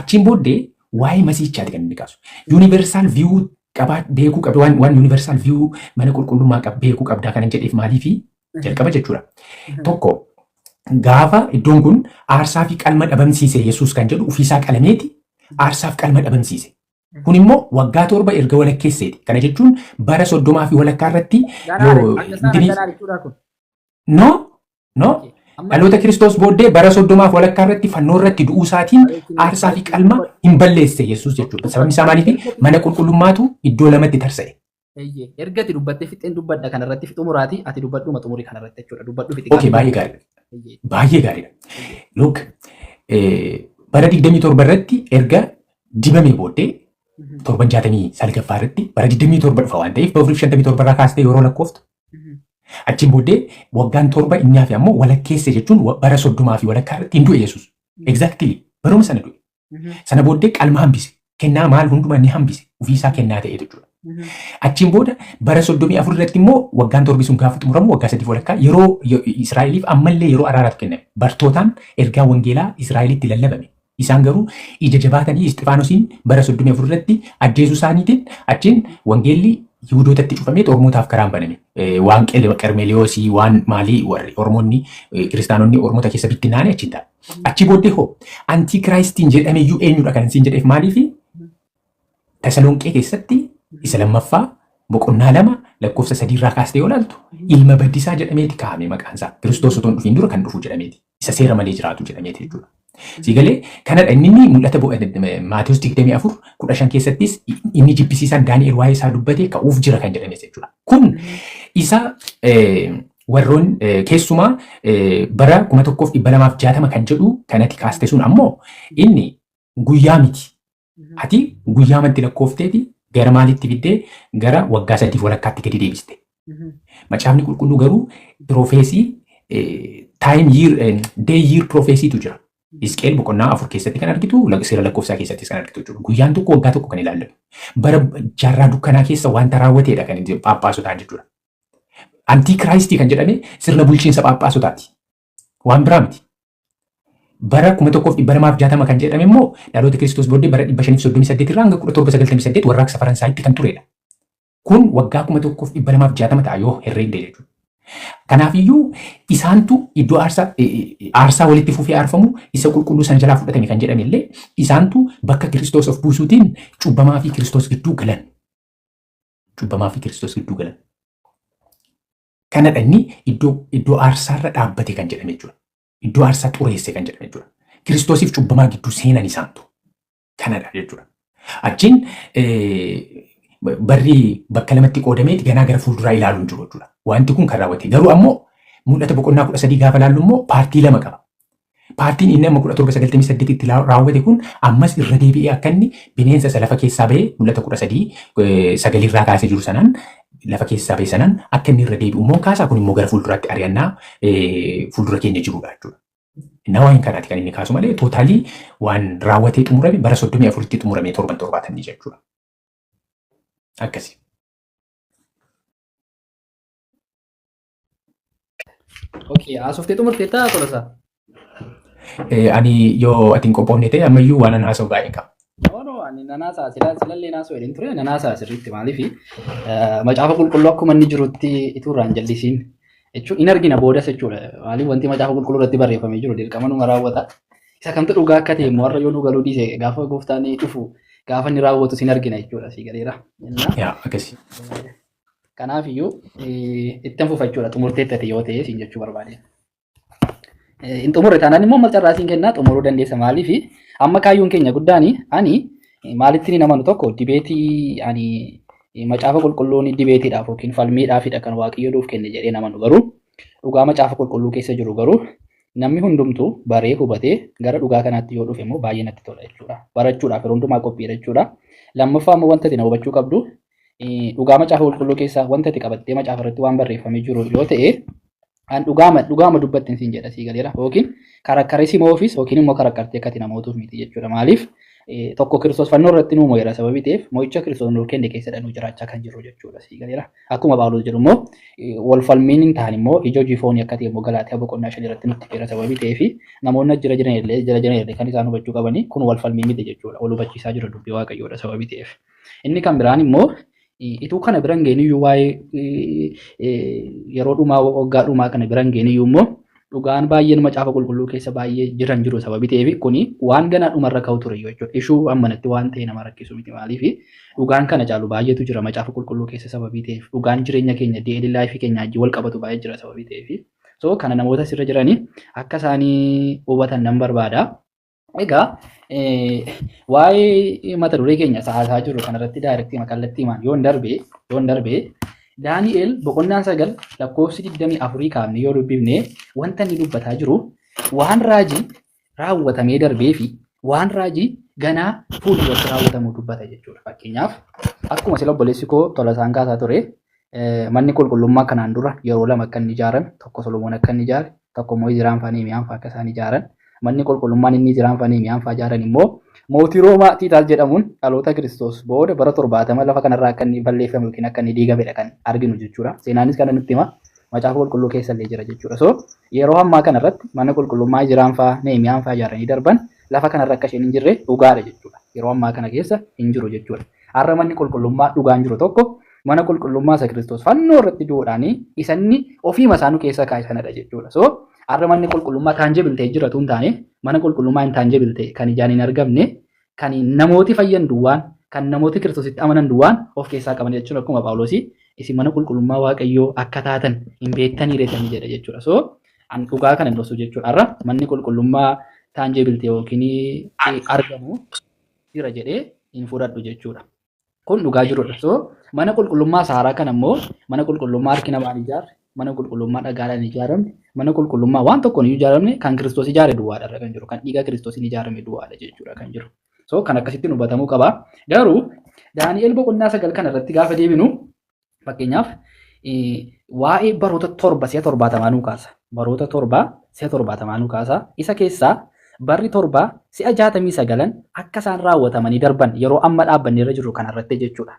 Achiin booddee waa'ee Masiichaati kan inni kaasu. Universal view qabaa beekuu qabda, waan universal view mana qulqullummaa qab beekuu qabdaa kanan jedheef maaliifi jalqaba jechuudha. Tokko, gaafa iddoon kun aarsaa fi qalma dhabamsiise Yesuus kan jedhu, ofiisaa qalameeti aarsaaf qalma dhabamsiise. Kun immoo waggaa 7 erga walakkeesseeti. Kana jechuun bara 30 fi walakkaa irratti yoo no, no, dhaloota Kiristoos booddee bara 30 fi walakkaa irratti fannoo irratti du'uu isaatiin aarsaa fi qalma hin balleesse Yesuus jechuudha. Sababni isaa maaliifi? Mana qulqullummaatu iddoo lamatti tarsa'e. Eeyyee. Erga ati dubbattee fixeen dubbadha kanarratti xumuraati, ati dubbadhuma xumurii kanarratti jechuudha. Dubbadhu fixi. Okay, baay'ee gaariidha. Baay'ee gaariidha. Look, bara 27 irratti erga dibamee booddee torban 69ffaa irratti bara 27 dhufa waan ta'eef, 457 irraa kaastee yeroo lakkooftu Achiin booddee waggaan 7 inni hafe ammoo walakkeesse jechuun bara 30 fi walakkaa irratti hin du'e Yesuus. Exactly baruma sana du'e. Sana booddee qalma hambise. Kennaa maal hundumaa ni hambise. Ofiisaa kennaa ta'e jechuudha. Achiin booda bara 34 irratti immoo waggaan 7 sun gaafa xumuramu waggaa 3 walakkaa yeroo Israa'eliif ammallee yeroo araaraatu kenname. Bartootaan ergaa wangeelaa Israa'elitti lallabame. Isaan garuu ija jabaatanii Isxifaanosiin bara 34 irratti ajjeesuu isaaniitiin achiin wangeelli Yihudootatti cufamee Ormootaaf karaan baname. Waan Qermeliyoosii waan maalii warri Ormoonni kiristaanonni Ormoota keessa bittinnaa'anii achiin ta'a. Achi booddee hoo antiikiraayistiin jedhame iyyuu eenyudha kan siin jedheef maaliifi Tasalonqee keessatti isa lammaffaa boqonnaa 2 lakkoofsa 3 irraa kaastee yoo ilaaltu ilma badisaa jedhameeti kaa'ame maqaan isaa. Kiristoos otoo hin dhufiin dura kan dhufu jedhameeti. Isa seera malee jiraatu jedhameeti jechuudha. Sii galee kanadha inni inni mul'ata Maatewos 24 15 keessattis inni jibbisiisaan Daani'el waa'ee isaa dubbate ka'uuf jira kan jedhames jechuudha. Kun isa warroon keessumaa bara 1260 kan jedhu kanatti kaaste sun ammoo inni guyyaa miti. Ati guyyaa manti lakkoofteeti gara maalitti fiddee gara waggaa sadiif walakkaatti gadi deebiste. Macaafni qulqulluu garuu prophecy time year day year prophecytu jira. Hisqeel boqonnaa 4 keessatti kan argitu seera lakkoofsaa keessattis kan argitu jechuudha. Guyyaan tokko waggaa tokko kan ilaallatu. Bara jaarraa dukkanaa keessa wanta raawwateedha kan inni phaaphaasotaa jechuudha. Antiikiraayistii kan jedhame sirna bulchiinsa phaaphaasotaati. Waan biraa miti. Bara 1260 kan jedhame immoo dhaloota Kiristoos booddee bara 538 irraa hanga 1798 warraaqsa Faransaayitti kan turedha. Kun waggaa 1260 ta'a yoo herreegde jechuudha. Kanaafiyyuu isaantu iddoo aarsaa aarsaa walitti fufee aarfamu isa qulqulluu sana jalaa fudhatame kan jedhame illee isaantu bakka Kiristoos of buusuutiin cubbamaa fi Kiristoos gidduu galan. Cubbamaa fi Kiristoos gidduu galan. Kanadha inni iddoo aarsaarra dhaabbate kan jedhame jechuudha. Iddoo aarsaa xureesse kan jedhame jechuudha. Kiristoosiif cubbamaa gidduu seenan isaantu. Kanadha jechuudha. Achiin barri bakka lamatti qoodameeti ganaa gara fuulduraa ilaaluun jiru jechuudha. Wanti kun kan raawwate. Garuu ammoo mul'ata boqonnaa 13 gaafa ilaallu immoo paartii lama qaba. Paartiin inni amma 1798tti raawwate kun ammas irra deebi'ee akka inni bineensa isa lafa keessaa ba'ee mul'ata 13 sagalirraa kaasee jiru sanaan lafa keessaa ba'e sanaan akka inni irra deebi'u immoo kaasaa kun immoo gara fuulduraatti ari'annaa fuuldura keenya jirudha jechuudha. Innaa waa'een kanaati kan inni kaasu malee tootaalii waan raawwatee xumurame bara 34tti xumurame torban torbaatamni jechuudha. Akkasi. Okay, haasoftee xumurteettaa Tolasaa? Ani yoo ati hin qophoofne ta'e ammayyuu waan an haasa'u baay'een qaba. No, no, ani nan haasa'a silallee naasoo jedheen ture nan haasa'a sirriitti maaliif macaafa qulqulluu akkuma inni jirutti ituu irraa hin jallisiin jechuun in argina boodas jechuudha maaliif wanti macaafa qulqulluu irratti barreeffamee jiru dirqama numa raawwata isa kamtu dhugaa akka ta'e immoo har'a yoo nu galuu dhiise gaafa gooftaan dhufu gaafa inni raawwatu sin argina jechuudha si galeera. Yaa akkasi. Kanaaf iyyuu ittan fufa jechuudha xumurteetti ati yoo ta'e siin jechuu barbaade. Hin xumurre taanaan immoo mal carraa siin kennaa xumuruu dandeessa maaliif amma kaayyoon keenya guddaan ani maalitti ni amanu tokko dibeetii ani macaafa qulqulluun dibeetiidhaaf yookiin falmiidhaafidha kan waaqayyo nuuf kenne jedhee namanu garuu dhugaa macaafa qulqulluu keessa jiru garuu namni hundumtuu baree hubatee gara dhugaa kanaatti yoo dhufe immoo baay'ee natti tola jechuudha. Barachuudhaaf yeroo hundumaa qophiidha jechuudha. Lammaffaa immoo wanta ati na hubachuu qabdu dhugaa macaafa qulqulluu keessaa wanta ati qabattee macaafa irratti waan barreeffamee jiru yoo ta'e an dhugaama dhugaama dubbattin siin jedha sii galeera yookiin karakkaree si mo'uufis yookiin immoo karakkartee akka ati namootuuf miti jechuudha. Maaliif tokko Kiristoos fannoo irratti nuu mo'eera sababii ta'eef mo'icha Kiristoos nuuf kenne keessadha nu jiraachaa kan jirru jechuudha sii galeera. Akkuma Phaawulos jedhu immoo wal falmiin hin ta'an immoo ija hojii foonii akka ta'e immoo Galaatiyaa boqonnaa 5 irratti nutti feera sababii ta'eef namoonni jira jiran illee jira jiran illee kan isaan hubachuu qabanii kun wal falmii miti jechuudha. Wal hubachiisaa jiru dubbii Waaqayyoodha sababii ta'eef. Inni kan biraan immoo ituu kana bira hin geeniyyuu waa'ee yeroo dhumaa waggaa dhumaa kana bira hin geeniyyuu immoo dhugaan baay'een macaafa qulqulluu keessa baay'ee jiran jiru sababii ta'eef kuni waan ganaa dhumarra ka'u ture jechuudha. Ishuu ammanatti waan ta'e nama rakkisu miti maaliif dhugaan kana caalu baay'eetu jira macaafa qulqulluu keessa sababii ta'eef dhugaan jireenya keenya daily life keenya wajjin wal qabatu baay'ee jira sababii ta'eef. So kana namoota asirra jiranii akka isaanii hubatan nan barbaada. Egaa waa'ee mata duree keenya sa'aataa jiru kanarratti daayirektii kallattiimaan yoon darbe Daani'el boqonnaan 9 lakkoofsi 24 kaafne yoo dubbifne wanta inni dubbataa jiru waan raajii raawwatamee darbee fi waan raajii ganaa fuulduratti raawwatamu dubbata jechuudha. Fakkeenyaaf akkuma sila obboleessi koo Tolasaan kaasaa ture. Manni qulqullummaa kanaan dura yeroo lama akka inni ijaarame, tokko Solomoon akka inni ijaare, tokko immoo Izraan fa'aa Nehemiyaan fa'aa akka isaan ijaaran. Manni qulqullummaan inni Izraan fa'aa Nehemiyaan fa'aa ijaaran immoo mootii Roomaa Tiitaas jedhamuun dhaloota Kiristoos booda bara 70 lafa kanarraa akka inni balleeffame yookiin akka inni diigamedha kan arginu jechuudha. Seenaanis kana nutti hima. Macaafa qulqulluu keessa illee jira jechuudha. So yeroo ammaa kanarratti mana qulqullummaa Izraan fa'aa Nehemiyaan fa'aa ijaaranii darban lafa kanarra akka isheen hin jirre dhugaadha jechuudha. Yeroo ammaa kana keessa hin jiru jechuudha. Har'a manni qulqullummaa dhugaan jiru tokko mana qulqullummaa isa Kiristoos fannoo irratti du'uudhaan isanni ofiima isaanuu keessa kaa'e sanadha jechuudha. So har'a manni qulqullummaa tangible ta'e jira tun taane, mana qulqullummaa hin tangible ta'e, kan ijaan hin argamne, kan namooti fayyan duwwaan, kan namooti Kiristoositti amanan duwwaan of keessaa qaban jechuudha. Akkuma Phaawulosii, "Isin mana qulqullummaa Waaqayyoo akka taatan hin beektanii reetanii?" jedha jechuudha. So an dhugaa kana hin dhoksu jechuudha. Har'a manni qulqullummaa tangible ta'e yookiin argamu jira jedhee hin fudhadhu jechuudha. Kun dhugaa jirudha. So mana qulqullummaa saaraa kana immoo mana qulqullummaa harki namaan ijaarre, mana qulqullummaa dhagaadhaan ijaaramne, mana qulqullummaa waan tokkoon iyyuu ijaaramne, kan Kiristoos ijaare duwwaadha irra kan jiru, kan dhiiga Kiristoosiin ijaarame duwwaadha jechuudha kan jiru. So kan akkasitti hubatamuu qaba. Garuu Daani'el boqonnaa 9 kana irratti gaafa deebinu, fakkeenyaaf waa'ee baroota 7 si'a 70 nuu kaasa. Baroota 7 si'a 70 nuu kaasa. Isa keessaa barri 7 si'a 69 akka isaan raawwatamanii darban yeroo amma dhaabbanne irra jirru kanarratti jechuudha.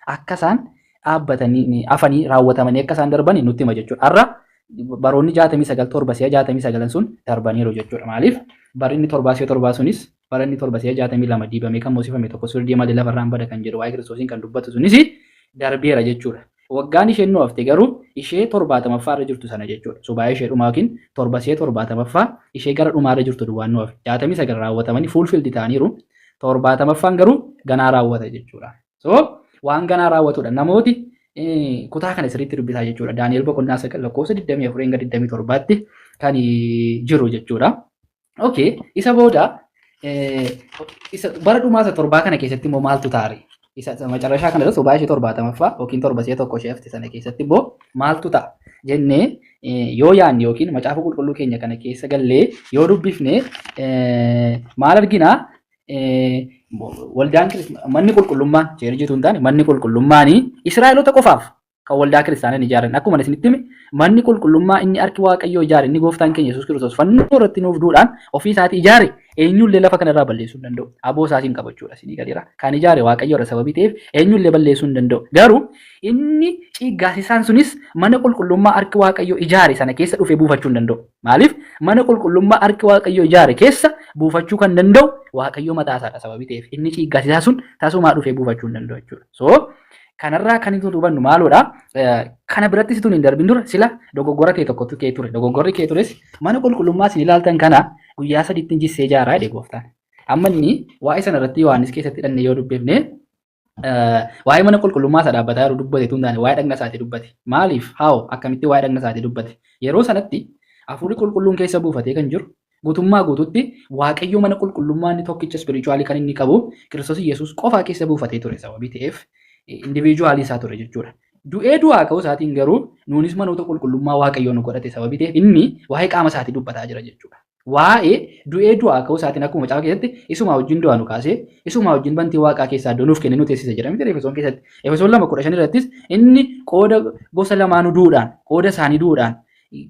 Akka isaan dhaabbatanii afanii raawwatamanii akka isaan darban nutti hima jechuudha. Har'a baroonni 69, 7 si'a 69 sun darbaniiru jechuudha. Maaliif? Barri inni 7 si'a 7 sunis, bara inni 7 si'a 62 diibamee kan moosifame tokko sirdii malee lafarraan bada kan jedhu, waa'ee Kiristoosiin kan dubbatu sunis darbeera jechuudha. Waggaan isheen nu hafte garuu ishee 70ffaa irra jirtu sana jechuudha. Subaa ishee dhumaa yookiin 7 si'a 70ffaa ishee gara dhumaa irra jirtu duwwaan nu hafe. 69 raawwatamanii fulfilled ta'aniiru. 70ffaan garuu ganaa raawwata jechuudha. So waan ganaa raawwatudha. Namooti kutaa kana sirriitti dubbisaa jechuudha. Daani'el boqonnaa 9 lakkoofsa 24 hanga 27tti kan jiru jechuudha. Okay, isa booda isa bara dhumaa isa torbaa kana keessatti immoo maaltu taare? Isa macarrashaa kana irratti sobaa ishee 70ffaa yookiin 7 si'a 1 ishee hafte sana keessatti immoo maaltu ta'a jennee yoo yaanne yookiin macaafa qulqulluu keenya kana keessa gallee yoo dubbifne maal arginaa? Waldaan manni qulqullummaan churchiitu hin taane, manni qulqullummaan Israa'eloota qofaaf kan waldaa kiristaanaa hin ijaaran. Akkuma isinitti hime, manni qulqullummaa inni harki Waaqayyoo ijaare, inni gooftaan keenya Yesuus Kiristoos fannoo irratti nuuf duudhaan ofii isaatii ijaare, eenyullee lafa kanarraa balleessuu hin danda'u. Aboo isaatiin qabachuudha isinii galeera. Kan ijaare Waaqayyoodha sababii ta'eef eenyullee balleessuu hin danda'u. Garuu inni ciiggaasisaan sunis mana qulqullummaa harki Waaqayyoo ijaare sana keessa dhufee buufachuu hin danda'u. Maaliif? Mana qulqullummaa harki Waaqayyoo ijaare keessa buufachuu kan danda'u Waaqayyoo mataa isaadha sababii ta'eef inni ciiggaasisaa sun tasumaa dhufee buufachuu hin danda'u jechuudha. So kanarraa kan nuti hubannu maaloodha? Kana biratti situun hin darbin dura sila dogoggora kee tokkotu kee ture. Dogoggorri kee tures, "Mana qulqullummaa isin ilaaltan kana guyyaa sadiitti jissee ijaaraa," jedhe gooftaan. Amma inni waa'ee sana irratti Yohaannis keessatti hidhannee yoo dubbifne, waa'ee mana qulqullummaa isa dhaabbataa yeroo dubbate tun taane waa'ee dhagna isaatii dubbate. Maaliif? Haa'o akkamitti waa'ee dhagna isaatii dubbate? Yeroo sanatti hafuurri qulqulluun keessa buufatee kan jiru guutummaa guututti Waaqayyo mana qulqullummaa inni tokkicha spiritual kan inni qabu Kiristoos Yesuus qofaa keessa buufatee ture sababii ta'eef individual isaa ture jechuudha. Du'ee du'aa ka'uu isaatiin garuu nuunis manoota qulqullummaa Waaqayyoo nu godhate sababii ta'eef inni waa'ee qaama isaatii dubbataa jira jechuudha. Waa'ee du'ee du'aa ka'uu isaatiin akkuma macaafa keessatti isumaa wajjin du'aa nu kaasee isumaa wajjin bantii waaqaa keessaa iddoo nuuf kennee nu teessise jedhamti Efesoon keessatti. Efesoon 2:15 irrattis inni qooda gosa lamaanuu du'uudhaan, qooda isaanii du'uudhaan,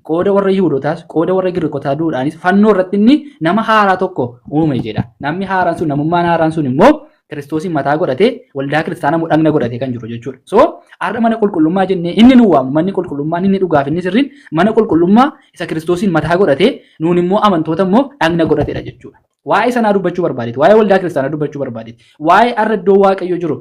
qooda warra Yihuudootaas qooda warra Giriikotaa du'uudhaanis fannoo irratti inni nama haaraa tokko uume jedha. Namni haaraan sun, namummaan haaraan sun immoo Kiristoosiin mataa godhatee waldaa kiristaanaa immoo dhagna godhatee kan jiru jechuudha. So har'a mana qulqullummaa jennee inni nu waamu, manni qulqullummaan inni dhugaaf inni sirriin mana qulqullummaa isa Kiristoosiin mataa godhatee nuun immoo amantoota immoo dhagna godhatedha jechuudha. Waa'ee sanaa dubbachuu barbaadeeti. Waa'ee waldaa kiristaanaa dubbachuu barbaadeeti. Waa'ee har'a iddoo Waaqayyo jiru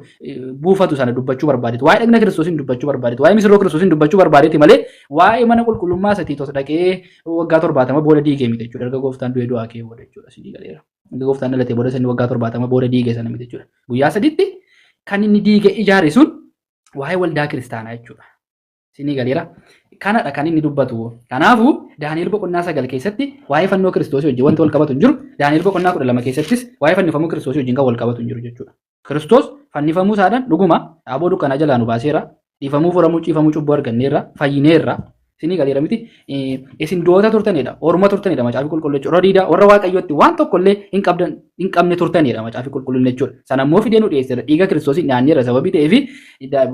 buufatu sana dubbachuu barbaadeeti. Waa'ee dhagna Kiristoosiin dubbachuu barbaadeeti. Waa'ee misirroo Kiristoosiin dubbachuu barbaadeeti malee waa'ee mana qulqullummaa isa Tiitos dhaqee waggaa 70 booda diigee miti jechuudha. Erga gooftaan du'ee du'aa ka'ee booda jechuudha. Sinii galeera. Erga gooftaan dhalatee booda inni waggaa 70 booda diigee sana miti jechuudha. Guyyaa sadiitti kan inni diigee ijaare sun waa'ee waldaa kiristaanaa jechuudha. Sinii galeera. Kanadha kan inni dubbatu. Kanaafuu Daani'el boqonnaa 9 keessatti waa'ee fannoo Kiristoosii wajjin wanti wal qabatu hin jiru. Daani'el boqonnaa 12 keessattis waa'ee fannifamuu Kiristoosii wajjin kan wal qabatu hin jiru jechuudha. Kiristoos fannifamuu isaadhaan dhuguma aboo dukkanaa jalaa nu baaseera. Dhiifamuu, furamuu, ciifamuu cubbuu arganneerra, fayyineerra. Isinii galeera miti. Isin du'oota turtanidha. Orma turtanidha Macaafi Qulqulluu jechuudha. Warra diidaa, warra Waaqayyootti waan tokko illee hin qabdan hin qabne turtanidha Macaafi Qulqulluun jechuudha. Sana immoo fidee nu dhiyeesseera. Dhiiga Kiristoosiin dhiyaanneerra sababii ta'eef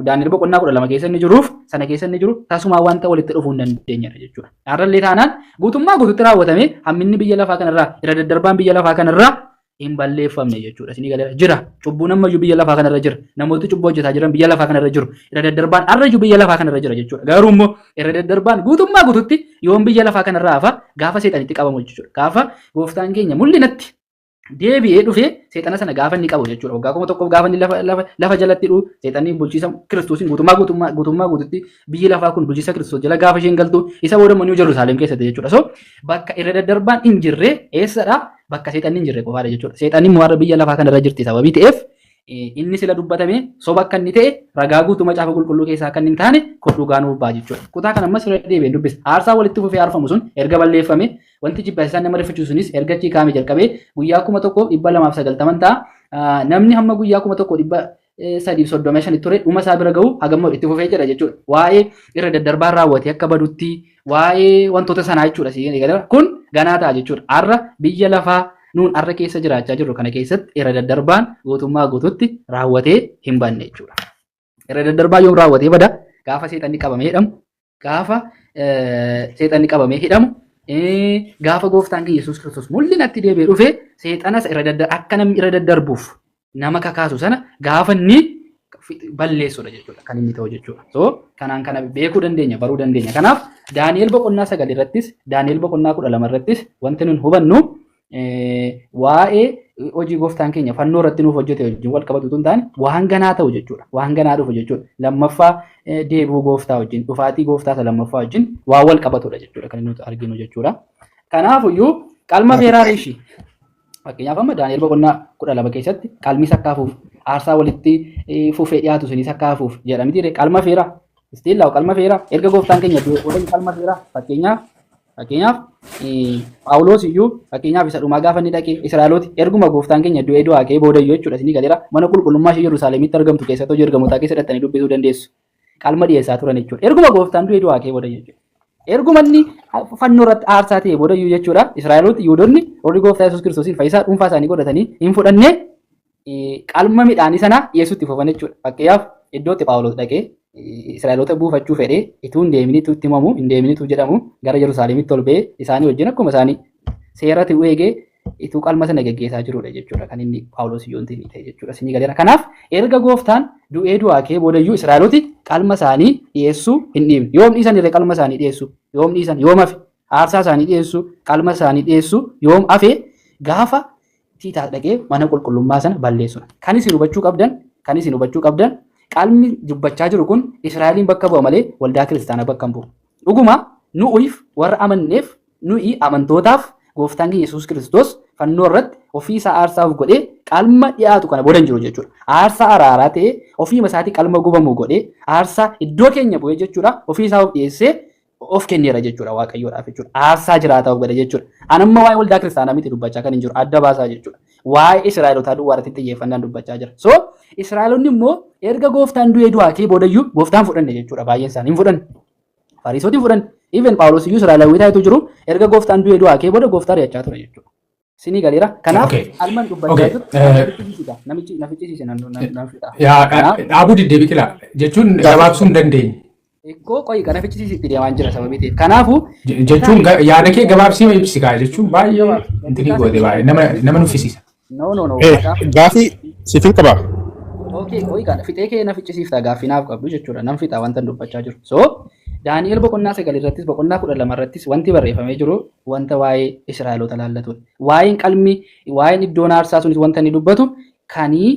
Daani'el boqonnaa 12 keessa inni jiruuf sana keessa inni jiru tasumaa wanta walitti dhufuu hin dandeenyedha jechuudha. Har'allee taanaan guutummaa guututti raawwatamee hamminni biyya lafaa kanarraa, irra daddarbaan biyya lafaa kanarraa hin balleeffamne jechuudha. Isinii galeera jira. Cubbuun ammayyuu biyya lafaa kanarra jira. Namooti cubbuu hojjetaa jiran biyya lafaa kanarra jiru. Irra daddarbaan har'ayyuu biyya lafaa kanarra jira jechuudha. Garuu immoo irra daddarbaan guutummaa guututti yoom biyya lafaa kanarra hafa? Gaafa seexanitti qabamu jechuudha. Gaafa gooftaan keenya mul'inatti deebi'ee dhufee seexana sana gaafa inni qabu jechuudha. Waggaa 1000f gaafa inni lafa jalatti hidhu, seexanni bulchiisa Kiristoosiin guutummaa guututti biyyi lafaa kun bulchiisa Kiristoos jala gaafa isheen galtu, isa booda immoo Niw Jerusaalem keessatti jechuudha. So bakka irra daddarbaan hin jirre eessadha? Bakka seexanni hin jirre qofaadha jechuudha. Seexanni immoo har'a biyya lafaa kanarra jirti sababii ta'eef, inni sila dubbatame soba akka inni ta'e ragaa guutuu Macaafa Qulqulluu keessaa akka inni hin taane kun dhugaa nuuf ba'a jechuudha. Kutaa kana ammas irra deebi'een dubbisa. Aarsaa walitti fufee aarfamu sun erga balleeffame, wanti jibbisiisaan nama rifachiisu sunis erga achii kaa'ame jalqabee guyyaa 1290 ta'a. Namni hamma guyyaa 1335 ture dhuma isaa bira ga'u hagammoo itti fufee jira jechuudha. Waa'ee irra daddarbaan raawwatee akka badutti waa'ee wantoota sanaa jechuudha. Kun ganaa ta'a jechuudha. Har'a biyya lafaa nuun har'a keessa jiraachaa jirru kana keessatti irra daddarbaan guutummaa guututti raawwatee hin banne jechuudha. Irra daddarbaa yoom raawwatee bada? Gaafa seexanni qabamee hidhamu, gaafa seexanni qabamee hidhamu, gaafa gooftaan keenya Yesuus Kiristoos mul'inatti deebi'ee dhufee seexanas irra daddar akka namni irra daddarbuuf nama kakaasu sana gaafa inni balleessudha jechuudha kan inni ta'u jechuudha. So kanaan kana beekuu dandeenya, baruu dandeenya. Kanaaf Daani'el boqonnaa 9 irrattis, Daani'el boqonnaa 12 irrattis wanti nun hubannu waa'ee hojii gooftaan keenya fannoo irratti nuuf hojjete wajjin wal qabatu utuu hin taane waan ganaa ta'u jechuudha. Waan ganaa dhufu jechuudha. Lammaffaa deebi'uu gooftaa wajjin, dhufaatii gooftaa isa lammaffaa wajjin waan wal qabatudha jechuudha kan nuti arginu jechuudha. Kanaafuyyuu qalma feeraa reeshii. Fakkeenyaaf amma Daani'el boqonnaa 12 keessatti qalmi sakkaafuuf, aarsaa walitti fufee dhiyaatu sunii sakkaafuuf jedha miti, qalma feeraa. Istiillaa qalma feeraa erga gooftaan keenya du'e booda qalma feeraa. Fakkeenyaaf Phaawulos iyyuu, fakkeenyaaf isa dhumaa gaafa inni dhaqee Israa'elooti erguma gooftaan keenya du'ee du'aa ka'ee booda iyyuu jechuudha, isinii galeera, mana qulqullummaa ishee Yerusaalemitti argamtu keessatti hojii ergamootaa keessa dhaqxanii dubbisuu dandeessu. Qalma dhiyeessaa turan jechuudha. Erguma gooftaan du'ee du'aa ka'ee booda jechuudha. Erguma inni fannoo irratti aarsaa ta'e booda iyyuu jechuudha. Israa'elooti, Yihudoonni warri gooftaa Yesuus Kiristoosiin fayyisaa dhuunfaa isaanii godhatanii hin fudhanne qalma midhaanii sana dhiyeessuutti fufan jechuudha. Fakkeenyaaf iddootti Phaawulos dhaqee Israa'eloota buufachuu fedhee ituu hin deeminitu itti himamu, hin deeminitu jedhamu, gara Yerusaalemitti ol ba'ee isaanii wajjin akkuma isaanii seera ta'u eegee ituu qalma sana geggeessaa jirudha jechuudha kan inni Phaawulos iyyuu inni ta'e jechuudha. Isinii galeera. Kanaaf erga gooftaan du'ee du'aa ka'ee boodayyuu Israa'elooti qalma isaanii dhiyeessuu hin dhiibne. Yoom dhiisan irree qalma isaanii dhiyeessuu? Yoom dhiisan? Yoom hafe? Aarsaa isaanii dhiyeessuu, qalma isaanii dhiyeessuu yoom hafe? Gaafa Tiitaas dhaqee mana qulqullummaa sana balleessudha. Kan isin hubachuu qabdan, qalmi dubbachaa jiru kun Israa'eliin bakka bu'a malee waldaa kiristaanaa bakka hin bu'u. Dhuguma nu'uif warra amanneef, nu'i amantootaaf, gooftaan keenya Yesuus Kiristoos fannoo irratti ofii isaa aarsaa of godhee qalma dhiyaatu kana booda hin jiru jechuudha. Aarsaa araaraa ta'ee ofiima isaatii qalma gubamu godhee aarsaa iddoo keenya bu'ee jechuudha, ofii isaa of dhiyeessee of kenneera jechuudha Waaqayyoodhaaf jechuudha. Aarsaa jiraataa of godhe jechuudha. An amma waa'ee waldaa kiristaanaa miti dubbachaa kan hin jiru, adda baasaa jechuudha. Waa'ee Israa'elotaa duwwaa irratti xiyyeeffannaan dubbachaa jira. So Israa'elonni immoo erga gooftaan du'ee du'aa kee boodayyuu gooftaan fudhanne jechuudha, baay'een isaanii hin fudhanne. Fariisoti hin fudhanne. Even Phaawulos iyyuu Israa'elawwii taa'etu jiru erga gooftaan du'ee du'aa kee booda gooftaa ari'achaa ture jechuudha. Sinii galeera. Kanaaf alman dubbachaa jiru namichi na ficcisiise nan nan fixa. Yaa dhaabuu diddee Biqilaa jechuun gabaabsuu hin dandeenye. Ikkoo qoyi kana ficcisiisitti deemaa jira sababii ta'eef. Kanaafuu Jechuun yaada kee gabaabsii ibsi kaa jechuun baay'ee intinii goote, baay'ee nama nuffisiisa. No, no, no. Gaafii siifin qaba. Okay, qoyi kana fixee kee na ficcisiifta gaaffii naaf qabdu jechuudha. Nan fixa wanta dubbachaa jiru. So Daani'el boqonnaa 9 irrattis boqonnaa 12 irrattis wanti barreeffamee jiru wanta waa'ee Israa'eloota laallatudha. Waa'een qalmi, waa'een iddoon aarsaa sunis wanta inni dubbatu kanii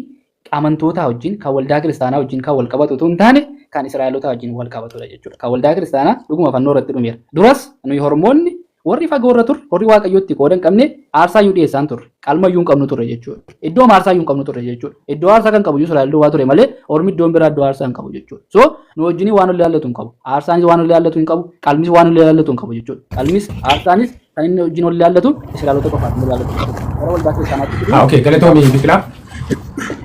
amantootaa wajjin, kan waldaa kiristaanaa wajjin kan wal qabatu utuu hin taane kan Israa'eloota wajjin wal qabatudha jechuudha. Kan waldaa kiristaanaa dhuguma fannoo irratti dhumeera. Duras nuyi hormoonni warri fagoo irra turre, warri Waaqayyootti qooda hin qabne, aarsaa iyyuu dhiyeessaan turre. Qalma iyyuu hin qabnu turre jechuudha. Iddoo aarsaa iyyuu hin qabnu turre jechuudha. Iddoo aarsaa kan qabu iyyuu Israa'el duwwaa ture malee ormi iddoon biraa iddoo aarsaa hin qabu jechuudha. So nu wajjin waan ol ilaallatu hin qabu. Aarsaanis waan ol ilaallatu hin qabu. Qalmis waan ol ilaallatu hin qabu jechuudha. Qalmis aarsaanis kan inni wajjin ol ilaallatu Israa'eloota qofaaf hin ilaallatu jechuudha. Gara waldaa kiristaanaatti fidu. Okay, galatoomi Biqilaa.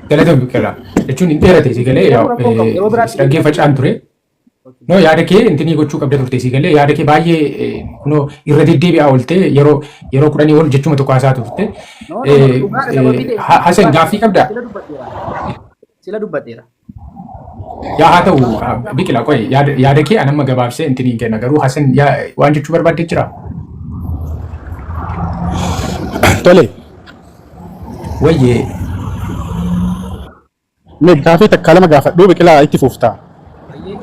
Galatoomi Biqilaa. Jechuun hin dheerate si galee Yeroo rakkoo hin qabu. Yeroo biraatti dhaggeeffachaan ture. No, yaada kee intinii gochuu qabda turte, si galee? Yaada kee baay'ee kunoo irra deddeebi'aa oolte, yeroo 10 ol jechuma tokko haasaa turte. No, no, no, dhugaadha sababii ta'eef. Hasan, gaaffii qabdaa? Sila dubbadheera. Sila dubbadheera. Yaa haa ta'u, Biqila, qoy, yaada kee anamma gabaabsee intinii kenna, garuu Hasan waan jechuu barbaadde jira. Tole. Wayyee. Mee gaafii takka lama gaafadhuu, Biqilaa, itti fuftaa. Baay'ee.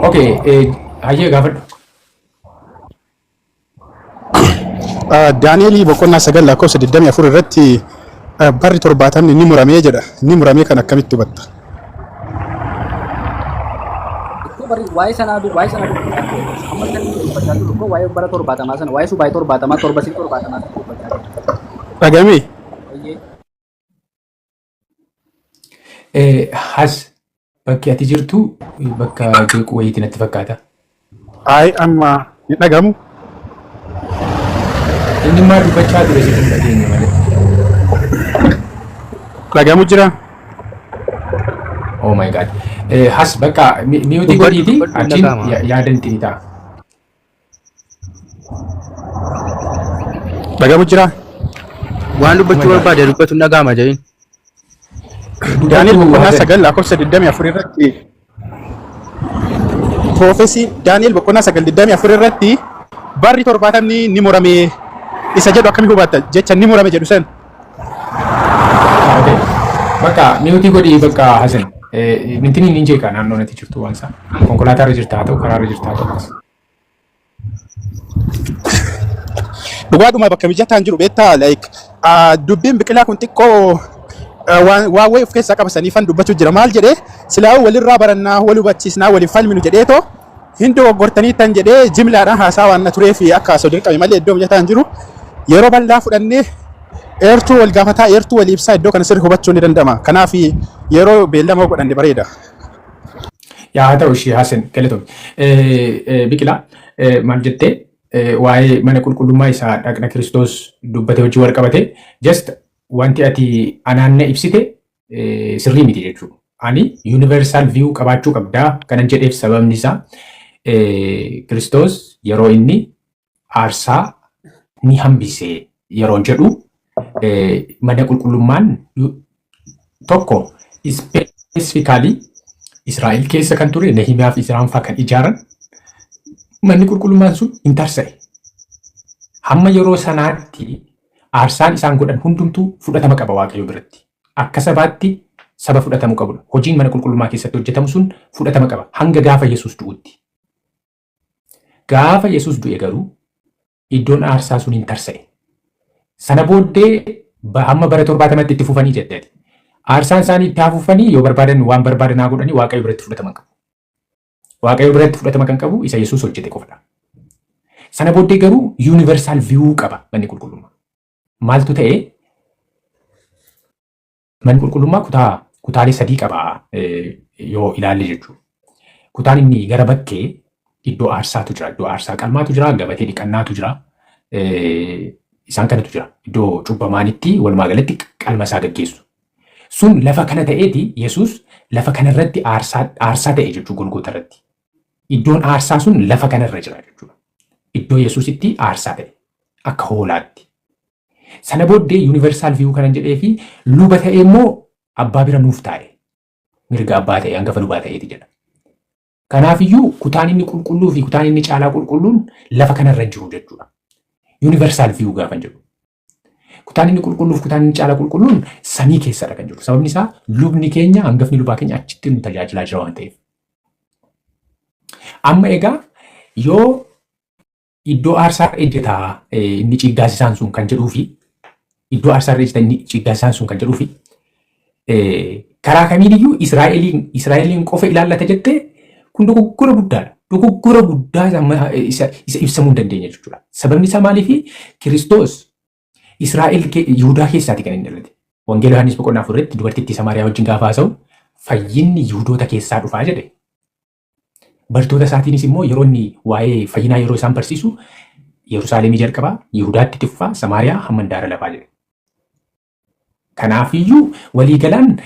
Okay, hayyee, gaafadhu. Daani'elii boqonnaa 9 lakkoofsa 24 irratti barri 70 ni muramee jedha. Ni muramee kan akkamitti hubatta? Iddoo barri waa'ee sanaa dubbachaa ture. Amma kan inni dubbachaa jiru koo waa'ee bara 70 sana, waa'ee subaayee 70, torba sii 70 sana dubbachaa jira. Dhagamee? Baay'ee. Has, bakki ati jirtu bakka jeequu wayiiti natti fakkaata. Ayi, amma hin dhagamu. Inni maal dubbachaa ture sitti hin dhageenye malee. Dhagamu jira. Oh my God. Has, bakka mute Dubbadhu, godhiiti dubbadhu, hin achiin dhaga'ama. Yaada ittiin ta'a. Dhagamu jira. Waan dubbachuu barbaade dubbatu, hin dhaga'ama jedhin. Daani'el Dubbadhu, boqonnaa Hasan. 9 lakkoofsa 24 irratti, prophecy Daani'el boqonnaa 9 24 irratti barri 70 ni murame isa jedhu akkamii hubatta, jecha ni murame jedhu san? Okay. Bakka mute godhii, bakka Hasan. Mintiniin hin jeeqa naannoo natti jirtu waan isaa. Konkolaataa irra jirta haa ta'u, karaa irra jirta haa ta'u, akkas. Dhugaadhuma bakka mijataan jiru beektaa, like dubbiin Biqilaa kun xiqqoo waan waan wayii of keessaa qaba, saniifan dubbachuu jira. Maal jedhee, silaa walirraa barannaa, wal hubachiisnaa, waliin falminu jedheetoo hin dogoggortanii tan jedhee jimlaadhaan haasaa waan na turee fi akka haasa'u dirqame malee, iddoo mijataan jiru yeroo bal'aa fudhannee eertuu wal gaafataa, eertuu walii ibsaa, iddoo kana sirri hubachuu ni danda'ama. Kanaaf yeroo beellama godhanne bareeda. Yaa haa ta'u, ishee Hasan, galatoomii. Biqilaa, maal jettee, waa'ee mana qulqullummaa isaa dhaqna Kiristoos dubbate hojii wal qabate, just wanti ati anaanna ibsite sirrii miti jechuudha. Ani universal view qabaachuu qabdaa kanan jedheef sababni isaa Kiristoos yeroo inni aarsaa ni hambise yeroo jedhu, mana qulqullummaan tokko specifically Israa'el keessa kan ture, Nehimiyaa fi Izraan fa'aa kan ijaaran, manni qulqullummaan sun hin tarsa'e. Hamma yeroo sanaatti aarsaan isaan godhan hundumtuu fudhatama qaba Waaqayyo biratti. Akka sabaatti saba fudhatamuu qabudha. Hojiin mana qulqullummaa keessatti hojjetamu sun fudhatama qaba hanga gaafa Yesuus du'utti. Gaafa Yesuus du'e garuu iddoon aarsaa sun hin tarsa'e. Sana booddee hamma bara 70tti itti fufanii jetteeti. Aarsaan isaanii itti haa fufanii, yoo barbaadan waan barbaadan haa godhanii, Waaqayyo biratti fudhatama qabu. Waaqayyo biratti fudhatama kan qabu isa Yesuus hojjete qofadha. Sana booddee garuu universal view qaba manni qulqullummaa. Maaltu ta'e? Manni qulqullummaa kutaalee sadii qaba yoo ilaalle jechuudha. Kutaan inni gara bakkee iddoo aarsaatu jira, iddoo aarsaa qalmaatu jira, gabatee dhiqannaatu jira. Isaan kanatu jira. Iddoo cubbamaanitti walumaa galatti qalma isaa gaggeessu. Sun lafa kana ta'eeti, Yesuus lafa kanarratti aarsaa ta'e jechuu Golgoota irratti. Iddoon aarsaa sun lafa kanarra jira jechuudha. Iddoo Yesuusitti aarsaa ta'e akka hoolaatti. Sana booddee universal view kanan jedhee fi luba ta'e immoo abbaa bira nuuf taa'e. Mirga abbaa ta'e, hangafa lubaa ta'eeti jedha. Kanaafiyyuu kutaan inni qulqulluu fi kutaan inni caalaa qulqulluun lafa kanarra jiru jechuudha. Universal view gaafan jedhu. Kutaan inni qulqulluu fi kutaan inni caalaa qulqulluun samii keessadha kan jiru. Sababni isaa lubni keenya, hangafni lubaa keenya achitti nu tajaajilaa jira waan ta'eef. Amma egaa yoo iddoo aarsaa ejjetaa inni ciiggaasisaan sun kan jedhuu fi iddoo aarsaa irra inni ciiggaasisaan sun kan jedhuu fi karaa kamiin iyyuu Israa'eliin qofa ilaallata jettee, kun dogoggora guddaadha. Dogoggora guddaa isa ibsamuu hin dandeenye jechuudha. Sababni isaa maaliifi? Kiristoos Israa'el Yihudaa keessaati kan inni dhalate. Wangeela Yohaannis boqonnaa 4 irratti dubartittii Samaariyaa wajjin gaafa haasa'u, fayyinni Yihudoota keessaa dhufaa jedhe. Bartoota isaatiinis immoo yeroo inni waa'ee fayyinaa yeroo isaan barsiisu, Yerusaalemii jalqabaa, Yihudaatti itti fufaa, Samaariyaa, hamma handaara lafaa jedhe. Kanaafiyyuu waliigalaan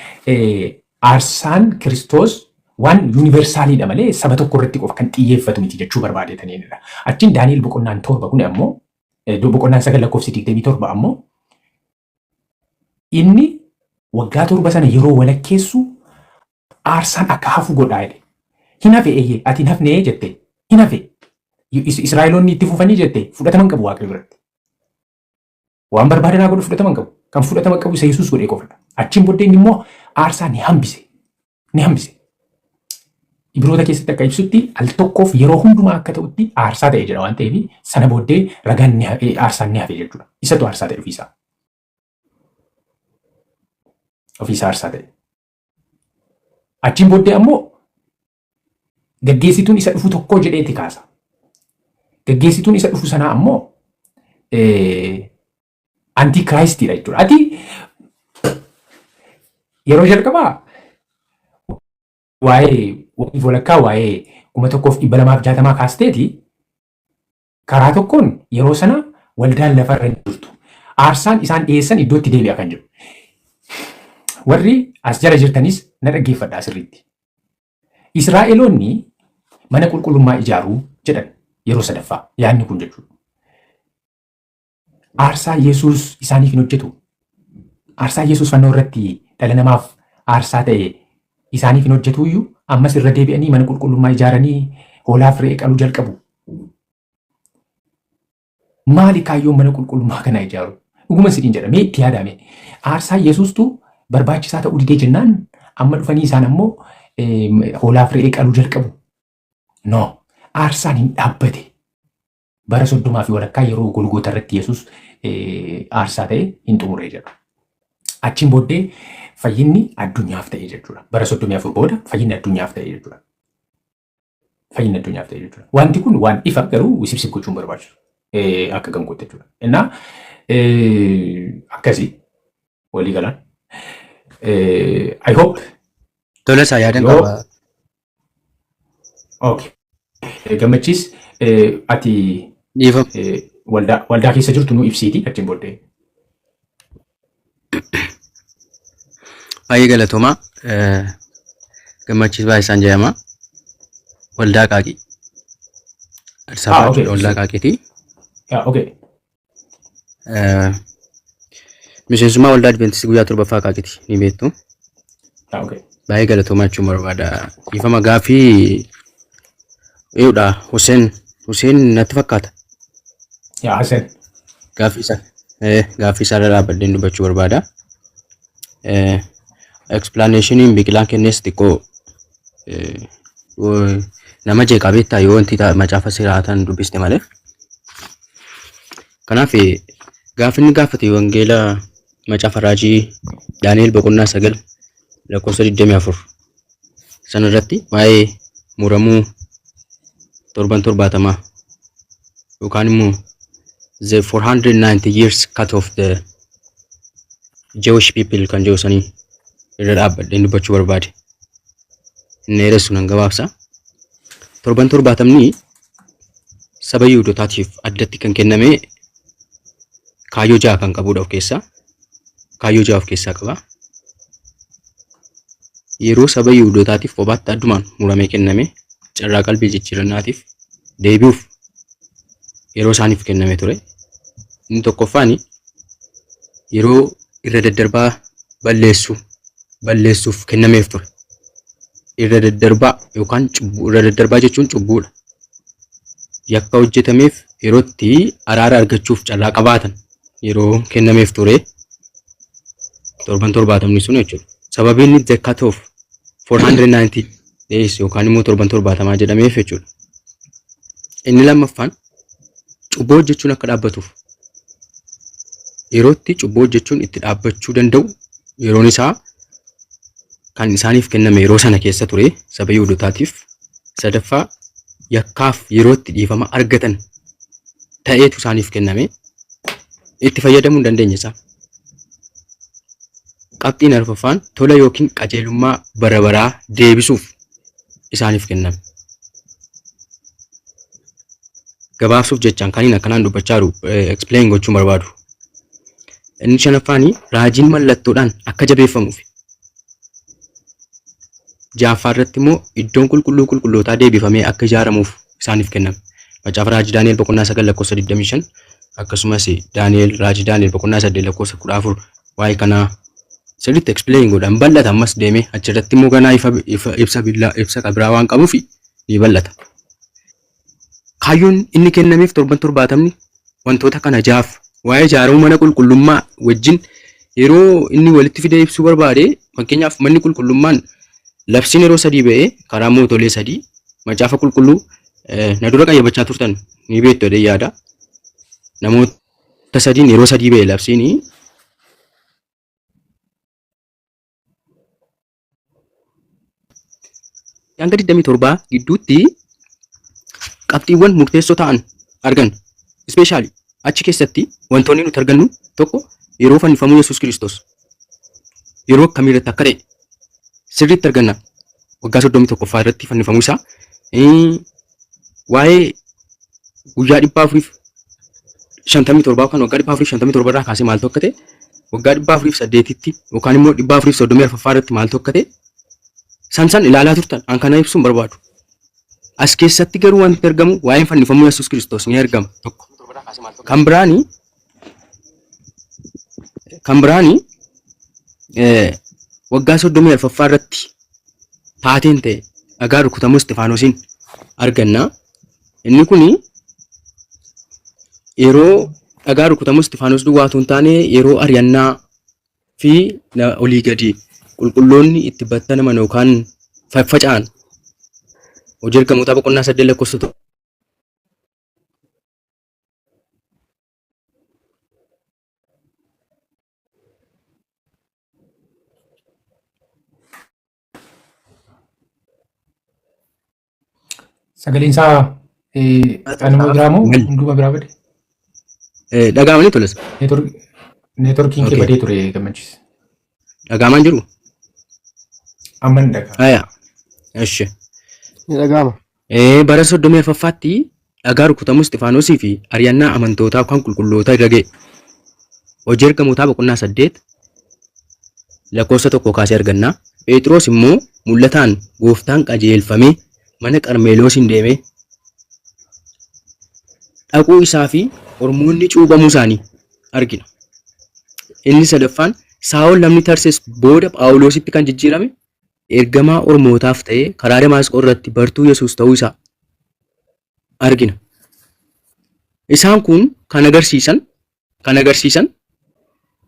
aarsaan Kiristoos Waan universaliidha malee saba tokko irratti qofa kan xiyyeeffatu miti jechuu barbaadeetaniidha. Achiin Daani'el boqonnaan 7 kun ammoo, boqonnaan 9 lakkoofsi 27 ammoo, inni waggaa 7 sana yeroo walakkeessu aarsaan akka hafu godhaa jedhe. Hin hafe, eeyyee, ati hin hafnee jette. Hin hafe. Israa'eloonni itti fufanii jette, fudhatama hin qabu Waaqayyo biratti. Waan barbaadan haa godhu, fudhatama hin qabu. Kan fudhatama qabu isa Yesuus godhee qofadha. Achiin booddee inni immoo aarsaa ni hambise. Ni hambise. Ibroota keessatti akka ibsutti al tokkoof yeroo hundumaa akka ta'utti aarsaa ta'e jedha waan ta'eef, sana booddee ragaan ni hafe, aarsaan ni hafe jechuudha. Isatu aarsaa ta'e ofiisaa. Ofiisaa aarsaa ta'e. Achiin booddee ammoo gaggeessituun isa dhufu tokko jedheeti kaasa. Gaggeessituun isa dhufu sanaa ammoo antichristiidha jechuudha. Ati yeroo jalqabaa waa'ee waliif walakkaa, waa'ee 1260 kaasteeti, karaa tokkoon yeroo sana waldaan lafarra hin jirtu. Aarsaan isaan dhiyeessan iddootti deebi'a kan jedhu. Warri as jala jirtanis na dhaggeeffadhaa sirriitti. Israa'eloonni mana qulqullummaa ijaaruu jedhan yeroo sadaffaa yaadni kun jechuudha. Aarsaa Yesuus isaaniif hin hojjetu. Aarsaa Yesuus fannoo irratti dhala namaaf aarsaa ta'e isaaniif hin hojjetu iyyuu, ammas irra deebi'anii mana qulqullummaa ijaaranii hoolaaf re'ee qaluu jalqabu. Maali kaayyoon mana qulqullummaa kana ijaaru? Dhuguma isiniin jedha, mee itti yaadame. Aarsaa Yesuustu barbaachisaa ta'uu didee jennaan, amma dhufanii isaan ammoo hoolaaf re'ee qaluu jalqabu. No, aarsaan hin dhaabbate. Bara soddomaa fi walakkaa yeroo Golgoota irratti Yesuus aarsaa ta'e hin xumurre jedha. Achiin booddee fayyinni addunyaaf ta'e jechuudha. Bara 34 booda fayyinni addunyaaf ta'e jechuudha. Fayyinni addunyaaf ta'e jechuudha. Wanti kun waan ifa, garuu wisibsib gochuun barbaachisu. Akka gangootti jechuudha. Innaa akkasii walii galaan. I hope. Tola isaa yaadan qaba. Okay. Gammachiis, ati Dhiifama. waldaa keessa jirtu nu ibsiiti achiin booddee. Baay'ee galatoomaa. Gammachiis Baay'isaan jedhama. Waldaa Qaaqii. Addis Ababaa jechuudha, waldaa Qaaqiiti. Yeah, okay. Miseensummaa waldaa Adventistii guyyaa torbaffaa Qaaqiiti ni beektu. Yeah, okay. Baay'ee galatoomaa jechuun barbaada. Dhiifama, gaaffii eeyudha, Hussein Hussein natti fakkaata. Yeah, Hassan. Gaaffii isaa irra dhaabbadheen dubbachuu barbaada. Explanationiin Biqilaan kennes xiqqoo nama jeeqaa beektaa, yoo wanti macaafa seeraa ta'an dubbiste malee. Kanaaf gaaffii inni gaafate wangeela macaafa raajii Daani'el boqonnaa 9 lakkoofsa 24 sana irratti waa'ee muramuu torban 70 yookaan immoo the 490 years cut off the Jewish people kan jedhu sanii irra dhaabbadheen dubbachuu barbaade. Inni dheeressu nan gabaabsa. Torban 70ni saba Yihuudootaatiif addatti kan kenname kaayyoo ja'a kan qabudha of keessaa. Kaayyoo ja'a of keessaa qaba. Yeroo saba Yihuudootaatiif kophaatti addumaan muramee kenname, carraa qalbii jijjiirannaatiif deebi'uuf yeroo isaaniif kenname ture. Inni tokkoffaan yeroo irra daddarbaa balleessuuf kennameef ture. Irra daddarbaa yookaan cubbuu, irra daddarbaa jechuun cubbuudha. Yakka hojjetameef yerootti araara argachuuf carraa qabaatan yeroo kennameef ture. Torban 70ni sun jechuudha. Sababiin inni the cut off 490 days yookaan immoo torban 70 jedhameef jechuudha. Inni lammaffaan cubbuu hojjechuun akka dhaabbatuuf, yerootti cubbuu hojjechuun itti dhaabbachuu danda'u yeroon isaa kan isaaniif kenname yeroo sana keessa ture saba Yihuudootaatiif. Sadaffaa, yakkaaf yeroo itti dhiifama argatan ta'eetu isaaniif kenname, itti fayyadamuu hin dandeenye isaan. Qabxiin arfaffaan tola yookiin qajeelummaa bara baraa deebisuuf isaaniif kenname. Gabaabsuuf jechaan kan inni akkanaan dubbachaa jiru explain gochuun barbaadu. Inni shanaffaan raajiin mallattoodhaan akka jabeeffamuuf. Ja'affaa irratti immoo iddoon qulqulluu qulqullootaa deebifamee akka ijaaramuuf isaaniif kenname. Macaafa Raajii Daani'el boqonnaa 9 lakkoofsa 25 akkasumas Daani'el Raajii Daani'el boqonnaa 8 lakkoofsa 14 waa'ee kanaa sirriitti explain godha. Hin bal'ata ammas deemee achirratti immoo ganaa ifa, ifa, ibsa billaa ibsa qabiraa waan qabuuf ni bal'ata. Kaayyoon inni kennameef torban torbaatamni wantoota kana jaaf waa'ee ijaaramuu mana qulqullummaa wajjin yeroo inni walitti fidee ibsuu barbaade fakkeenyaaf manni qulqullummaan labsiin yeroo sadii ba'ee karaa mootolee sadii macaafa qulqulluu na dura qayyabachaa turtan ni beektu jedhee yaada. Namoota sadiin yeroo sadii ba'e labsiin hanga 27 gidduutti qabxiiwwan murteessoo ta'an arganna. Ispeeshaali achi keessatti wantoonni nuti argannu tokko yeroo fannifamuu Yesuus Kiristoos yeroo akkamii irratti akka ta'e sirriitti arganna. Waggaa 31ffaa irratti fannifamuu isaa waa'ee guyyaa 457 yookaan waggaa 457 irraa kaasee maaltu akka ta'e waggaa 408tti yookaan immoo 434ffaa irratti maaltu akka ta'e san san ilaalaa turtan an kana ibsuun barbaadu. As keessatti garuu wanti argamu waa'een fannifamuu Yesuus Kiristoos ni argama tokko. Kan biraani kan biraani waggaa 34ffaa irratti taateen ta'e dhagaa rukutamuu Isxifaanosiin arganna. Inni kuni yeroo dhagaa rukutamuu Isxifaanos duwwaa otoo hin taane yeroo ari'annaa fi olii gadi qulqulloonni itti battanaman yookaan faffaca'an hojii ergamootaa boqonnaa 8 lakkoofsa Sagaleen isaa anuma biraa moo hunduma biraa bade? Dhagaamanii tolas. Neetworkiin kee badee ture gammachiis. Dhagaamaan jiru? Amma ni dhaga'ama. Haya. Eshi. Ni dhaga'ama. Bara 34ffaatti dhagaa rukutamuu Isxifaanosii fi ari'annaa amantootaa yookaan qulqullootaa irra ga'e. Hojii ergamootaa boqonnaa 8 lakkoofsa 1 kaasee arganna. Pheexiroos immoo mul'ataan gooftaan qajeelfamee mana Qarmeeloosiin deemee dhaquu isaa fi ormoonni cuuphamuu isaanii argina. Inni sadaffaan Saa'ol namni Tarsees booda Phaawuloositti kan jijjiirame ergamaa ormootaaf ta'ee karaa Damaasqoo irratti bartuu Yesuus ta'uu isaa argina. Isaan kun kan agarsiisan kan agarsiisan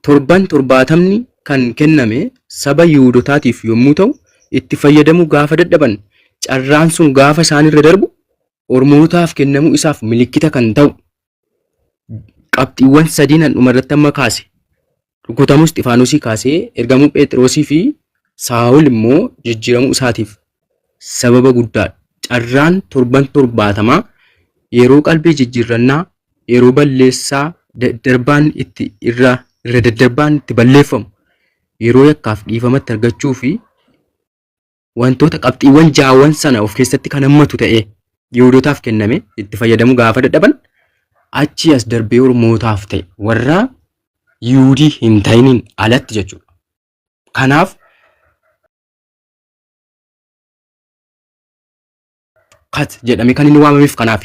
torban torbaatamni kan kenname saba Yihuudotaatiif yommuu ta'u itti fayyadamuu gaafa dadhaban carraan sun gaafa isaanirra darbu ormootaaf kennamuu isaaf milikkita kan ta'u qabxiiwwan sadiin an dhuma irratti amma kaase rukutamuu Isxifaanosii kaasee ergamuu Pheexiroosii fi Saa'ol immoo jijjiiramuu isaatiif sababa guddaadha. Carraan torban torbaatamaa yeroo qalbii jijjiirrannaa, yeroo balleessaa daddarbaan itti irra irra daddarbaan itti balleeffamu, yeroo yakkaaf dhiifamatti argachuu fi wantoota qabxiiwwan jaawwan sana of keessatti kan hammatu ta'ee Yihuudotaaf kenname itti fayyadamuu gaafa dadhaban achii as darbee ormootaaf ta'e warra Yihuudii hin ta'iniin alatti jechuudha. Kanaaf kat jedhame kan inni waamameef kanaaf.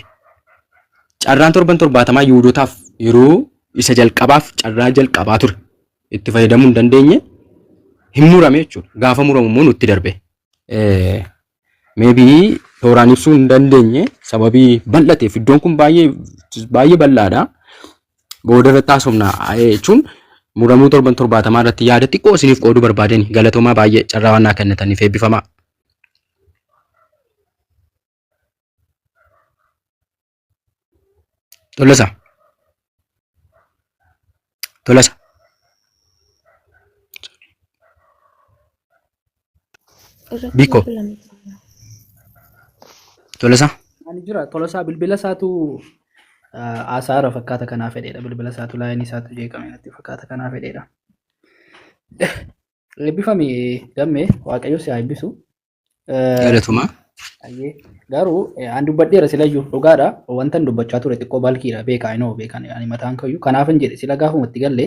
Carraan torban torbaatamaa Yihuudotaaf yeroo isa jalqabaaf carraa jalqabaa ture. Itti fayyadamuu hin dandeenye hin murame jechuudha. Gaafa muramu immoo nutti darbe. Maybe tooraan ibsuu hin dandeenye sababii bal'ateef iddoon kun baay'ee baay'ee bal'aadha. Booda irratti haasofna jechuun muramuu torban torbaatamaa irratti yaada xiqqoo isiniif qooduu barbaadeni galatoomaa baay'ee carraa waan naa kennitaniif eebbifamaa. Tolasa. Tolasa. Irratti Biko. bilbilame. Tolasa. Ani jira Tolasaa bilbila isaatu haasaara fakkaata kanaa fedheedha. Bilbila isaatu laayinii isaatu jeeqame natti fakkaata kanaa fedheedha. Eebbifami gammee Waaqayyo si haa eebbisu. Galatoomaa. Ayyee. Garuu an dubbadheera silayyuu dhugaadha. Wantan dubbachaa ture xiqqoo balkiidha beekaa inoo beekan ani mataan kayyuu kanaafan jedhe sila gaafuma itti galle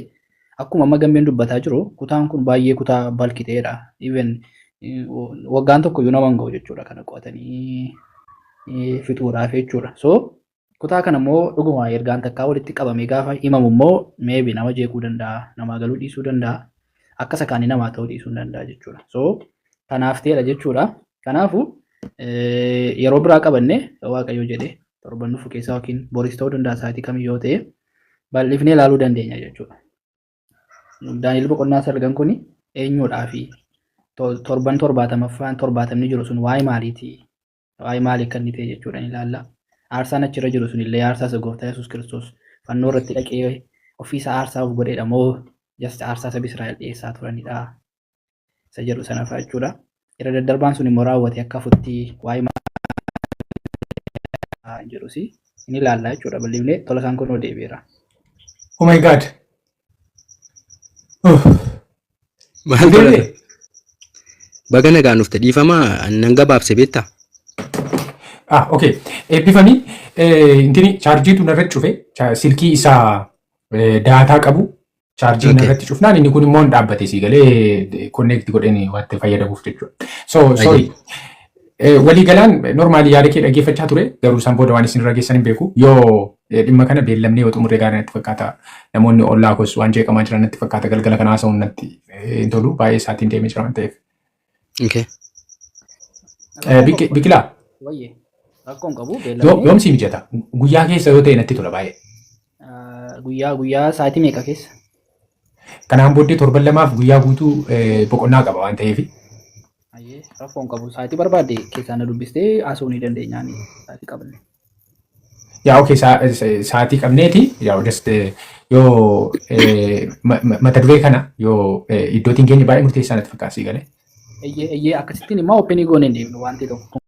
akkuma amma gammeen dubbataa jiru kutaan kun baay'ee kutaa balki ta'edha. Even Waggaan tokko iyyuu nama hin ga'u jechuudha kana qo'atanii fixuudhaaf jechuudha. So kutaa kana immoo dhuguma ergaan takkaa walitti qabamee gaafa himamu immoo maybe nama jeequu danda'a, namaa galuu dhiisuu danda'a, akka isa kaanii namaa ta'uu dhiisuu danda'a jechuudha. So kanaaf ta'edha jechuudha. Kanaafuu yeroo biraa qabanne, Waaqayyo jedhee, torban dhufu keessaa yookiin boris ta'uu danda'a, sa'aatii kamiyyuu yoo ta'e bal'ifnee ilaaluu dandeenya jechuudha. Daani'el boqonnaa 9 kun eenyuudhaa fi torban 70ffaan 70ni jiru sun waa'ee maaliiti? Waa'ee maalii akka inni ta'e jechuudha ni ilaalla. Aarsaan achirra jiru sun illee aarsaa isa gooftaa Yesuus Kiristoos fannoo irratti dhaqee ofiisa aarsaa of godheedha moo just aarsaa saba Israa'el dhiyeessaa turanidha? Isa jedhu sana fa'a jechuudha. Irra daddarbaan sun immoo raawwate akka hafutti waa'ee maal jedhus ni ilaalla jechuudha. Bal'ifnee tola isaan kunoo deebi'eera. Oh my God. Oh. Maal Deebi'e. godhata? Baga nagaan dhufte. Dhiifama, nan gabaabse beektaa? Ah, okay. Eebbifamii, intini chaarjiitu narra cufe, silkii isaa data qabu chaarjii narratti cufnaan inni kun immoo hin dhaabbate, sii galee, connect godheen waan itti fayyadamuuf jechuudha. So sorry. Waliigalaan normally yaada kee dhaggeeffachaa ture, garuu isaan booda waan isin irra geessan hin beeku. Yoo dhimma kana beellamnee yoo xumurre gaarii natti fakkaata. Namoonni ollaa koos waan jeeqamaa jiran natti fakkaata. Galgala kana haasa'uun natti hin tolu, baay'ee isaatiin deemee jira waan ta'eef. Biqilaa. Wayyee, rakkoon qabu beellamnee. Yoom sii mijata? Guyyaa keessa yoo ta'e natti tola baay'ee. Guyyaa sa'aatii meeqa keessa? Kanaan booddee torban 2f guyyaa guutuu boqonnaa qaba waan ta'eef. Ayyee, rakkoon qabu, sa'aatii barbaadde keessaa na dubbistee haasa'uu ni dandeenyaan sa'aatii qabne. Yaa, okay, sa'aatii qabneeti yaa, just yoo mata duree kana yoo iddootiin keenya baay'ee murteessaa natti fakkaata, sii galee. Eeyyee, akkasittiin immoo open goonee hin deemnu waan ta'e tokko.